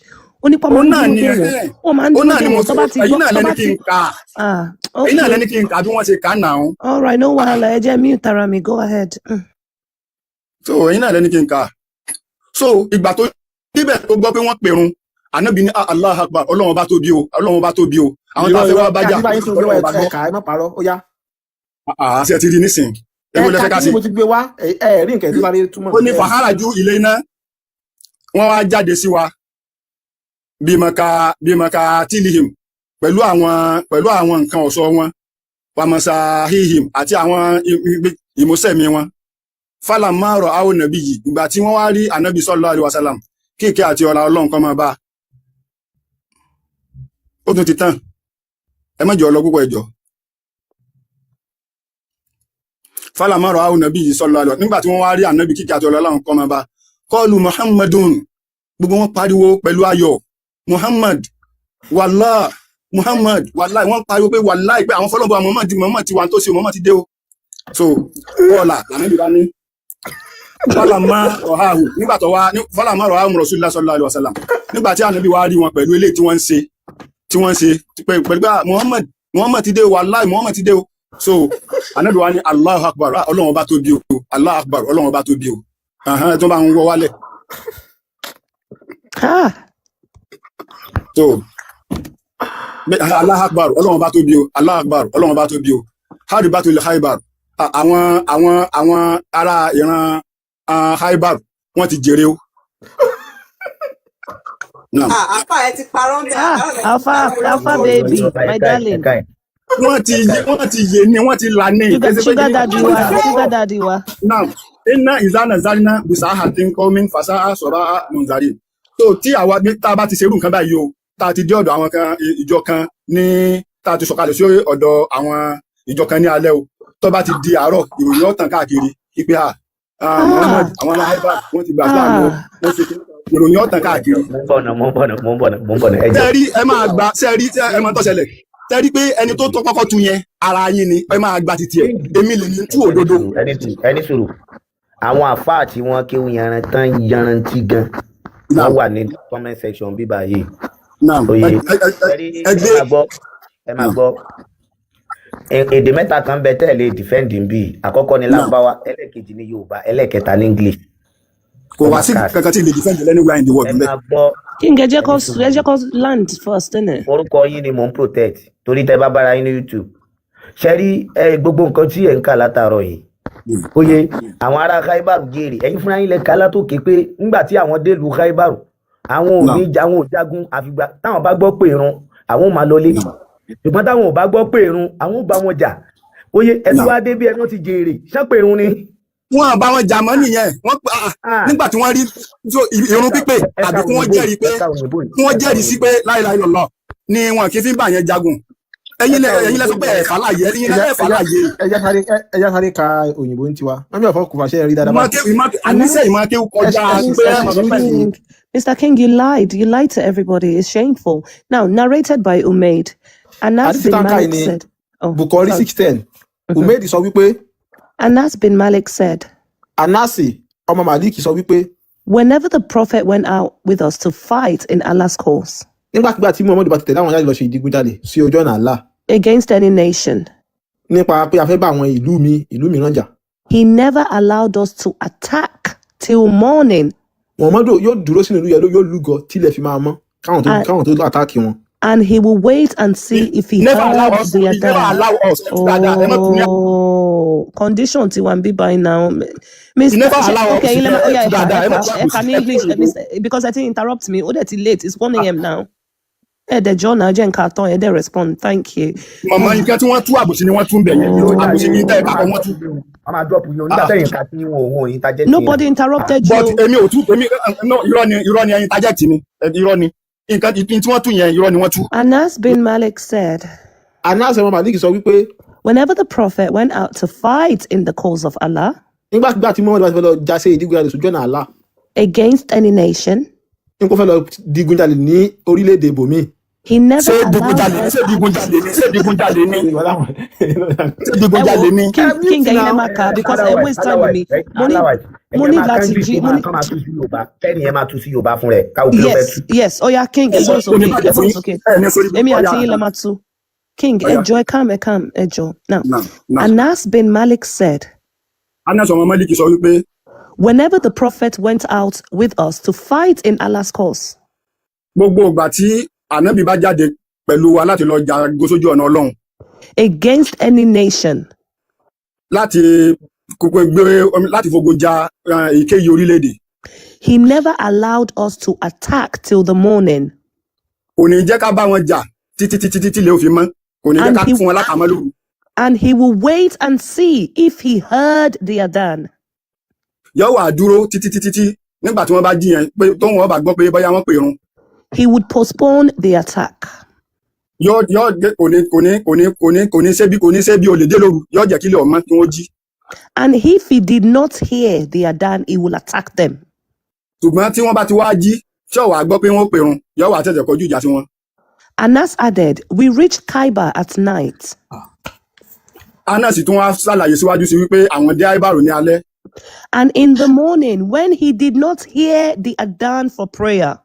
ó ní pọ́n Ó máa ń náà dúró ni dè wọ́n, wọ́n máa ń ó dúró náà dè ni mo wọ́n tó sọ. bá ti Ẹ̀yin gbọ́ náà tó lẹ́ni bá kí ti n kà. Ah, Ẹ̀yin náà okay. lẹ́ni kí n kà bí wọ́n ṣe kà náà. All right, no wahala, ẹ jẹ́ mute ara mi, go ahead. So ẹ̀yin náà lẹ́ni kí n kà. So ìgbà tó débẹ̀, tó gbọ́ pé wọ́n pèrun, ànábì ní, "Ah, Allah akbar, Ọlọ́run bá tóbi o, Ọlọ́run bá tóbi o, àwọn tá Irọ́ a fẹ́ irọ́ wá bá jà, àti báyìí tó gbé wá. Ọlọ́run bá Ẹ gbọ́." kà, ẹ má parọ́, ó yá. Àá ṣe ti rí nísìn? Ẹ Èwo lẹ ka fẹ́ ká kí ṣe? ni mo ti gbé wá, ẹ ẹ rí nǹkan tí bá rí túmọ̀. Ó ní ẹ fàhálà ju ilé iná, wọ́n wá jáde sí wa bímọ̀ká tílihim, pẹ̀lú àwọn nǹkan ọ̀ṣọ́ wọn, wàmọ̀sá hihim, àti àwọn ìmúṣẹ̀mí wọn. Fálàmárọ̀ àwọn nàbí yìí, ìgbà tí wọ́n wá rí ànábì sallallahu alaihi wasallam, kíkẹ́ àti ọ̀rọ̀ Ọlọ́run kan máa bá a. Ó tún ti tán, ẹ má jẹ́ ọlọ púpọ̀, ẹjọ́. Fálàmárọ̀ àwọn nàbí yìí sallallahu alaihi, nígbà tí wọ́n wá rí ànábì, kíkẹ́ àti ọ̀rọ̀ Ọlọ́run kan máa bá a, kọ́ọ̀lù Muhammadun, gbogbo wọn pariwo pẹ̀lú ayọ̀, Muhammad wàlá, Muhammad wàlá. Wọ́n pariwo pé wàlá, pé àwọn fọlọ́bọ̀ Muhammad, Muhammad ti wà tó ṣe, Muhammad ti dé o. So kọ́ọ̀là lànàbí bá ní fálàmà rọ̀háhù, nígbà tó wá fálàmà rọ̀háhù Rasulullah sallallahu alaihi wasallam, nígbà tí ànábì wá rí wọn pẹ̀lú eléyìí tí wọ́n ń ṣe pẹ̀lú pé ah, Muhammad, Muhammad ti dé o, wàláì Muhammad ti dé o. So ànábì wá ní, Allahu akbar, ah, Ọlọ́run bá tóbi o, Allahu akbar, Ọlọ́run bá tóbi o. Ahán, tó bá ń wọ wálẹ̀. Ah, So Allahu akbar, Ọlọ́run bá tóbi o, Allahu akbar, Ọlọ́run bá tóbi o, haribatul haibar. Ah, àwọn ará ìran, ah, haibar, wọ́n ti jèrè o. Naam. Ah, àfà, ẹ ti parọ́ ń bẹ̀. Ah, àfà, ẹ ti alpha parọ́ lórí alpha ọ̀rọ̀. Baby, my darling. Wọ́n ti yè ni, wọ́n ti là ní. Sugar Kẹsí pé sugar kí daddy wọ́n wa, ti sugar daddy wa. Naam, iná ìzánà zárínà bisahatin qaumin fasaha sọ̀rọ̀ munzari. So tí àwa tá a bá ti ṣerú nǹkan báyìí o, tá a ti dé ọ̀dọ̀ àwọn kan, ìjọ kan ní, tá a ti sọ̀kalẹ̀ sí ọ̀dọ̀ àwọn ìjọ kan ní alẹ́ o, tó bá ti di àárọ̀, ìròyìn ọ̀tàn káàkiri ipe ha, ah, Muhammad, àwọn aláìbá wọ́n ti gbà Islam o, wọ́n ṣe kí ìròyìn ọ̀tàn káàkiri. Mo ń bọ̀ náà, mo ń bọ̀ náà, mo ń bọ̀ náà, mo ń bọ̀ náà, ẹ jẹ́. Tẹ́rí ẹ máa gba sẹ́rí ẹ máa tọ́sẹ̀lẹ̀ tẹ́rí pé ẹni tó kọ́kọ́ tu yẹn ara yín ni, ẹ máa gba titi ẹ̀, èmi lè ní tú ẹni òdodo. sùúrù, ẹni sùúrù, ẹni sùúrù. Àwọn àfáà tí wọ́n kéwú yanran tán yanrantí gan, wọ́n wà ní comment section bíbá yìí. Naam. Oye ẹ ẹ rí ẹ ẹ gbé. máa gbọ́, ẹ máa Naam. gbọ́. Èdè mẹ́ta kan bẹ tẹ́lẹ̀ defend bí: àkọ́kọ́ ní Naam. Lárúbáwá, ẹlẹ́ẹ̀kejì ní Yorùbá, ẹlẹ́ẹ̀kẹta ní English. Kò Ó wá máa sí cast. kankan tí ì lè defend anywhere in the world Ẹ ńbẹ. máa gbọ́. King, ẹ jẹ́ Ẹni kó sùúrù. ẹ jẹ́ kó land first, innit? Orúkọ yín ni mò ń protect, torí tẹ bá bára yín ní YouTube ṣe rí ẹ, gbogbo nǹkan tí ẹ ń kà látàárọ̀ yìí, oye àwọn ará Khaibaru jèrè. Ẹ̀yin fúnra yín lẹ ká látòkè pé nígbà tí àwọn délùú Khaibaru, àwọn ò ní àwọn ò jagun àfìgbà táwọn bá gbọ́ pé irun àwọn ò máa lọlé, ṣùgbọ́n táwọn ò bá gbọ́ pé irun, àwọn ò bá wọn jà. Oye ẹ tún wá dé bí ẹnu ti jèrè ṣán pé irun ni. Wọn bá wọn jà mọ́ nìyẹn. Wọ́n nígbà tí wọ́n rí so irun pípé àbí kí wọ́n jẹ́rìí pé Ẹ ka òyìnbó yìí. Kí wọ́n Ẹ ka jẹ́rìí sí òyìnbó. pé la ilaha illallah ni wọn kì í fi ń bà yẹn jagun. Ẹ̀yin Ẹ lẹ ka ẹ̀yin lẹ òyìnbó sọ pé yẹn. ẹ fàlàyé, ẹ̀yin Ẹ lẹ já ẹ fàlàyé. Ẹ já sáré, ẹ já sáré ka òyìnbó ń tiwa. Mọ́mí ọ̀fọ̀ kò fàṣẹ rí dáadáa Ìmọ̀ báyìí. kéwù, ìmọ̀ àníṣe ìmọ̀ kéwù Ẹ kọjá ẹ pé ẹ ẹ ṣe mọ̀ sọ sùúrù. pé King, Mr. King, you lied. You lied to everybody. It's shameful. Now, narrated by Umaid, Anas Àdìsí bin tá ń kà yìí Malik ni said, oh, Bukhari sorry. 6:10. Umeid sọ wípé Anas bin Malik said, Anasi ọmọ Malik sọ wípé whenever the Prophet went out with us to fight in Allah's cause nígbàkigbà tí Muhammadu bá ti tẹ̀lé àwọn jáde lọ ṣe ìdigunjalè sí ojú ọ̀nà Allah against any nation, nípa pé a fẹ́ bá àwọn ìlú mi ìlú mìíràn jà, he never allowed us to attack till morning Muhammadu yóò dúró sínú ìlú yẹn, yóò lúgọ tílẹ̀ fi máa mọ́ káwọn tó and, káwọn tó attack wọn. and he will wait and see if he Never allow heard us, the he never adhan. allow us. Ẹ tú dáadáa, ẹ má tún ní. Oh, condition tí wà ń bí by now. He Mr. never Ṣe allow us. okay, ilẹ̀ Ẹ ó yá, tú ẹ̀ka dáadáa, ẹ má ẹ̀ka tún ẹ̀ka àbòsí ní ẹ tú English, òyìnbó. Mr. because I think interrupt me, ó dẹ̀ ti late, it's 1 a.m. now. Ẹ dẹ̀ jọ́ náà, jẹ́ nǹkan tán, ẹ dẹ̀ respond, thank you. Mọ̀mọ́, nǹkan tí wọ́n tú, àbòsí ni wọ́n tún bẹ̀ yẹn. Àbòsí ni tẹ́ ẹ Ó jàre, ká wọ́n kọ máa wọ́n tú. drop yín o, wọ́n máa drop yín o nígbà tẹ̀yìn ká sí wọn òun interject yín. Nobody interrupted But you. èmi ò tú, èmi no, irọ́ ni, irọ́ ni, ẹyin interject ni. Irọ́ ni nǹkan tí wọ́n tú yẹn, irọ́ ni wọ́n tú. Anas bin Malik said, Anas ọmọ Malik sọ wípé whenever the Prophet went out to fight in the cause of Allah nígbàkigbà tí Muhammadu bá ti fẹ́ lọ já sí ìdigunjalè sójú ọ̀nà Allah against any nation, ní kó fẹ́ lọ digunjalè ní orílẹ̀-èdè ibòmíì. he never Ṣé allowed digunjalè us. ṣé digunjalè ni ṣé digunjalè ni ṣé Ẹ digunjalè wo ni. Ẹ King, mute King, ẹ̀yin lẹ now. máa kà because ẹ Otherwise, waste time otherwise, mi. Mo ní otherwise, mo ẹ̀yin ní máa láti kánjú jí kó mo máa ní kán máa tú sí Yorùbá, kẹ́ni ẹ máa tú sí Yorùbá fún rẹ̀ káwọ́ kí ló fẹ́ Yes, tú. yes. Oya, King, Ẹ ẹ sọ gbóhùn kò ní sókè, bàjẹ́ ẹ fún gbóhùn yín, sókè. ẹ ní sórí Èmi ọyà. àti yín lẹ máa tú. King, ẹ Ọyà. jọ̀ọ́, ẹ calm, ẹ calm, ẹ jọ̀ọ́. Now, Now, now. Anas bin Malik said, Anas ọmọ Málíkì sọ wípé whenever the Prophet went out with us to fight in Allah's cause gbogbo ìgbà tí ànábì bá jáde pẹ̀lú wa láti lọ jagun sójú ọ̀nà Ọlọ́run against any nation, láti kókó gbé láti fogun ja èyíkéyìí orílẹ̀-èdè, he never allowed us to attack till the morning. Kò ní jẹ́ ká bá wọn jà títí títí títí lè fi mọ́, kò ní jẹ́ And ká he fún wọn lákàmọ́ lóru. And he will wait and see if he heard the adhan. Yóò wà dúró títí títí tí nígbà tí wọ́n bá jí yẹn pé tóun wọn bá gbọ́ pé bóyá wọ́n pè irun, He would postpone the attack. Yóò kò ní ṣe bí olè dé lóru, yóò jẹ́ kílẹ̀ ọmọ kí wọ́n jí. And if he did not hear the adhan, he will attack them. Ṣùgbọ́n tí wọ́n bá ti wá jí tí ó wá gbọ́ pé wọ́n pè irun, yóò wá tẹ̀sẹ̀ kọjú ìjà sí wọn. Anas added, we reached Khaibar at night. Anas tún wá ṣàlàyé síwájú sí wípé àwọn dé Àìbàrò ní alẹ́. And in the morning, when he did not hear the adhan for prayer,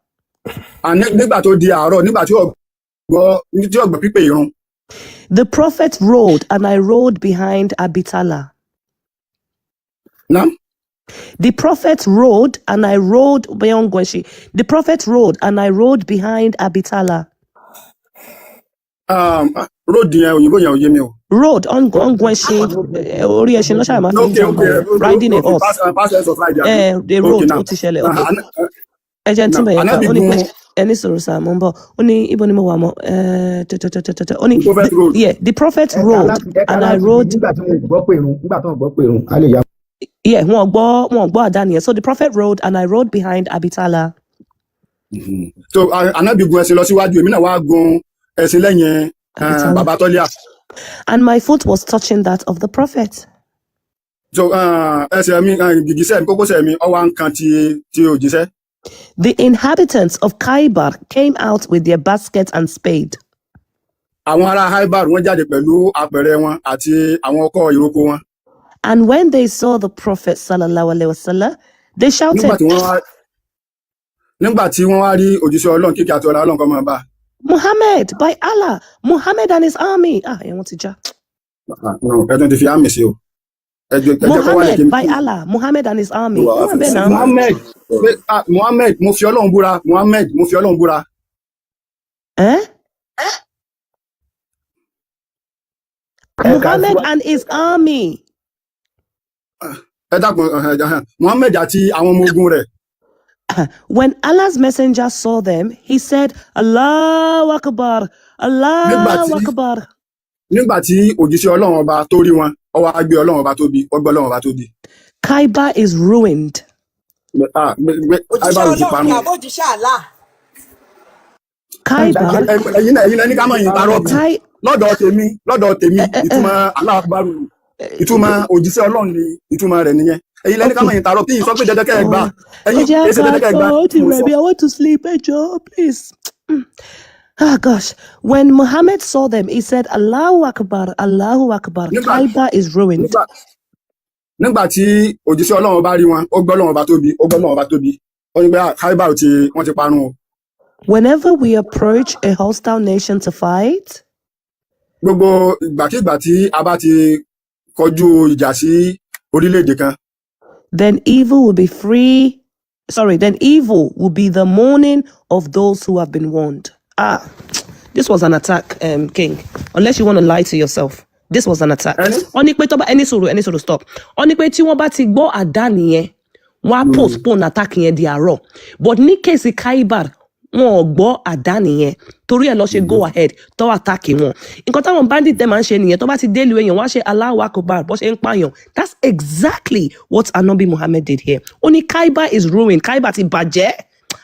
And nígbà tó di àárọ̀, nígbà tí ò gbọ́ pípé irun, the Prophet rode, and I rode behind Abitala. Ná. The Prophet rode, and I rode beyond Gweshi. The Prophet rode, and I rode behind Abitala. Rode yẹn, òyìnbó yẹn ò yé mi o. Rode on Gweshi. Orí ẹṣin ló ṣáà máa fi ń Okay. jump Okay. yẹn. Riding a horse. Past tense of ride, àbí? Eh, they Okay. rode, Now ó ti ṣẹlẹ̀. Okay. Ẹ jẹ́ n now túbọ̀ yẹn kà. Anabi Ó ní pé gun ẹni sọ̀rọ̀ sáà mo ń bọ̀. Ó ní ibo ni mo wà mọ́. Tẹ́tẹ́tẹ́tẹ́tẹ́. Ó ní The Prophet rode. Yeah, the Prophet Ẹ̀ka rode láti ẹ̀ka and I láti bí rode. nígbà tí wọn ò gbọ́ pé irun, nígbà tí wọn ò gbọ́ pé irun, á lè yá. Yeah, wọn ò gbọ́ àdá nìyẹn. So the Prophet rode and I rode behind Abitala. So Anabi gun ẹṣin lọ síwájú, èmi náà wá gun ẹṣin lẹ́yìn Abitala. Bàbá Tọ́líà. And my foot was touching that of the Prophet. So ẹsẹ̀ mi, gìgísẹ̀ mi, kókósẹ̀ mi, ó wá ń kan ti òjíṣẹ́. The inhabitants of Khaibar came out with their basket and spade. Àwọn ará Haibar, wọ́n jáde pẹ̀lú apẹ̀rẹ̀ wọn àti àwọn ọkọ́ ìroko wọn. And when they saw the Prophet sallallahu alaihi wasallam, they Nígbà shouted, tí wọ́n wá rí òjíṣẹ́ Ọlọ́run, kíkẹ́ àti ọlá Ọlọ́run kó máa bá a. "Muhammad, by Allah, Muhammad and his army." Ah, ẹ wọ́n ti já. Ah, no, ẹ tún ti fi àmì sí o, ẹ jẹ́ kó wálẹ̀ Muhammad, kí n. by Allah, Muhammad and his army. Ó wà bẹ́ẹ̀ náà. Muhammed pé, ah, Muhammed, mo fi Ọlọ́run búra, Muhammed, mo fi Ọlọ́run búra. Eh? Ẹ̀ka Muhammad síwájú. And his army. Ẹ dákun, Muhammed àti àwọn ọmọ ogun rẹ̀. When Allah's messenger saw them, he said, "Allahu Akbar, Nígbà Allahu tí Akbar." Nígbà tí òjíṣẹ́ Ọlọ́run ọba tó rí wọn, ó wá gbé Ọlọ́run ọba tóbi, ó gbé Ọlọ́run ọba tóbi. Khaibar is ruined. Ah, gbé Òjíṣẹ́ Aibaru ti Ọlọ́run ni parun. àbójíṣẹ́ Allah? Khaibar, Ẹ̀yin náà, ẹ̀yin náà ní ká mọ̀ yín parọ́. Lọ́dọ̀ tèmi, ìtumọ̀ Allahu Akbar, ìtumọ̀ òjíṣẹ́ Ọlọ́run ni, ìtumọ̀ rẹ̀ nìyẹn. Ẹ̀yin lẹ́ni ká mọ̀ interrupt tí yìí sọ pé dandan kẹ́ ẹ gbà. Ẹ̀yin Ẹ jẹ́ kì í ṣe ká dandan kẹ́ ẹ sọ, gbà ó ti tí mo rẹ̀ sọ. mí, I want to sleep, ẹ jọ̀ọ́, please. Ah, gosh. When Muhammad saw them, he said, "Allahu Akbar, Allahu Akbar." Nígbà Khaybar is ruined. Nígbà tí òjíṣẹ́ Ọlọ́run bá rí wọn, ó gbọ́ Ọlọ́run bá tóbi, ó gbọ́ Ọlọ́run bá tóbi, ó ní pé, "Ah, Khaybar ti wọ́n ti parun o." Whenever we approach a hostile nation to fight, Gbogbo ìgbàkigbà tí a bá ti kọjú ìjà sí orílẹ̀-èdè kan, then evil will be free. Sorry, then evil will be the mourning of those who have been warned. Ah, this was an attack, King. Unless you want to lie to yourself. This was an attack. Ẹni Wọ́n ní pé tó bá ẹni sọ̀rọ̀, ẹni sọ̀rọ̀, stop. Wọ́n ní pé tí wọ́n bá ti gbọ́ àdá nìyẹn, wọ́n á postpone attack yẹn di àárọ̀. But ní case Khaibar, wọn ò gbọ́ àdá nìyẹn. Torí ẹ̀ lọ ṣe go ahead tó attack wọn. Nǹkan táwọn bandit dẹ̀ máa ń ṣe nìyẹn. Tó bá ti dé ìlú èèyàn, wọ́n á ṣe Allahu Akbar bó ṣe ń pààyàn. That's exactly what Anobi Muhammad did here. Ó ní Khaibar is ruined. Khaibar ti bàjẹ́.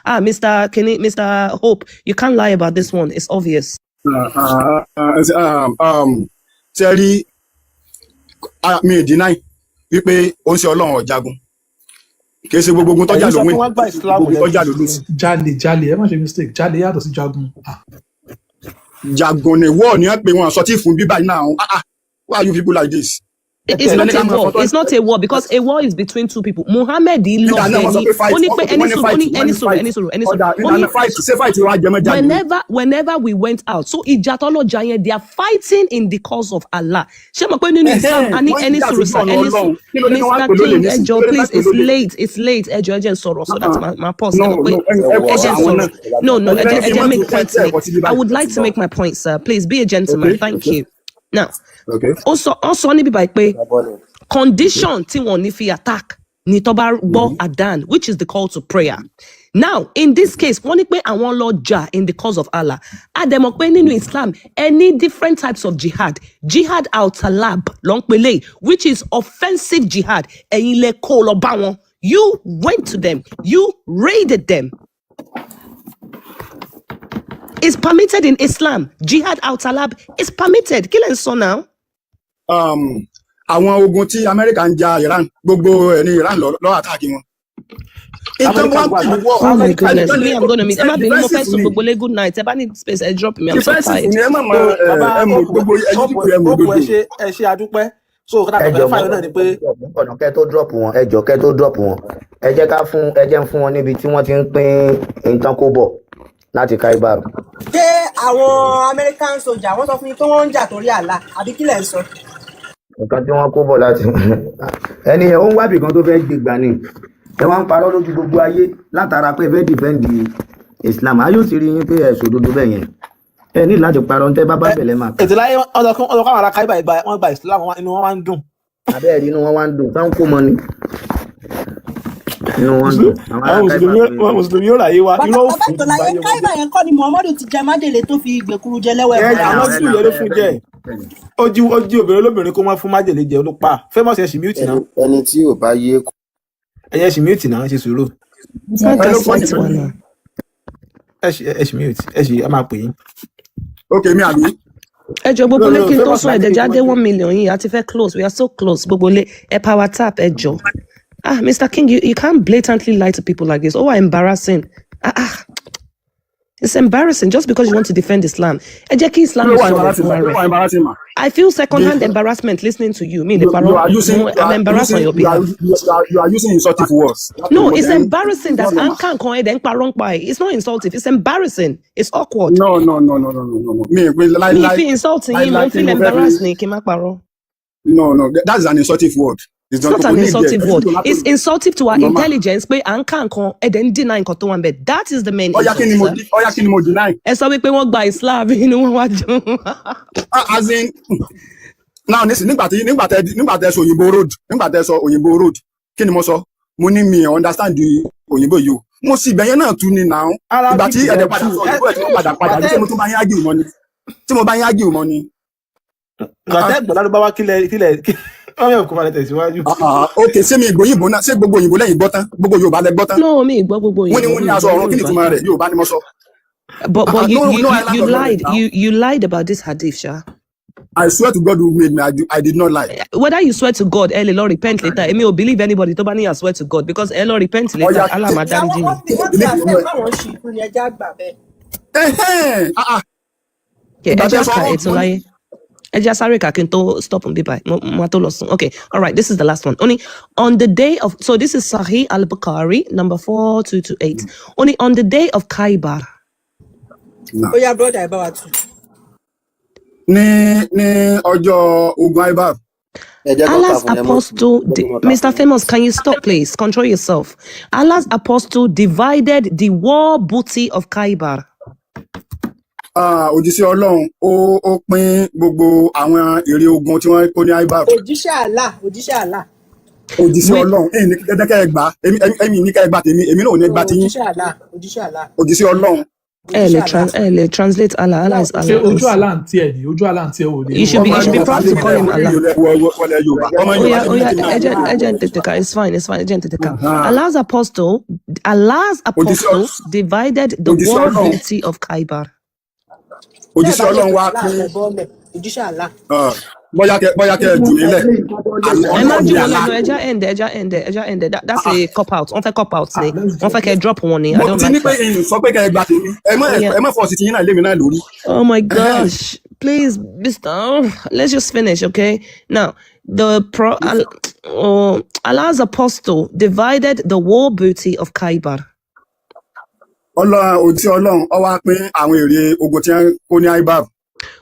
Ah, Mr. Kenny, Mr. Hope, you can't lie about this one. It's obvious. Ṣe rí, mi ì deny wípé ó ń ṣe Ọlọ́run ọ̀jagun, kì í ṣe gbogbo ogun tọ́jà Ẹ̀yin ló sọ pé win, wọ́n gba Islam gbogbo ogun lẹ́nu tọ́jà ló lose. Jalè, jalè, ẹ má ṣe mistake, jalè yàtọ̀ sí jagun. Ah, Jagun ni war ni wọ́n pè wọ́n sọ tí fún bíbá iná àwọn. Ah ah, why are you people like this? It's Ẹ̀yin not lẹ́ni ká a máa war. fọ́tọ́ It's not a war because a war is between two people. Muhammad lọ Nígbà náà bẹ̀ wọ́n sọ ni pé fight, ó ní wọ́n pé sọ pé ẹni wọ́n ní sùúrù, ó fight, ní wọ́n ẹni ní sùúrù, fight. Ẹni sùúrù, ẹni sùúrù. Ọ̀dà Ó nígbà ní náà fight, ṣé fight wa jẹmọ́ jagun ni? Whenever we went out, so ìjà tọ́lọ́jà yẹn, they are fighting in the cause of Allah. Ṣé mo pé nínú Islam a ní Wọ́n ń ẹni jà sùúrù sójú sir, ọ̀nà ẹni Ọlọ́run. sùúrù. Kí ló dé tí wọ́n á Mr. pè lólè King, ẹ nísìn? Kí jọ̀ọ́, ló dé please, tá pè it's lólè? late, it's late. Ẹ jọ̀ọ́, ẹ jẹ́ n sọ̀rọ̀ so that ma pause. Ẹ No, mọ̀ pé no, ẹ ẹ kọ́ jẹ́ n àwọn náà. sọ̀rọ̀. No, ẹ Ẹni jẹ́ lẹ́ni ẹ kí n jẹ́ má make tún point tẹ́ mi. ẹ̀kọ́ síbí I báyìí. would like to make my point, sir. Please be a gentleman. Thank you. Now, ó sọ níbí báyìí pé condition tí wọn ní fi attack ni tó bá gbọ́ adan, which is the call to prayer. Now, in this case, wọ́n ní pé àwọn lọ jà in the cause of Allah. A dẹ̀ mọ̀ pé nínú Islam, ẹ ní different types of jihad. Jihad al-talab ló ń pè léyìí, which is offensive jihad. Ẹ̀yin lẹ kó lọ bá wọn. You went to them, you raided them. It's permitted in Islam. Jihad al-talab is permitted. Kí lẹ̀ ń sọ now? Àwọn ogun tí Amẹ́ríkà ń ja Iran, gbogbo ẹ̀ ní Iran lọ attack wọn. Nǹkan Amẹ́ríkà wọn wà pè ní war. Oh my Amẹ́ríkà goodness. Ẹnìkan Me, lè I'm gonna meet. Ẹ má bínú, mo fẹ́ defensive sùn ni. gbogbo lé. Good night. Ẹ bá ní space, ẹ drop me. I'm so Defensive tired. ni ẹ má mọ. So bàbá Ẹ mọ Hope, gbogbo ẹyin Hope, tí ẹ mọ Hope, ẹ òdodo. ṣe, ẹ ṣe, adúpẹ́. So nǹkan tá a Ẹ kàn jọ fẹ́ mọ fàyọ náà ni pé ọ̀nà kẹ́ tó drop wọn, ẹ jọ, kẹ́ tó drop wọn, ẹ jẹ́ ká fún, ẹ jẹ́ ń fún wọn níbi tí wọ́n ti ń pín nǹkan kó bọ̀ láti Khaibar. Ṣé àwọn American soldier, wọ́n sọ fún yín pé wọ́n ń jà torí àlá àbí kí lẹ̀ ń sọ? Nǹkan tí wọ́n kó bọ̀ láti ẹni ẹ̀, ó ń wábì kan tó fẹ́ gbégbá ni. Ẹ wá ń parọ́ lójú gbogbo ayé látara pé ẹ fẹ́ defend Islam. Ayé ò sì rí yín pé ẹ sòdodo bẹ́ẹ̀ yẹn. Ẹ ní láti parọ́ tẹ́ bá bá bẹ̀lẹ̀ máa kà. Ètò láyé, wọ́n sọ fún, wọ́n sọ fún àwọn ará Káíbà ìgbà wọ́n gba Islam, inú wọn wá ń dùn. Abẹ́rẹ́ inú wọn wá ń dùn táwọn kó mọ ni, inú wọn ń dùn àwọn ará Àwọn mùsùlùmí Khaibar. Àwọn mùsùlùmí yóò ráyé wa. Bàbá Irọ́ bàbá òfin ti Tọ́láyé báyé wọn jẹ́. Káíbà yẹn kọ́ ni Muhammadu ti jẹ májèlé tó fi gbèkuru jẹ lẹ́wọ̀ Ẹ ẹ̀bọra. àwọn tí ìyẹn ló fún jẹ, ó jí obìnrin olóbìnrin kó wọ́n fún májèlé jẹ ló pa. Famous, ẹ ṣì mute náà. Ẹni tí ò bá yé Ẹyẹ ṣì mute náà, ṣe sùúrù. Má Ẹ ló gaslight pọ̀ wa jù. náà. Ẹ ṣì mute, ẹ ṣì, ẹ máa pè yín. Ok, mi àbí. Ẹ jọ, gbogbo No, lé, no, kí n tó Famous sún láti ẹ̀dẹ̀ fi jáde wọ́n 1 million yìí a ti fẹ́ close. We are so close. Gbogbo lé, ẹ power tap, ẹ jọ. Ah, Mr. King, you can't blatantly lie to people like this. Oh, embarrassing. Ah ah, it's embarrassing just because you want to defend Islam. Ẹ jẹ́ kí Kí Islam ló wà sọ̀rọ̀ embarrassing? fúnra Kí ló rẹ̀. wà embarrassing ma? I feel second-hand embarrassment listening to you. Me, You are using I'm you are embarrassed on using your you are behalf. you are using insultive words. No, it's Then embarrassing that no, no. anka nkan ẹ̀ dẹ̀ ń parọ́ ń pa ẹ̀. It's not insultive. It's embarrassing. It's awkward. No, no, no, no, no, no, no, no, mi ì pé Mi láíláí fi insult yín, mo láíláí ń kí ni feel mo fẹ́ fi embarrassed ni, kí n má parọ́. No, that is an insultive word. It's It's not not kò an ní ìdí ẹ insultive ẹ word. sì lò It's látòlù insultive to our normal. intelligence pé à ń ká nǹkan ẹ̀ dẹ̀ ń deny nǹkan tó wà ń bẹ̀. That is the main Ọ̀yá, kí insult, ni mo sir. Ọ̀yá, kí ni mo deny? Ẹ sọ wípé wọ́n gba Islam, inú wọn wá dùn. Ah, as in now nísìn, nígbà tí nígbà tẹ sọ òyìnbó road, nígbà tẹ sọ òyìnbó road, kí ni mo sọ? Mo ní mi ò understand the òyìnbó yìí o. Mo sì ibẹ̀ yẹn náà tú ni now. Ìgbà Arabic tí lẹ ẹ̀dẹ̀ padà tú sọ ẹ òyìnbó ẹ̀ tí wọ́n padà padà ní gbàtẹ́ ṣé mo tún bá yín argue mọ́ ni? Tí mo bá yín argue mọ́ ni? Gbàtẹ́ gbọ́ lárúbáwá, kílẹ̀ wọ́n yóò kó balẹ̀ tẹ̀síwájú. Ah, ah, ok, ṣé mi ìgbóyìnbó náà, ṣé gbogbo òyìnbó lẹ́yìn gbọ́ tán? Gbogbo Yorùbá lẹ gbọ́ tán? No, mi ì gbọ́ gbogbo Wọ́n ní òyìnbó, wọ́n mi ní ì aṣọ gbọ́ ọ̀run, kí ni Yorùbá ìtumọ̀ tán. rẹ̀? Yorùbá ni mo sọ. But Ah, you no, you no you, island you of knowledge lied. now. You lied about this hadith, sha. I swear to God who made me, I did not lie. Whether you swear to God, ẹ lè lọ repent later. Èmi ò believe anybody tó bá ní I swear to God because ẹ lọ repent later. Ọya, Allah máa ìyá dáríjì wọn mi. wọ́n ti believe accept me. báwọn ṣì kú ni ẹjẹ́ àgbà bẹ́ẹ̀. Ẹhẹ́n, ah, ah, Okay, ìgbà ẹ tẹ́ jẹ́ sọ ká wrong, ètò mo ní láyé. Ẹ jẹ́ sáré kà kí n tó stop and be by. Mo máa tó lọ sùn. Okay, all right, this is the last one. Only on the day of, so this is Sahih al-Bukhari, number 4228. Only on the day of Khaybar. Nah. Ó yá, brother, ẹ bá wa tù. Ní ọjọ́ ogun Khaybar. Ẹ jẹ́ kó kà Allah's fún yẹn mọ́ apostle, jẹ́ kó máa kà Mr. fún yẹn. Famous, can you stop, please? Control yourself. Allah's apostle divided the war booty of Khaybar. Ah, òjíṣẹ́ Ọlọ́run ó pín gbogbo àwọn èrè ogun tí wọ́n kó ní Khaybar. Òjíṣẹ́ Allah, òjíṣẹ́ Allah. Òjíṣẹ́ With Ọlọ́run, ẹ̀yin ní dandan kẹ́ ẹ gbà, èmi ní kẹ́ ẹ gbà tèmi, èmi náà ò ní gbà tiyín. Òjíṣẹ́ Allah, òjíṣẹ́ Allah. Òjíṣẹ́ Ọlọ́run. ẹ lè Òjíṣẹ́ Allah. ẹ lè translate Allah. Allah is Ṣé Allah. ojú àlá ń tiẹ̀ ni? Ojú àlá ń tiẹ̀ ò lè You should be Ọmọ you should be Yorùbá proud to lèmi call náà, him wọlé Allah. wọlé Yorùbá. Ọmọ Oh Yorùbá yeah, lèmi oh náà yeah, ti náà. agent tètè ká. It's fine, it's fine. Agent tètè ká. Allah's Òjíṣẹ́ apostle divided the òjíṣẹ́ war Ọlọ́run booty of Khaybar. Tẹ́ ẹ òjíṣẹ́ bá lè Ọlọ́run pè wá Allah, pín ẹ bọ́lẹ̀, òjíṣẹ́ Allah. Ah, bóyá kẹ jù mí lẹ̀. Ẹ má Ọlọ́run jù ni wọ́n Allah. lẹ́nu. Ẹja end, ẹja end, ẹja end. That's a cop out. Wọ́n fẹ́ cop out Ah, ni. let's Wọ́n drop fẹ́ kẹ́ drop wọn ni. I Mo don't ti ní like pé that. ìyìn sọ pé kẹ ẹ gbà tèmi. Ẹ má Oh yeah. ẹ má force tiyín náà lé mi náà lórí. Oh my Ẹhẹ́n. gosh. Please, Mr. Let's just finish, okay? Now, the pro Allah's apostle divided the war booty of Khaybar. Ọlọ́run, òjíṣẹ́ Ọlọ́run ó wá pín àwọn èrè ogun tí wọ́n kó ní Khaybar.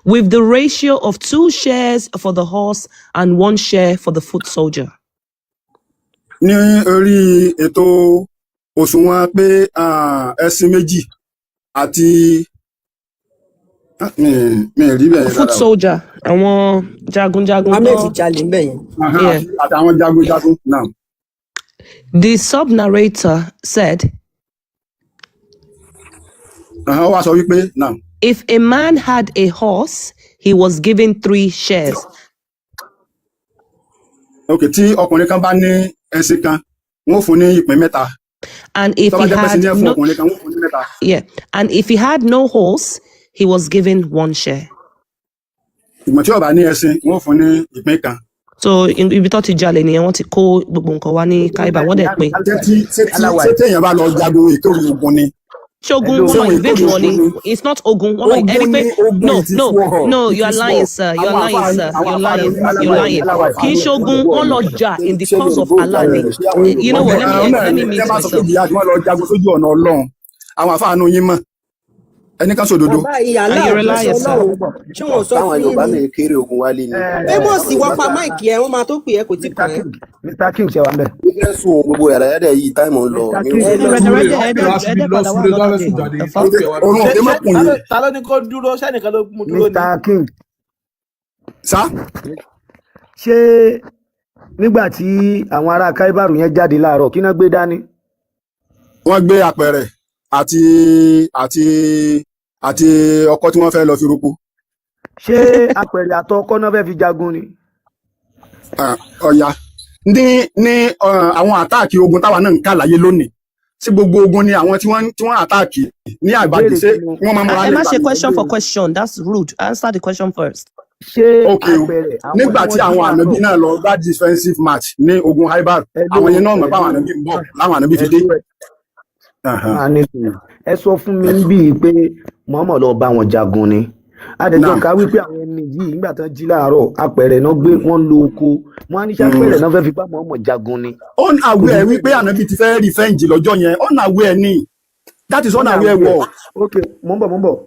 With the ratio of 2 shares for the horse and 1 share for the foot soldier. Ní orí ètò òṣùwọ̀n pé ah, ẹṣin 2 àti ah, mi ì rí bẹ́ẹ̀ yẹn Foot dáadáa o. soldier, àwọn jagunjagun Muhammed tó. jalè ń bẹ̀ yẹn. Ahán, Yeah. àti àwọn jagunjagun náà. The sub-narrator said, Ahán, ó wá sọ wípé náà. If a man had a horse, he was given 3 shares. Ok, tí ọkùnrin kan bá ní ẹṣin kan, wọ́n ó fún ní ìpín 3. And if Tó bá he jẹ́ pé ẹṣin had ní ẹ fún no ọkùnrin kan, wọ́n ó fún ní 3. Yeah, and if he had no horse, he was given 1 share. Ṣùgbọ́n tí ó bá ní ẹṣin, wọ́n ó fún ní ìpín 1. So ibi tó ti jalè nìyẹn, wọ́n ti kó gbogbo nǹkan wá ní Khaybar, wọ́n dẹ̀ pín. Ṣé tí ṣé tí ṣé téèyàn bá lọ jagun ìkórè ogun ni? Ṣogun Hello. wọ́n Ṣé lọ wọn invade ìkórè wọn ni. ogun ni? It's not ogun. Wọ́n lọ Ogun ẹni pé ni ogun, no, it is no, war. no, It you are is lying, war. sir. You are Àwọn lying, àfáà sir. àwọn You're àfáà lying. ní You're lying. Kì í ṣogun, wọ́n lọ jà in the Ṣé cause of Yorùbá ò Allah jalè ni. ni? Ṣé àwọn You know Yorùbá what? Let Àwọn me náà let ni me tẹ́ mute bá sọ pé myself. jihad, wọ́n lọ jagun sójú ọ̀nà Ọlọ́run. Àwọn àfáà nù yín mọ̀. Ẹni kan sòdodo. Bàbá yìí, And Allah you're a òjíṣẹ́ liar, sir. Ọlọ́run, ṣé wọn ò sọ Táwọn fún yín Yorùbá ni? náà kéré ogun wálé ni. Famous, Àwọn ìwọ Yorùbá pa mic ẹ, wọ́n máa tó pè é, kò tí Mr kàn ẹ́. King, Mr King, ṣe wà ń bẹ̀? Mi fẹ́ sùn o, gbogbo yàrá yàrá yìí, time ń lọ. Mr Mi ò King. fẹ́ lọ Rẹ̀dẹ̀rẹ̀dẹ̀ sùn. ẹ̀ẹ́dẹ̀ ẹ̀ẹ́dẹ̀ Lọ padà wá súre tó bá another fẹ́ day. sùn jáde The ó fuck? pè wá Orun Ṣé òde ṣé mọ́kùn ta ló yìí. Ta ló ní kó dúró? Sẹ́nìkan ló mú dúró ni? Mr King. Sá. Ṣé nígbà tí àwọn ará Khaybar yẹn jáde láàárọ̀, kí náà gbé dání? Wọ́n gbé apẹ̀rẹ̀ àti ọkọ́ tí wọ́n fẹ́ lọ fi roko. Ṣé apẹ̀rẹ̀ àtọkọ́ náà fẹ́ fi jagun ni? Ah, ọ̀ya ní àwọn attack ogun táwa náà ń kà láyé lónìí, sí gbogbo ogun ni àwọn tí wọ́n attack ní àgbàdì Ìbéèrè ṣé tí mo wọ́n máa múra Ẹ má lẹ́gbàá ṣe ni? question for question. That's rude. Answer the question first. Ṣé Ok o, apẹ̀rẹ̀ àwọn tí nígbà tí wọ́n jí àwọn ànábì láàárọ̀ náà lọ bá defensive match ní ogun Khaybar, Hello, àwọn yẹn náà mọ̀ pé àwọn hello, ànábì ń bọ̀ láwọn ànábì fi dé. Hello, Ahan. máa ní sùúrù. Ẹ sọ fún mi bíi pé Muhammad lọ bá wọn jagun ni, àdẹjọ Naam. ká wípé àwọn ẹni yìí nígbà tán jí láàárọ̀, apẹ̀rẹ̀ náà gbé, wọ́n lo oko wọn á ní ṣe apẹ̀rẹ̀ náà fẹ́ẹ́ fi bá Muhammad jagun ni. Unaware Kò ní wípé ànábì ti fẹ́ revenge lọ́jọ́ yẹn, unaware ni, that is unaware unaware war. Ok, mò ń bọ̀, mò ń bọ̀.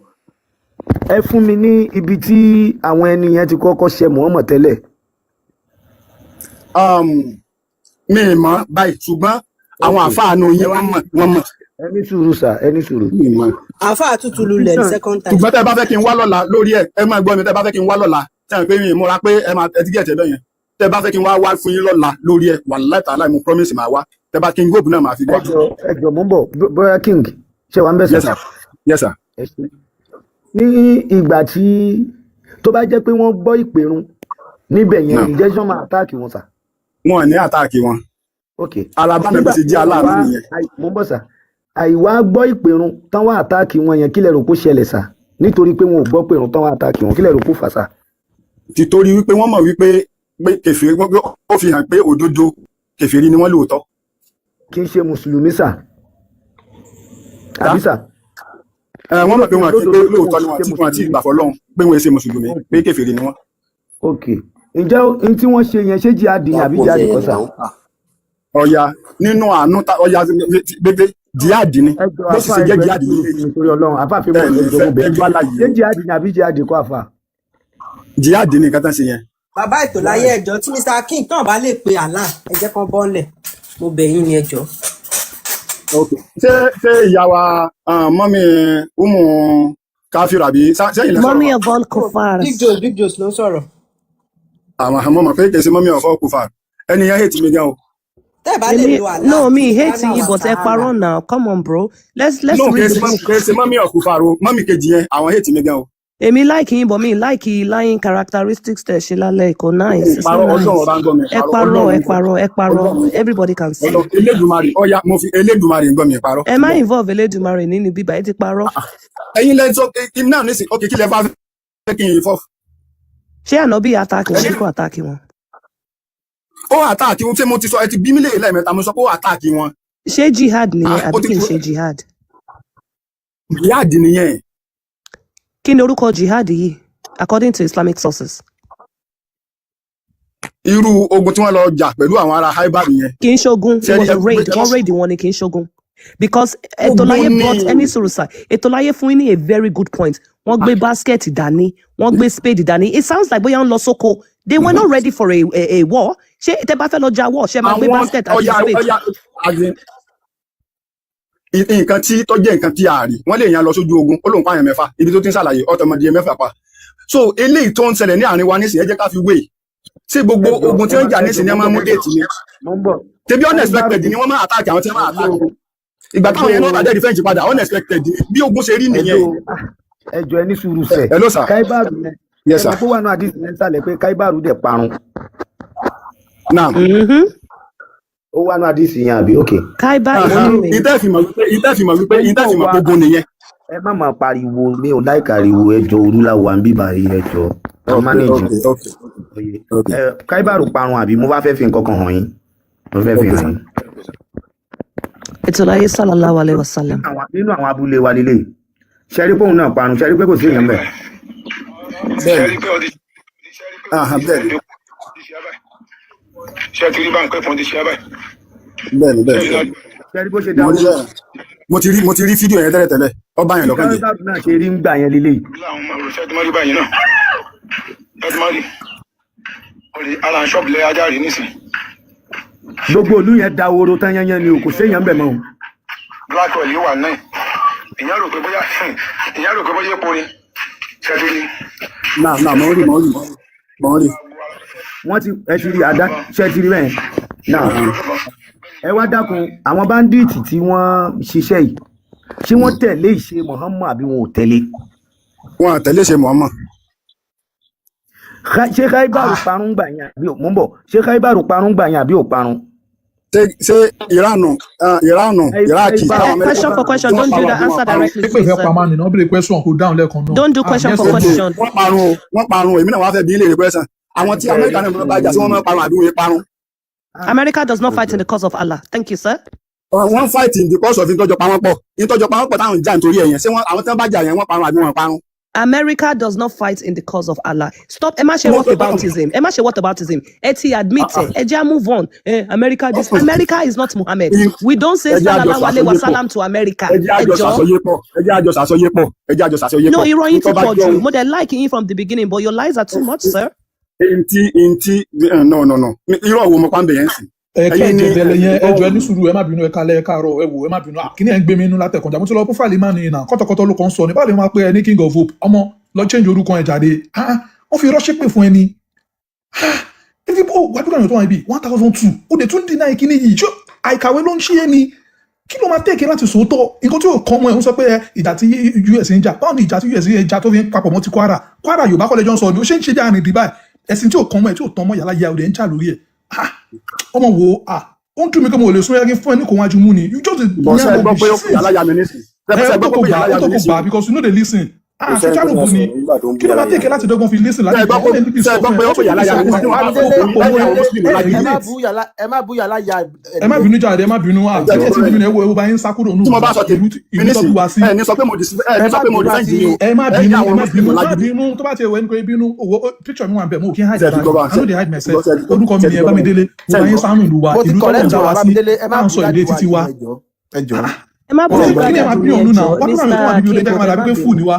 Ẹ fún mi ní ibi tí àwọn ẹni yẹn ti kọ́kọ́ ṣe Muhammad tẹ́lẹ̀. Mi ì mọ̀ báyìí, ṣùgbọ́n àwọn Ok, àfáànù ẹ yín wá wọ́n ní mọ̀, wọ́n mọ̀. Ẹ ní sùúrù sà, ẹ ní sùúrù. Mi ì mọ̀. Àáfàá tútù lulẹ̀ ní second time. Ṣùgbọ́n tẹ́ ẹ bá fẹ́ kí n wá lọ́la lórí ẹ̀, ẹ máa gbọ́ mi, tẹ́ ẹ bá fẹ́ kí n wá lọ́la, tẹ́ ẹ pé mi ì múra pé ẹ máa ẹ ti gẹ̀ẹ́tẹ̀ bẹ́ẹ̀ yẹn, tẹ́ ẹ bá fẹ́ kí n wá wá fún yín lọ́la lórí ẹ̀, wàláhì tàláhì, mo promise máa wá. Tẹ́ bá kí n góòbù náà máa fi Ẹ wá. jọ, ẹ jọ, mò ń bọ̀. Brother King, ṣé wàá ń bẹ̀ sà? Yes sir, yes sir. Ẹ ṣé. Ní ìgbà tí tó bá jẹ́ pé wọ́n gbọ́ ìpèrun níbẹ̀ yẹn, Náà. ǹjẹ́ sọ́n máa attack wọn sà? Wọn ò ní attack wọn. Ok. Ara bá Nígbà nàbí ṣe tí jẹ́ wọ́n aláàánú wá nìyẹn. Mò ń bọ̀ sà. Àìwá gbọ́ ìpèrun tán wá attack wọn yẹn, kí lẹ rò kó ṣẹlẹ̀ sà? Nítorí pé wọn ò gbọ́ pèrun tán wá attack wọn, kí lẹ rò kó fà sà? Títorí wípé wọ́n mọ̀ wípé pé kèfèrí, ó fi hàn pé òdodo kèfèrí ni wọ́n lóòótọ́. Kì í ṣe mùsùlùmí sà, àbí sà? Ẹ wọ́n mọ̀ pé wọn àti pé Lódodo lóòótọ́ ni wọn wọn ò àti ṣe wọn àti mùsùlùmí. ìgbà fọ́lọ́run pé wọ́n ṣe mùsùlùmí, pé kèfèrí ni wọ́n. Ok, ǹjẹ́ n tí wọ́n ṣe yẹn, ṣé jihad ni àbí jihad kọ́ sà? Ọ̀ya nínú àánú ọ̀ya gbégbé jihad ni. Ẹjọ Bó sì àfa, ṣe jẹ́ ẹjọ jihad ẹni yìí sùúrù nítorí Ọlọ́run, àfa fi mọ ẹ ní ẹjọ fẹ́ mo bẹ̀ ẹjọ́ àlàyé. Ṣé jihad ni àbí jihad kọ́, àfa? Jihad ni nǹkan tán ṣe yẹn. Bàbá ètò láyé, ẹjọ́, tí Mr King tán bá lè pe Allah, ẹ jẹ́ kán bọ́lẹ̀, mo bẹ̀ yín ni, ẹjọ́. Ok, ṣé ìyá wa, mummy umu káfíìrì àbí sẹ́yìn lẹ sọ̀rọ̀? Mummy Wa of all kufars. Big Joe, Big Joe ló ń sọ̀rọ̀. Àwọn àmọ́ mọ̀ pé kì í ṣe mummy of all kufar. Ẹni yẹn hate mi gan o. Tẹ́ ẹ bá lè Èmi lo Allah no, me hate subhanahu yín, wa but ẹ ta'ala. parọ́ now. Come on, bro, let's No, kì í read ṣe the mummy, book. kì í ṣe mummy of kufar o. Mummy kejì yẹn, àwọn hate mi gan o. Èmi like yín, but mi like lying characteristics tẹ̀ ṣe lálẹ́. Kò nice, it's Parọ́ not Ọlọ́run nice. ọba ń gbọ́ mi Ẹ parọ́ parọ́, Ọlọ́run ẹ ń gbọ́. parọ́, ẹ parọ́. Ọlọ́run ń gbọ́. Everybody can see. Ọlọ́run Elédùmarè, ọ̀ya, mo fi Elédùmarè ń gbọ́ mi parọ́. Ẹ má involve Elédùmarè nínú bíbá, ẹ ti parọ́. Ẹ̀yin lẹ sọ kí náà nísìn. Ok, kí lẹ bá fẹ́ kí n involve? Ṣé ànábì attack wọn bí kò attack wọn? Ó attack wọn. Ṣé mo ti sọ? Ẹ ti bí mílíọ̀nù lẹ́ẹ̀mẹ́ta, mo sọ pé ó attack wọn. Ṣé jihad nìyẹn Ah, ó àbí ti kì í ṣe jihad? Jihad nìyẹn. Kí ni orúkọ jihad yìí according to Islamic sources? Irú ogun tí wọ́n lọ jà pẹ̀lú àwọn ará Haibar yẹn. Kì í ṣogun. It Ṣẹ́rí was a raid. Wọ́n raid wọn ni, kì í ṣogun, because Ètòláyé Ogun brought ni. Any sùúrù, Ètòláyé fún yín ní a very good point. Wọ́n gbé basket dání, wọ́n gbé spade dání. It sounds like bóyá ń lọ sóko. They were not ready for a war. Ṣé tẹ bá fẹ́ lọ jà war, ṣé máa gbé Àwọn basket àti ọya spade? Ọya, as in, nǹkan tí tó jẹ́ nǹkan tí a rí, wọ́n lè yan lọ sójú ogun, ó lóun pààyàn 6, ibi tó ti ń ṣàlàyé ọ̀tọ̀mọdé 6 pa. So eléyìí tó ń ṣẹlẹ̀ ní àárín wa nísìnyí, ẹ jẹ́ ká fi wé. Ṣé gbogbo Ẹjọ ogun tí ẹ wọ́n má ń jà ẹjọ nísìnyí mo ni ń wọ́n máa bọ̀, ń mú mo ń bọ̀, date ni? Mo ń bọ̀. Tẹbi Káíbárù unexpected ni wọ́n máa attack àwọn tí wọ́n máa attack. Ẹjọ Ìgbà ẹjọ táwọn yẹn náà bá dẹ́ defense padà, unexpected ni bí ogun ṣe rí ẹjọ nìyẹn. Ẹjọ, ẹ ní sùúrù sẹ. Hello sir. Káíbárù yẹn, Yes ẹ sir. mọ̀ pé wà náà àdìsí yẹn sàlẹ̀ pé Káíbárù dẹ̀ parun. Naam. Ó wà náà àdìsí yẹn, àbí? Ok. Khaibar is coming. Ìtẹ́ fi mọ̀ wípé Mo ń ìtẹ́ bọ̀ fi mọ̀ wá. gbogbo nìyẹn. Ẹ má máa pariwo, mi ò láìka ariwo. Ẹjọ, òru la wà ń bíbà yìí, ẹjọ ẹ manage. Ok. Ok. Ẹ Káíbárù parun, àbí? Mo bá fẹ́ fi nǹkan kan hàn yín, mo fẹ́ fi Ok hàn sir. yín. Ètòláyé sallallahu alayhi wa sallam. Nínú àwọn abúlé wa lélẹ̀, ṣẹ́rí pé òun náà parun? Ṣẹ́rí pé kò sí èèyàn bẹ́ẹ̀? Bẹ́ẹ̀ni, aha, bẹ́ẹ̀ni. Ṣé ti rí báńkì pé fún ti ṣe báyìí? Bẹ́ẹ̀ni, bẹ́ẹ̀ni, bẹ́ẹ̀ni. Ṣẹ́rí bó ṣe Mo rí dáwọ́? ẹ, mo ti rí fídíò yẹn tẹ́lẹ̀ tẹ́lẹ̀, ọba yẹn Bí lọ́kàn jẹ́. Káíbárù náà ṣe rí ń gbà yẹn lélẹ̀. Láwọn ọmọ rẹ̀ ṣé ti mọ́ rí báyìí náà? Ṣé ti mọ́ rí? Olè ara ṣọ́ọ̀bù lẹ́yà ajá rí nísìn. Gbogbo ìlú yẹn dahoro tán yányán ni o, kò séèyàn bẹ̀ mọ́ o. Black oil wà náà. Ìyẹn rò pé bóyá epo ni. Ṣé ti rí? Náà náà, mo ń rí, mo ń rí, mo ń rí. Wọ́n ti ẹ ti rí àdá, ṣe ti rí bẹ́ẹ̀ náà? Ẹ wá dákun, àwọn bandit tí wọ́n ṣiṣẹ́ yìí, ṣé wọ́n tẹ̀lé ìṣe Muhammad àbí wọn ò tẹ̀lé? Wọn àtẹ̀lé ṣe Muhammad. Ṣé Khaibaru parun gbà yẹn àbí ò? Mò ń bọ̀. Ṣé Khaibaru parun gbà yẹn àbí ò parun? Ṣé Ìránù, Ìránù, Iraki Khaibaru táwọn Amẹ́ríkà Question for question. tí wọ́n Don't do parun that. àbí wọn Answer parun? directly, Pípé please, fẹ́ sir. pamọ́ ni náà béèrè question, kò dáhùn lẹ́ẹ̀kan náà. Don't do Ah, question yes, for sir. Ok, question. wọ́n parun o, wọ́n parun o. Èmi náà wàá fẹ́ bí ilé rẹ̀ question. Àwọn tí Amẹ́ríkà náà bá jà sí, wọ́n máa parun àbí wọ́n parun? America does not fight in the cause of Allah. Thank you, sir. Wọ́n fight in the cause of ìtọ́jọ pa wọ́n pọ̀, ìtọ́jọ pa wọ́n pọ̀ táwọn ń jà nítorí ẹ̀yẹn. Ṣé àwọn tí wọ́n bá jà yẹn, wọ́n parun àbí wọ́n parun? America does not fight in the cause of Allah. Stop. Ẹ má ṣe Mo what tó aboutism. Ẹ má ṣe what aboutism. Ẹ ti admit ẹ. Ẹ jẹ́ á move on. America this. America is not Muhammad. We don't say Ẹ jẹ́ àjọ sallallahu alayhi wa ṣàsọyé pọ̀. sallam to America. Ẹ jẹ́ Ẹ àjọ jọ̀ọ́. ṣàsọyé pọ̀, ẹ jẹ́ àjọ ṣàsọyé pọ̀, ẹ jẹ́ àjọ ṣàsọyé No, pọ̀. irọ́ yín ti Nítọ́ bá pọ̀ jẹ́ jù. ohun Mo dẹ̀ like yín from the beginning, but your lies are too much, sir. Ntí, no, no, no, irọ́ wo mo pa ń bẹ̀ yẹn sí? Ẹ̀ka Ẹ̀yin ni ìjẹ̀dẹ̀lẹ̀ yẹn, ẹ jọ̀ọ́, ẹ ní sùúrù, ẹ má bínú, ẹ kalẹ̀, ẹ káàárọ̀, ẹ wò, ẹ má bínú. Kíní ẹ̀ ń gbé mi inú látẹ̀kànjà, mo ti lọ profile man yìí náà, kọ́tọ̀kọ́tọ̀ ló kàn ń sọ ní báwo lè máa pe ẹ ní king of hope? Ọmọ lọ change orúkọ ẹ jáde. Ah, wọ́n fi rọ́ṣẹ́ pè fún ẹni ẹni ó wàdúrà yàn tó wà níbí 1002, ó dẹ̀ tún deny kíní yìí. Ṣé àìkàwé ló ń ṣe é ni? Kí ló máa tẹ̀kẹ́ láti sòótọ́ nǹkan tí yóò kọ́ ọmọ ẹ̀ ń sọ pé ẹ, ìjà tí US ń jà, báwo ni ìjà tí US ń jà tó fi ń papọ̀ mọ́ ti Kwara? Kwara Yorùbá kọ́lẹ́jọ́ ń sọ ni ó ṣe ń ṣe bí àrùn ìdìbà ẹ̀sìn tí yóò kọ́ ọmọ ẹ̀ tí yóò tán ọmọ yàrá ya òde ń jà lórí ẹ̀. Ah, ọmọ wo, ah. Ó ń dùn mí pé mo ò lè sún yẹ kí n fún ẹ ní kò wájú mú ni. You just dey Bọ̀ yarn ṣe gbọ́ rubbish pé ó pè since. aláya mi nísìn? Ẹ Ṣe ó gbọ́ tó pé kò ó pè gbà, ó aláya tó mi kò nísìn? gbà because you no dey listen. Kò Ah, sẹ́ni tó ṣáàrùbù máa ni. sọ̀rọ̀ nígbà tó ń bú Kí ló máa yàrá tèkẹ́ yàrá láti dọ́gbọ́n fi listen Ṣe láti gbọ́ jẹ́ pé ẹ̀ níbi ṣe sọ gbọ́ fún ẹ pé ó wọ́n pè ti fi aláya sọ mi fún nísìn? ẹ Tí wọ́n bá ó fún papọ̀ lẹ́yìn mọ́ àwọn Muslim ẹ lágídí. Ẹ má relate. bú yàrá, ẹ má bú yàrá ya Ẹ má ẹnìyẹn. bínú jáde, ẹ má bínú. Ah, Ṣe kí ẹ ti gbọ́ bínú, ẹ wo ẹ wo bá yín sá kúrò tí mo nínú bá sọ ìlú tèmi ìlú tó nísìn, bí wa sí. ẹ ní sọ pé mo ẹ Ẹ ní sọ má pé mo bínú defend àti yín o. Ẹ má Ẹ ní bínú, ẹ àwọn má Muslim bínú, má lágídí. bínú. Tó bá ti ẹwẹ ẹni pé bínú owó picture mi wà bẹ́ẹ̀, mo kì í hide Ṣe ti ara gbọ́ mi. bá I no dey hide ṣe myself. ti gbọ́ Orúkọ mi ṣe ni ti ẹ gbọ́ bá Bámidélé. Mo ṣe bá ń yín gbọ́. sánú ìlú wa, Mo ti ìlú tọ́lọ̀ correct ń dá wọn wa sí, Bámidélé, ẹ má tá à ń bú sọ èdè dájú wa títí yìí, wa. ẹ jọ̀ọ́, ẹ jọ̀ọ́. Ẹ má bú Kí ni ẹ dájú máa mi bí ẹ òun náà jọ̀ọ́ wọ́n tún àwọn tó wà Mr níbi olè King jẹ́ ká Hope, máa ẹ dàbí má pé fù bínú. ni wá.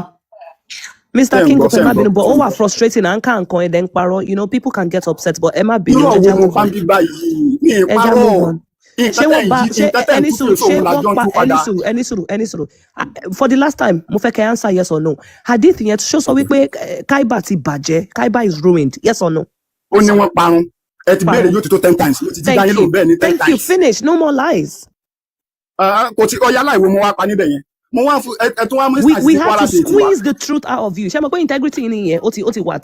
Mr Ṣe ń King gbọ́ Hope, ṣe ẹ ń má gbọ́ bínú, but ṣe ó ń wà gbọ́. frustrating à ń ká nǹkan ẹ̀ dẹ̀ ń parọ́. You know, people can get upset, but ẹ má bínú, Irú ẹ jẹ́ ọ̀wọ́ á mo move pa on. ń bí báyìí ní Ẹ jẹ́ á ìparọ́. move on. Nǹkan Ṣé tẹ̀ wọ́n ń bá yí, ṣé nǹkan tẹ̀ ń ẹni tú sùúrù, sóhun ṣé la wọ́n jọ ń pa tú ẹni padà. sùúrù, ẹni sùúrù, ẹni sùúrù. Ah, for the last time, mo fẹ́ kẹ́ answer yes or no. Hadith yẹn ṣó sọ wípé Kaiba ti bàjẹ́, Kaiba is ruined, yes or no? Ó ní wọ́n parun. Ẹ ti béèrè Parun. yóò ti tó 10 times. Mo ti dá Thank yín you. lóhùn bẹ́ẹ̀ ní ten Thank you. times. Finish. No more lies. Ah, kò tí ọyá láìwo mo wá pa níbẹ̀ yẹn. Mo wá fún ẹ tún wá mú We instance we ti had Kwara to State wá. squeeze the truth out of you. Ṣé mo pé integrity yín nìyẹn ó ti wà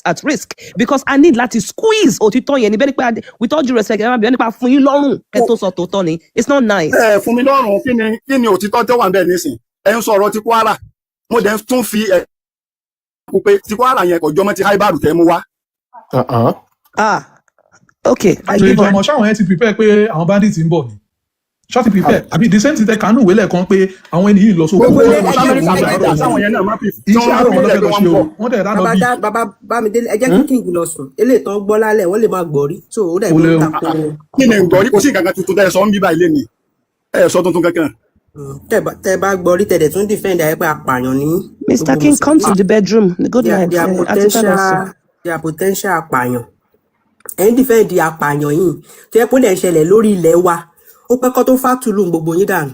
at risk because I need láti squeeze òtítọ́ yẹn ní bẹ́ẹ̀ ni pé with all due respect, ẹ má bẹ́ẹ̀ nípa fún yín lọ́rùn kẹ́ tó sọ tòótọ́ ni. It's not nice. Ẹ fún mi lọ́rùn, kí ni òtítọ́ tó wà ń bẹ̀ nísìn? Ẹ ń sọ̀rọ̀ ti Kwara, mo dẹ̀ tún fi ẹ kú pé ti Kwara yẹn kò jọmọ́ ti Haibaru tẹ́ mú wá. Ah, okay, I So give up. ìjọmọ ṣáwọn yẹn ti prepare pé àwọn bandits ń bọ̀ ni? Ṣọ́ ti prepare àbí the same thing tẹ kánú ìwé lẹ́ẹ̀kan pé àwọn ẹni yìí lọ sóko, Gbogbo wọ́n ilé lọ ẹ ṣe jẹ́ òun kí ẹ àárọ̀ jẹ́ wọn sáwọn yẹn náà má fi tí iṣẹ́ wọ́n má àárọ̀ fi wọn ló lẹ̀ fẹ́ pé lọ wọ́n ṣe ń o, bọ̀. wọ́n dẹ̀ ránà Bàbá bí dá bàbá Bámidélé, ẹ jẹ́ kí King lọ sùn. Eléyìí tán gbọ́ lálẹ́, wọ́n lè má gbọ́ rí, so ó dẹ̀ kò pé lè ó tako. Kí ni ǹgbọ́ rí? Kò sí nǹkan kan tuntun tẹ́ ẹ sọ ń bí báyìí lénìí, ẹ sọ tuntun kankan. Tẹ́ bá gbọ́ rí, tẹ́ dẹ̀ tún defend ayé pé apààyàn ní Mr. gbogbo King, come to mùsùlùmí. the bedroom. Good night. Their Àti fẹ́ lọ sùn. potential, their potential apààyàn. Ẹ̀ ń defend apààyàn yìí tó yẹ kó dẹ̀ ń ṣẹlẹ̀ lórí ilẹ̀ wa. Ó pẹ́ kọ́ tó fà tùlù gbogbo yín dànù.